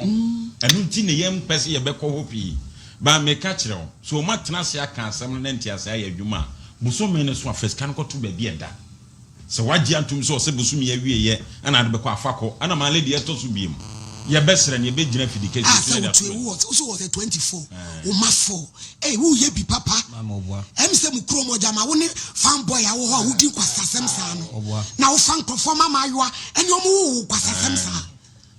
Ɛno nti na yɛmpɛ sɛ yɛbɛkɔ hɔ pii. But meka kyerɛ wo, sɛ wɔatena ase aka asɛm no na ntease ayɛ adwuma a, bosome no so a, fa sika no kɔto baabi a ɛda. Sɛ woagye atom sɛ ɔsɛ bosome yi awieeɛ na ade bɛkɔ a, fa kɔ. Ɛna my lady ɛtɔ so biom, yɛbɛsrɛ no, yɛbɛgyina afidi Ah kɛseɛ so sɛ na yɛde ato wotue w'anim. wowɔ wo so wɔ sɛ 24 wo ma 4 ei woyɛ bi papa ɛm sɛ mo kurom ɔgyama wo ne farm boy a wɔ hɔ a wodi nkwasasɛm saa no na wofa nkurɔfoɔ ma maayewa ɛne ɔmo wo wo nkwasasɛm saa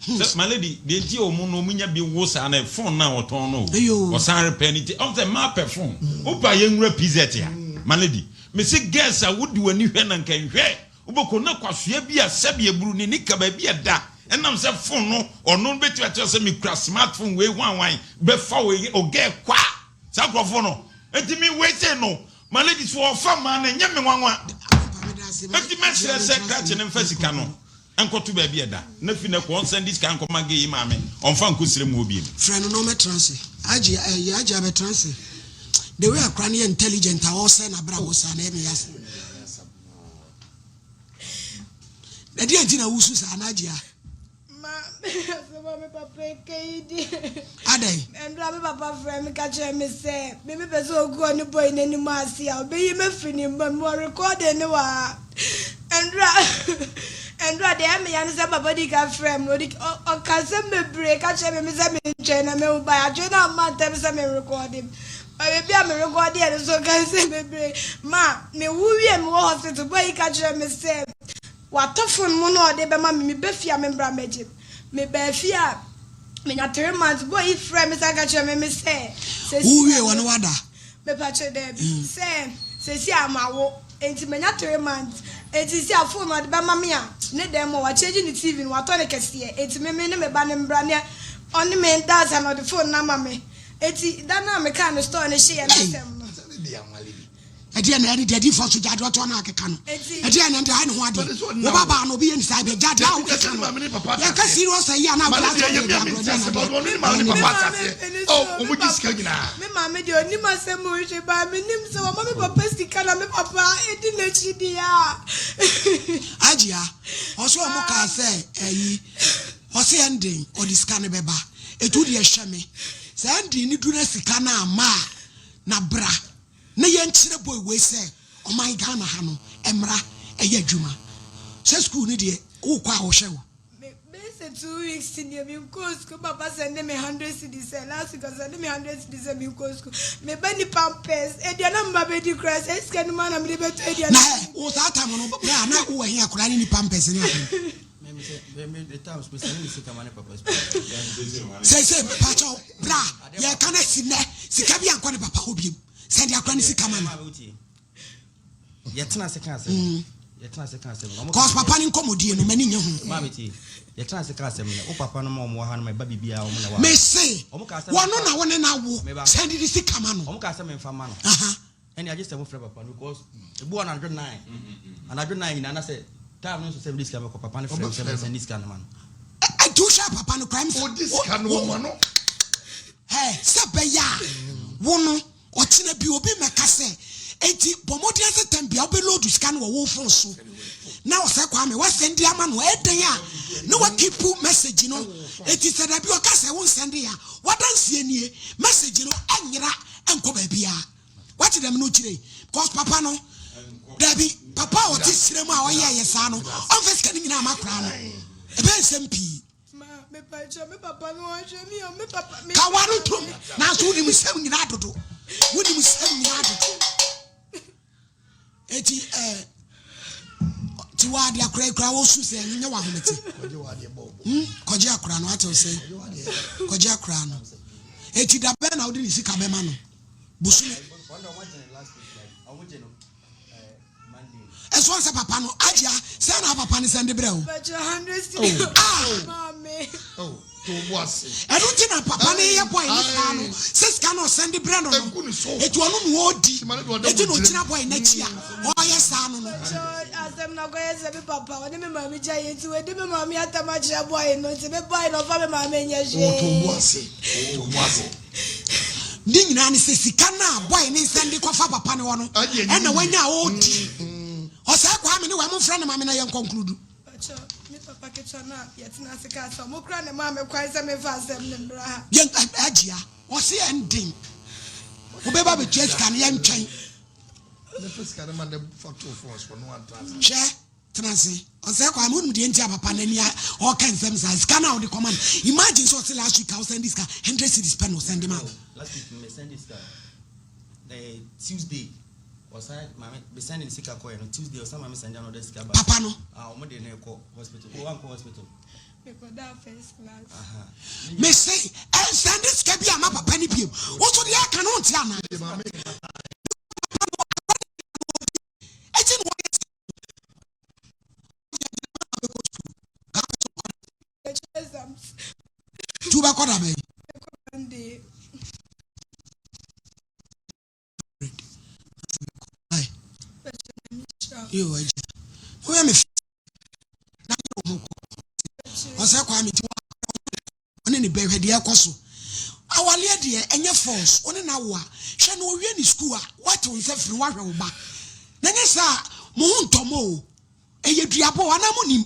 hmm. Sɛ my lady deɛ nti a ɔmo no ɔmo nya bi wo saa no phone no a ɔtɔn no o ɔsan repɛ no nti ɔmo sɛ mmaa pɛ phone wopɛ a yɛnwura PZ a my lady mese girls a wode w'ani hwɛ na nka nhwɛ Wobɛkɔ na kwasea bi a sɛbi aburu ne nika baabi a ɛda ɛnam sɛ phone no ɔno no bɛtumi akyerɛ sɛ mekura smart phone wei hwan hwan bɛfa wo ɔgɛ kwa saa nkurɔfoɔ no nti me wei sei no ma lady so ɔfa mmaa no ɛnyɛ me nwanwa nti mɛsrɛ sɛ krakye no mfa sika no nkɔto baabi ɛda na fi na kɔ ɔnsan di sika nkɔma gay yi maame ɔmfa nkɔ srɛ mu hɔ biem. Frɛ no na ɔmɛtena ase. Agye ɛyɛ agye abɛtena ase. The way akora no yɛ intelligent a ɔresɛe n'abrabɔ saa na ɛyɛ me ya. Ɛdeɛn nti na wosu saa na agyea? Ma asɛm a me papa ka yi di. Adɛn? Ɛndura me papa frɛ me ka kyerɛ me sɛ me mepɛ sɛ ogu ɔne boy n'anim ase a obeyi me firi ne mma mu wɔ recording ne wɔ ha. Ɛndura ɛndura deɛ ɛyɛ me ya ne sɛ papa di ka frɛ me odi ɔka nsɛm bebree ka kyerɛ me me sɛ mentwɛn na mehu ba adwene na amma ntɛm sɛ me recording. Baabi a merekɔ deɛ no so ka nsɛm bebree ma mewu wie mewɔ hospital boy yi ka kyerɛ me sɛ watɔ phone mu na ɔde bɛma me meba fie a membra mmɛgye mebaa fie a menya three months boy yi frɛ me san ka kyerɛ me me sɛ sɛsi Wo wie wɔ ne wada. mepa kyerɛ daabi sɛ sɛsi a mawo enti manya three months enti si a phone ɔde bɛma me a ne dɛm mɔ wakyɛgye ne TV no watɔ ne kɛseɛ enti me me ne me ba ne mbra ne ɔne me dansa na ɔde phone no ama me Enti da no a mekaa no store no hyeeɛ no asɛm no. Ɛdeɛ na ɛne deɛ adiifoɔ so gya deɛ ɔtɔ no akeka no. Ɛdeɛ na ɛde ayɛ ne ho adeɛ. Wo ba baa no obi yɛ ne saa bɛ gya deɛ a wokeka no. Yɛka serious ayi a na akora asɔ deɛ deɛ agorɔ deɛ na deɛ. Me maame deɛ ɔnim asɛm mu hwee baa menim sɛ wɔma me papa sika na me papa ɛdi n'akyi deɛ a. Agyia, ɔsɛ ɔmo kaa sɛ ɛyi ɔsɛ ɛnden ɔde sika no bɛba. Etu deɛ hwɛ me. Sɛ ɛnden ne du na sika no amma a na bra. Na yɛnkyerɛ boy wei sɛ ɔman Ghana ha no mmra ɛyɛ adwuma. Sɛ school no deɛ wokɔ a wɔhwɛ wo. Me bɛyɛ sɛ 2 weeks nie me nkɔɔ school papa sɛnde me 100 cedis sɛ last week ɔsɛnde me 100 cedis sɛ me nkɔɔ school me ba ni pampers aduane a me ba bɛdi koraa sɛ sika no mu a na mede bɛtɔ aduane. Na ɛ wo saa time no berɛ a na wowɔ he akwadaa ne ni pampers ne ade. Seesei mepakyɛw bra yɛka no asi nnɛ sika bi ankɔ ne papa hɔ biom sɛ de akora ne sika ma no. Yɛtena ase ka asɛm. Yɛtena ase ka asɛm. Cause papa ne nkɔmmɔdie no m'ani nye ho. Maame tie. Yɛtena ase ka asɛm no. Wo papa no ma wɔn wɔ ha no ma ɛba biribiara wɔn na wɔ ha. Mese wɔno na wo ne no awo sɛ de ne sika ma no. Wɔn ka sɛ memfa ma no. Ɛne agye sɛ mofrɛ papa no because ebi wɔ anadwo 9 anadwo 9 nyinaa na sɛ time no nso sɛ mede sika bɛkɔ papa no frɛ me sɛ mensɛnde sika no ma no. Ɛnti wohwɛ papa no koraa ɛm sɛ sika no ɔma no. Hɛ sɛ bɛyɛ a wo no ɔkyena bi obi mɛka sɛ enti bɔ mmɔden sɛ tɛm bia wobɛ load sika no wɔ wo phone so na ɔsɛ Kwame wasɛnde ama no ɛdɛn a na wakipu message no enti sɛ dabi ɔka sɛ wo nsɛnde a wadanseɛ nie message no ɛnyera ɛnkɔ baabiara. Wate dɛm no kyerɛ because papa no dabi papa a ɔte serɛ mu a ɔyɛ yɛ saa no ɔmfa sika no nyinaa ma koraa no ɛbɛyɛ nsɛm pii. Ka wano tom nanso wonim nsɛm nyinaa dodo wonim nsɛm nyinaa dodo eti ɛɛ eh, ti wa ade akora yi kora wosu sɛ ɛnyɛ wahomete hmm kɔgye akora no ate sɛ kɔgye akora no eti da bɛn na wode ne sika bɛma no bosome ɛso sɛ papa no agyia sɛ na papa no sɛnde brɛ o ɛno nti na papa no yɛ bɔe ne saa no sɛ sika no ɔsɛnde brɛ no no ɛti ɔno na ɔdi ɛti na ɔgyina bɔe no akyi a ɔyɛ saa no no asɛm na kɔyɛ sɛ me papa ɔne me maame gya yɛ nti wɔdi me maame atam akyerɛ bɔe no nti me bɔe no ɔfa me maame nyɛ hwee Ne nyinaa ne sɛ sika no a boy ne nsɛnde kɔfa papa no hɔ no ɛna wanya a ɔredi. Ɔsɛe Kwame ne wei momfrɛ no ma me na yɛnkɔ nkludu. Pakyɛ me papa ketewa no a yɛtena ase kaa sɛ ɔmo kora ne maa me kwan sɛ memfa asɛm no mmra ha. Yɛn agyia ɔse ɛnden wobɛba bɛtua sika no yɛntwɛn. Hwɛ Tena ase. Ɔsɛ Kwame wonim deɛ nti a papa no ani a ɔka nsɛm saa sika no a wode kɔma no imagine sɛ ɔse last week a wosɛnde sika 100 cedis pɛ na ɔsɛnde ma wo. Last week me sɛnde sika eh, Tuesday ɔsan maame me sɛnde ne sika kɔɛ no Tuesday ɔsan maame sɛnde another sika ba. Papa no. Ah ɔmo de ne kɔ hospital o wankɔ hospital. Mekɔdaa first class. Me se ɛnsɛnde sika bi ama papa no biem wo so deɛ ɛka no wonte anaa. Ɛti na wɔyɛ sɛ Tu bɛkɔ da bɛn? Yo, agya. Woyɛ me na yɛ wo ho kɔ. Ɔsɛ Kwame ti ɔne ne bɛhwɛ deɛ ɛkɔ so. Awaleɛ deɛ ɛnyɛ force. Wo ne no awo a, hwɛ no ɔwie ne school a, woate wo nsa firi woahwɛ wo ba. Na nyɛ saa a, mo ho ntɔ mo o. Ɛyɛ duabɔ o, anaa monim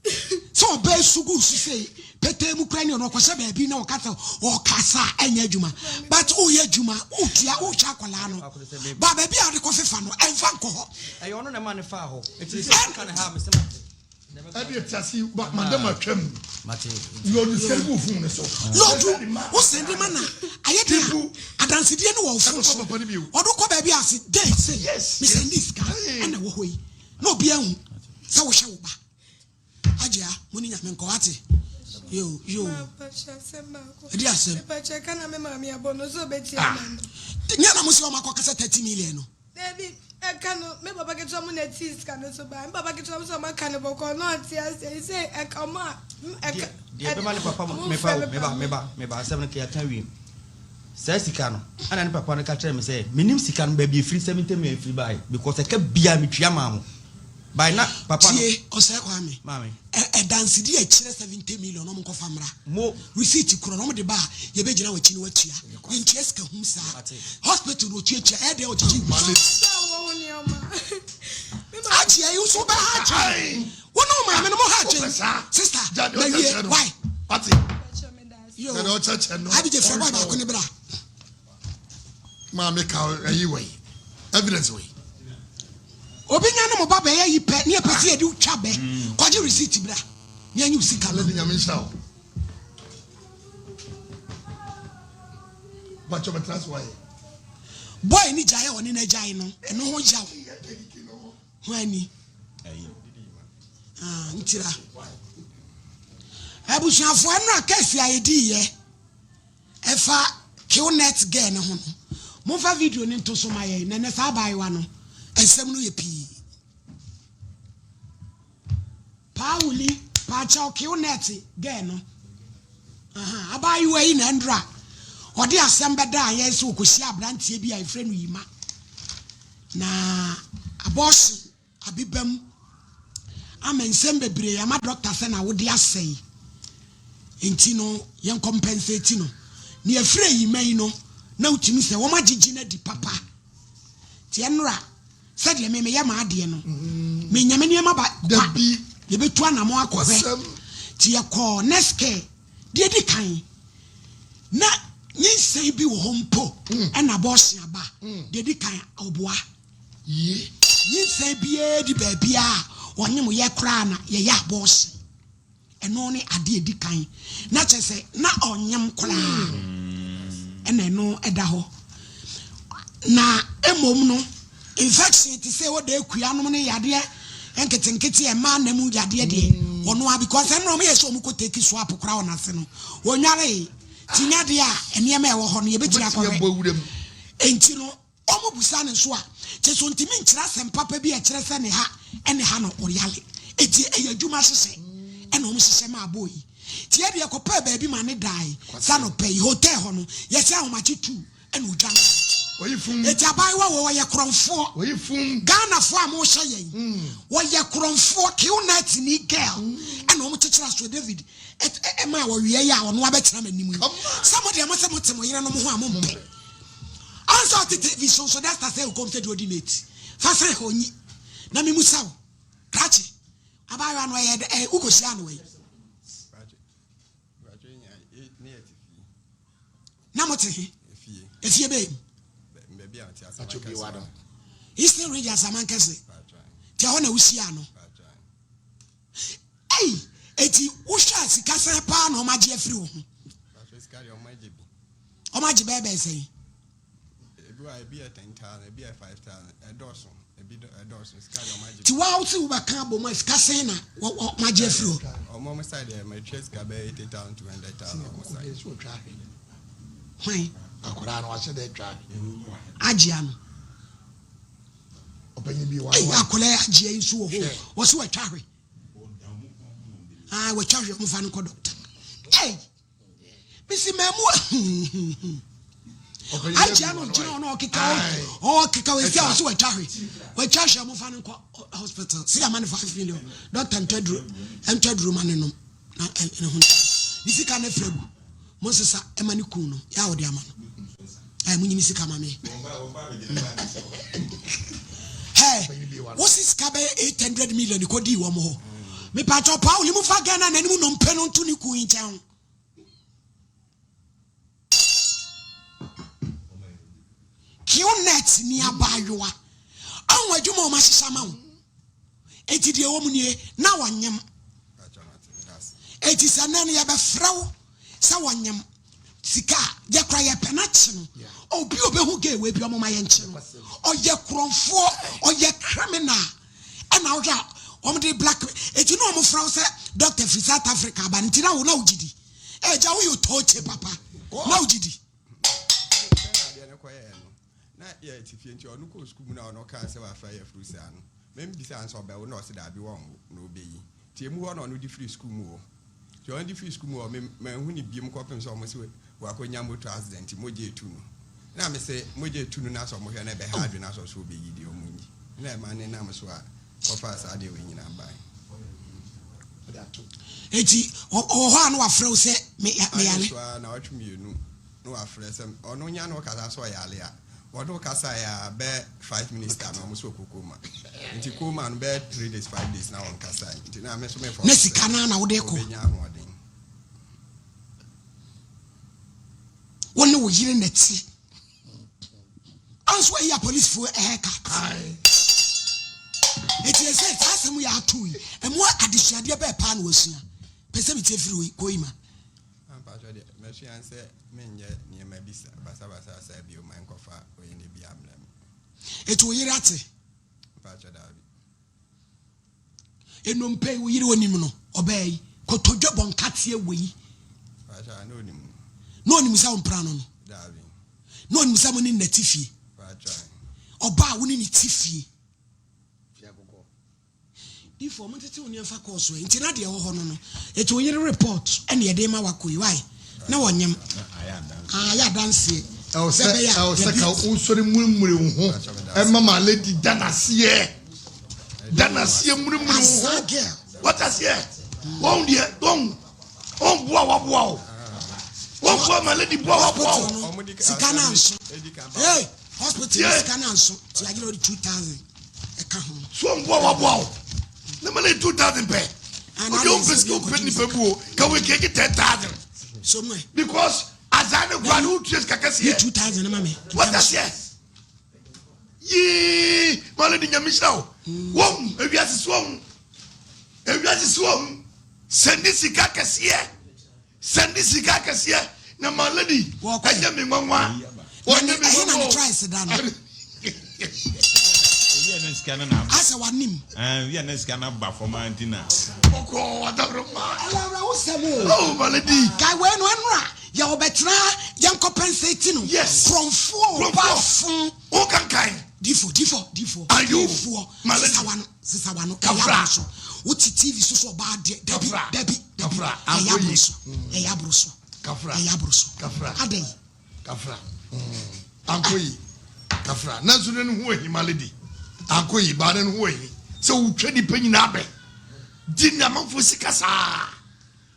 sɛ ɔbaa su gu so sei petee mu kora ne ɔno ɔkɔhyɛ baabi na ɔka sɛ ɔkasa a ɛnyɛ adwuma. But woyɛ adwuma, wotua, wohwɛ akwadaa no. Ba baabi a wode kɔfefa no, ɛmfa nkɔ hɔ. Ɛyɛ ɔno na ɛma no faa hɔ. Eti sɛ ɔka ne ha a, mese mate. Ɛdeɛ te ase madam atwam lɔdu sɛn gu fon ne so. Lɔdu wo sɛn de ma na ayɛ de a adansedie no wɔ wo fon so ɔdo kɔ baabi a se de se me sɛn de sika ɛna wɔ hɔ yi na obi ahu sɛ wohwɛ wo ba agyea mo ne nyame nkɔ wate yo yo ɛde asɛm nyɛ na mo sɛ ɔma kɔ kasa 30 million no. Dabi, ɛka no, me papa ketewa mu na ɛte sika no so bae. Me papa ketewa mu sɛ ɔma ka no bɔkɔɔ na ɔnte aseɛ. Sɛ ɛka ɔmo a, ɛka. Deɛ ɛbɛma ne papa mu, meba o, meba, meba, meba, asɛm no ka yɛaka awie. Saa sika no, ɛna ne papa no ka kyerɛɛ me sɛ, mennim sika no baabi ɛfiri, 70 million ɛfiri baeɛ, because ɛka biara metua maa mo. By na papa no. Tie, Ɔsɛe Kwame, Maame. ɛ ɛdansedi a ɛkyerɛ 70 million no ɔmo nkɔfa mmra. Mo. Receipt korɔ no ɔmo de ba a, yɛbɛgyina w'akyi na woatua. Yɛntua sika hunu saa. Mate. Hospital na ɔtuatua, ɛyɛ dɛn a ɔgyegye gu so. Male. Sɛ wɔ ho nneɛma. Me maame. Agye ayi nso wobɛha adwen. Ae. Wo ne wo maame no mo ha Wopɛ adwen. saa? Sister, Gya deɛ mawie, ɔkyerɛkyerɛ no. why? Wate? Mpakyɛ meda ase. Yo, Gya deɛ ɔkyerɛkyerɛ no. Abigye frɛ boy Ɔnhwɛ baako wo. ne bra. Maame ka ayi wɔ yi. Evidence wɔ yi. Obi nya ne mo ba bɛyɛ yi pɛ ne yɛpɛ sɛ yɛde wo twa bɛ. Kɔgye receipt bra ne yɛnyi wo sika ma Lady wo. Nyame nhyira wo. Bakyɛ bɛtena ase wayɛ. Boy ne gyae a ɔne no agyae no, ɛno ho yaw. Ho ani. Ah, ntira. Abusuafoɔ ɛno a kɛse a yɛdiiɛ ɛfa Qnet girl no ho no, momfa video no nto so ma yɛn na ɛnɛ saa abaayewa no nsɛm no yɛ pii. Paawuli, paakyɛw Qnet girl no. Aha, abaayewa yi na ɛndra ɔde asɛm bɛdaa yɛn sɛ ɔkɔhyia aberanteɛ bi a yɛfrɛ no Yima. Na abortion abeba mu ama nsɛm bebree ama doctor sɛ na wode asɛe nti no yɛn compensate no. Nea ɛfiri ayima yi no na wotumi sɛ wɔn agyegye no adi papa. Nti ɛnora sɛdeɛ me meyɛ m'adeɛ no menya me nneɛma ba kwa yɛbɛtu anamɔ akɔhwɛ. Nti yɛkɔɔ nurse care deɛ di kan na nyinsɛn bi wɔ hɔ mpo ɛna abortion aba deɛ di kan ɔboa. Yie. Nyinsɛn biara di baabiara a ɔnyem yɛ koraa na yɛyɛ abortion. Ɛno ne adeɛ ɛdi kan. Na kyerɛ sɛ na ɔnyem koraa ɛna ɛno ɛda hɔ. Na mmom no infection te sɛ ɔda akua nom ne yadeɛ nketenkete a ɛma nna mu yadeɛ deɛ ɔno a because ɛno ɔmo yɛ sɛ ɔmo kɔ take swap koraa wɔ n'ase no ɔnwaree ti nya deɛ a nneɛma ɛwɔ hɔ no yɛbɛtumi akɔhwɛ. Enti no Wɔbisa no nso a, kyerɛ sɛ ɔntumi nkyerɛ asɛm papa bi a ɛkyerɛ sɛ ne ha ne ha na ɔyare. Enti ɛyɛ adwuma hyehyɛ na wɔhyehyɛ maa boy yi. Nti yɛn deɛ yɛkɔpɛɛ baabi ma no dae sɛ anɔpa yi, hotel hɔ no, yɛsɛ ahomakye tuu na ɔdwane bae. Enti abaayewa wei ɔyɛ korɔmfoɔ. Ghanafoɔ a mohyɛ yɛn, ɔyɛ korɔmfoɔ, Qnet ni girl ɛna wɔkyekyere asoɔ David ɛmaa ɔweɛ yi a ɔno abɛtena m'anim yi. Sɛ mo deɛ mo se mote mo yerenom ho a mompɛ. Ansa ɔte TV so nso dasta sɛ okom sɛ deɛ ɔdi mate. Fa sɛn hɔ nyi na me musa wo. Krakye, abaayewa no ɛyɛ dɛ ɛ wokɔ hyia no wɛn? Na mo te he? Efie bɛn mu? Eastern Region Asamankɛse. Te hɔ na wohyia no. Ei, eti wohwɛ a sika sɛn paa na wɔagye afiri wo ho? Wɔagye bɛyɛ bɛyɛ sɛn? Ti wa wosi wobɛka abɔ mu a sika sɛn na wɔagye afiri hɔ? Hwan? Agye ano. Ei, akwadaa yi agye yi nso wɔ hɔ. Wɔsi wɔatwa ahwe. Ah, wɔatwa ahwe, wɔmfa no nkɔ dɔkta. Ei, mesi mɛmu agye ano gyina hɔ na ɔkeka ɔkeka wɔsi a wɔsi wɔatwa ahwe. Wɔatwa ahwe, wɔmfa no nkɔ hospital. Si ama no 5 million. Dɔkta ntɔ aduro, ntɔ aduro ma ne nom. Na ne ho ne sika no afiri agu. Mo nsesa ɛma ne kun no yɛ a wɔde ama no. Ɛɛ mo nyimi sika ma me. Hɛ wosi sika bɛyɛ 800 million kɔ dii wɔn hɔ. Mepatwɔ Paul mu fa Ghana n'anim nnompe no nto ne kun yi nkyɛn. Qnet ni abaayewa. Ɔho adwuma a wɔahyehyɛ ama wo. Enti deɛ ɛwɔ mu nie, na wɔnyem. Enti sɛ nnɛ no yɛbɛfrɛ wo sɛ wɔnyem sika a, yɛkora yɛpɛ no akye no. Obi a ɔbɛhu gay wei bi ɔmoma yɛnkye no. Ɔyɛ korɔmfoɔ, ɔyɛ criminal. Ɛna wohwɛ a wɔn de black, enti na wɔn frɛ wo sɛ doctor firi South Africa aba no, nti na wo na wogye di. Ɛgya woyɛ otooche papa, na wogye di. Na yɛte fie nti ɔno kɔɔ sukuu mu na ɔno kaa sɛ wafra yafuru saa no, me bisaa no sɛ ɔbɛwo na ɔse daabi wɔnwo na ɔbɛyi. Nti emu hɔ na ɔno de firi sukuu mu hɔ. Nti ɔno de firi sukuu mu hɔ me manhu no biom kɔpem sɛ ɔmo se wakɔnya motor accident mogya etu no. Na me se mogya etu no na sɛ ɔmo hwɛ na ɛbɛha adwene na sɛ ɔso ɔbɛyi deɛ ɔmo nyi. Na ɛma ne nam so a kɔfaa saa adeɛ wei nyinaa bae. Eti ɔwɔ hɔ a na wafrɛ wo sɛ me yare? Ayɛ so ara naawɔtwe mmienu na wafrɛ sɛ ɔno nya ne ɔkasa sɛ ɔyare a wɔne wo kasaeɛ a bɛyɛ 5 minutes ta na ɔmo sɛ ɔkɔ coma nti coma no bɛyɛ 3 days 5 days na ɔnkasae nti na me nso me Na sika no ara na wode kɔ? ɔbɛnya ahoɔden. Wo ne wo yere na ti. Anso ayi apolisifoɔ haircut. Eti ɛsɛ saa asɛm yɛ ato yi ɛmu adesuadeɛ bɛɛ paa na wasua. Pɛ sɛ metie firi Koima. Mpatsɔ deɛ masua sɛ menyɛ nneɛma bi basabasa saa bio ma nkɔfa oyene bi ammerɛ me. Eti wo yere ate? Mpatsɔ daabi. Nnompe yi wo yere onim no ɔbaa yi kotodwe bɔ nkateɛ wei. Mpatsɔ a na onim no. Na onim sɛ wo mpra no no. Daabi. Na onim sɛ mo ne nna te fie. Mpatsɔ. Ɔbaa wo ne ne te fie. Difoɔ mo ntete wo nneɛmfa kɔɔ so nti na deɛ ɛwɔ hɔ no no eti wo yere report ɛna yɛde ma wakɔ yi why na wɔnyem ayɛ adanseɛ Ɛwɔ sɛ ɛwɔ sɛ ka wosɔre mmurimuri wo ho ɛma ma lady da n'aseɛ da n'aseɛ mmurimuri wo ho wata aseɛ wɔn deɛ wɔn wɔn boa waboa wo wɔn boa ma lady boa waboa wo. Sika na nso hey hospital sika na nso ti agyina ɔde 2000 ɛka ho. So wɔn boa waboa wo ne ma ne 2000 pɛ o de o mpɛ sika o pɛ nipa bu o ka wo keke 10,000. So mu ɛ. Because azaa ne kura ne o tuya sika kɛseɛ. Yi 2000 ma mi. Wata aseɛ yii ma lady nyame hyira wo wɔn ewiase so wɔn ewiase so wɔn sɛndi sika kɛseɛ sɛndi sika kɛseɛ na ma lady ɛnyɛ mi nwanwa wɔnyɛ mi nwanwa o. Asɛ wanim. Wia na sika no aba fam ara nti na. Bɔkɔɔ wadaworo ma. Ɛyɛ awerɛhosɛm o. Oh my lady. Guy wei no ɛnora yɛ ɔbɛtena yɛn kɔpɛnsɛti no. Yes. Korɔmfoɔ ɔbaafo. O kankan. Difo difo difo. Ayo. Difoɔ. My lady. Sisa wano sisa wano. Ɛyɛ aboro so. Wote TV so so ɔbaa deɛ dabi dabi dabi. Kafra. Ɛyɛ aboro so. Ɛyɛ aboro so. Kafra. Ɛyɛ aboro so. Kafra. Adɛn. Kafra. Ankɔ yi. Kafra. Nanso ne ho ahi my lady. Ankɔ yi baa ne ho ahi. Sɛ wotwa nipa nyinaa bɛ. Gye nyamanfoɔ sika saa.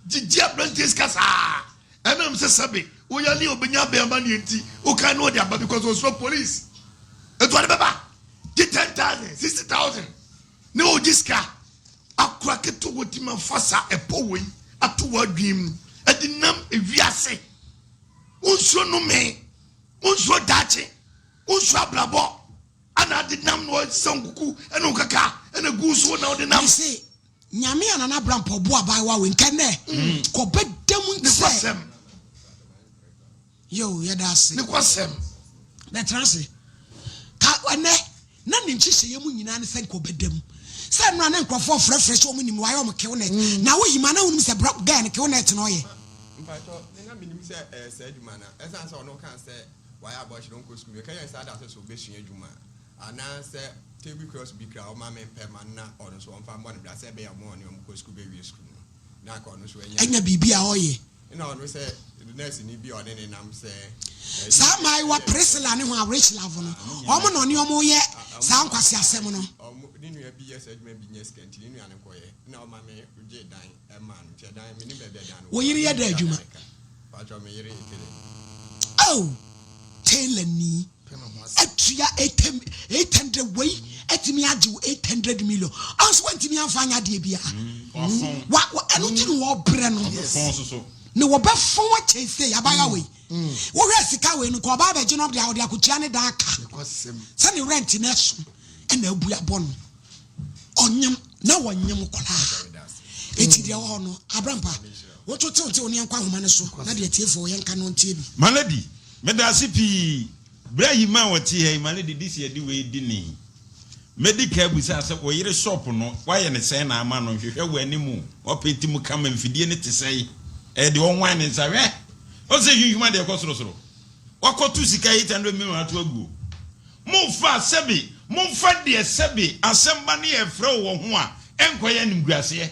Gyegye aberanteɛ sika saa. Ɛnam sɛ sɛbe woyale a obenya abɛn amaneɛ nti wokan na ɔde aba because ɔsuro police. Nti ɔde bɛba. Gye 10,000, 60,000 ne ɔgye sika. Akora ketewa wɔtumi afa saa ɛpɔ wei ato w'adwene mu ɛde nam ewiase. Wonsuro nnome, wonsuro daakye, wonsuro abrabɔ. Ana ade nam na ɔsesa nkuku ɛna okaka ɛna gu so na ɔde nam. Mese Nyame a Nana Abrampɔ ɔbo abaayewa wei nkɛ nɛ kɔ bɛ da mu nkyɛ. Yo yɛda ase. Ne kwasɛm. Bɛtena ase. Ka ɛnɛ na ne nhyehyɛeɛ mu nyinaa ne sɛ nka ɔbɛda mu. Sɛ nnora ne nkurɔfoɔ frɛfrɛ sɛ wɔn nim no wayɛ wɔn kill net. Na woyi ma na wonim sɛ bra girl no kill net na ɔyɛ. Mpakyɛ me na menim sɛ ɛyɛ saa adwuma no a ɛsan sɛ ɔno kaa sɛ wayɛ abortion ɔnkɔ sukuu meka yɛn saa da sɛ sɛ ɔbɛsua adwuma a anaa sɛ table cross bi kra ɔma me mpɛ ma no na ɔno nso ɔmfa mmɔ ne bra sɛ ɛbɛyɛ ɔmo ɔne ɔmo kɔ sukuu bɛwie sukuu no na anka ɔno nso anya Anya biribi a ɔyɛ. Ɛna ɔno sɛ nurse ni bi a ɔne ne nam sɛ Saa mmaayewa Priscilla ne ho a Rachelavo no, wɔn na ɔne wɔn yɛ saa nkwaseasɛm no. Ɔmo ne nua bi yɛ saa adwuma bi nya sika nti ne nua no kɔyɛ ɛna ɔma me gye dan ɛmaa no nti ɛdan menim baabi a dan no wɔ. Wo yere yɛ dɛn adwuma? Paatwɔ me yere yɛ tailor ni. Oh! Tailor ni. Atua 800 wei atumi agye wo 800 million ɔnso wantumi amfa anyɛ adeɛ biara. Wa wa ɛno ti na wɔbrɛ no. Na wɔbɛfɔn akyɛn sei abaayewa wei. Wohwɛ sika wei no nka ɔbaa bɛgye no ɔde akotua ne dan ka. Sɛ ne rent no ɛso ɛna abu abɔ no. Ɔnyem na wɔnyem koraa. Eti deɛ ɛwɔ hɔ no abrampa woto tew tew ne yɛnkɔ ahoma no so na deɛ tiefoɔ yɛnka no ntie bi. My lady, medase pii. Berɛ a Yima a ɔte ha yi, my lady, this yɛde wei di ne. Mɛdi kan abisa sɛ wo yere shop no woayɛ no sɛn na ama no nhwehwɛ wɔ anim woapenti mu kama mfidie no te sɛn ɛyɛ deɛ ɔnwan ne nsa hwɛ ɔsɛ hwinhwim adeɛ kɔ sorosoro wakɔto sika 800 million ato aguo momfa sɛbe momfa deɛ sɛbe asɛm ba ne yɛfrɛ wo wɔ ho a ɛnkɔyɛ animguaseɛ.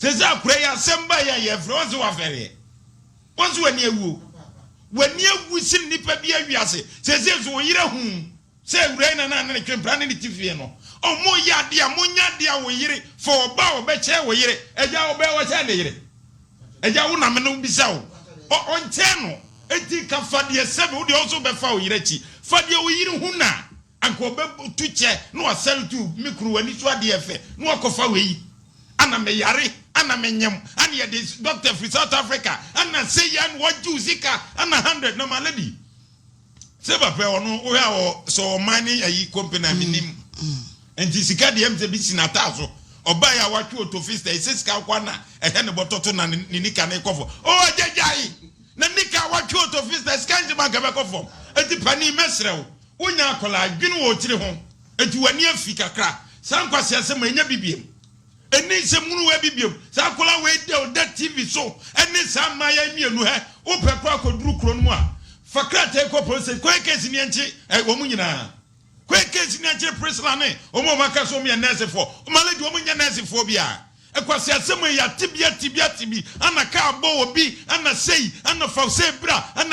Sɛ akora yi asɛm ba yɛ a yɛfrɛ wɔn sɛ wafɛreɛ. Wɔn nso w'ani awu o. W'ani awu sen nnipa bi awiase. Seesei nso wo yere ahu sɛ awuraa yi na na ne twe mpena ne ne te fie no. Ɔmo yɛ adeɛ a monyɛ adeɛ a wo yere fa ɔba a ɔbɛkyɛn wo yere. Agya ɔbɛyɛ ɔkyɛn ne yere. Agya wo na me no bisa wo. Ɔ ɔnkyɛn no. Enti ka fa deɛ sɛbe wo deɛ wo nso wobɛfa wo yere akyi. Fa deɛ wo yere hu no a anka ɔbɛtu kyɛ na wasɛlto me kunu w'ani so adeɛ fɛ na wakɔfa wei. Ana me yare, ana me nyem, ana yɛde doctor firi South Africa, ana sei ana wɔgye wo sika, ana 100 na my lady. Sɛ papa ɔno wohwɛ a ɔ sɛ ɔman ne ayi company a menim. Nti sika deɛ ɛm sɛ bi si n'ataa so. Ɔbaa yi a watwe otofista yi sɛ sika nko na ɛhɛ ne bɔtɔ to na ne nika ne kɔ fam. Oh agya gyae! Na nika a watwe otofista sika nhyɛ mu anka bɛkɔ fam. Nti panin mɛsrɛ wo, wonya akwadaa dwene wɔ tiri ho. Nti w'ani afi kakra. Saa nkwaseasɛm a ɛnyɛ bi biom. Ɛnni nsɛm hunu wei bi biom. Saa akwadaa wei deɛ ɔda TV so ɛne saa mmaayaa yi mmienu hɛ. Wopɛ koraa kɔduru kuro no mu a, fa krataa yi kɔ police station. Kɔyɛ case ni ɛnkye ɛ wɔn nyinaa. Kɔyɛ case ni ɛnkyere Priscilla ne wɔn a wɔn aka sɛ wɔn yɛ nɛɛsefoɔ. My lady wɔn nyɛ nɛɛsefoɔ biara. Nkwaseasɛm yi yɛate bi ate bi ate bi ana kaa bɔ obi ana sei ana fa sei bra ana.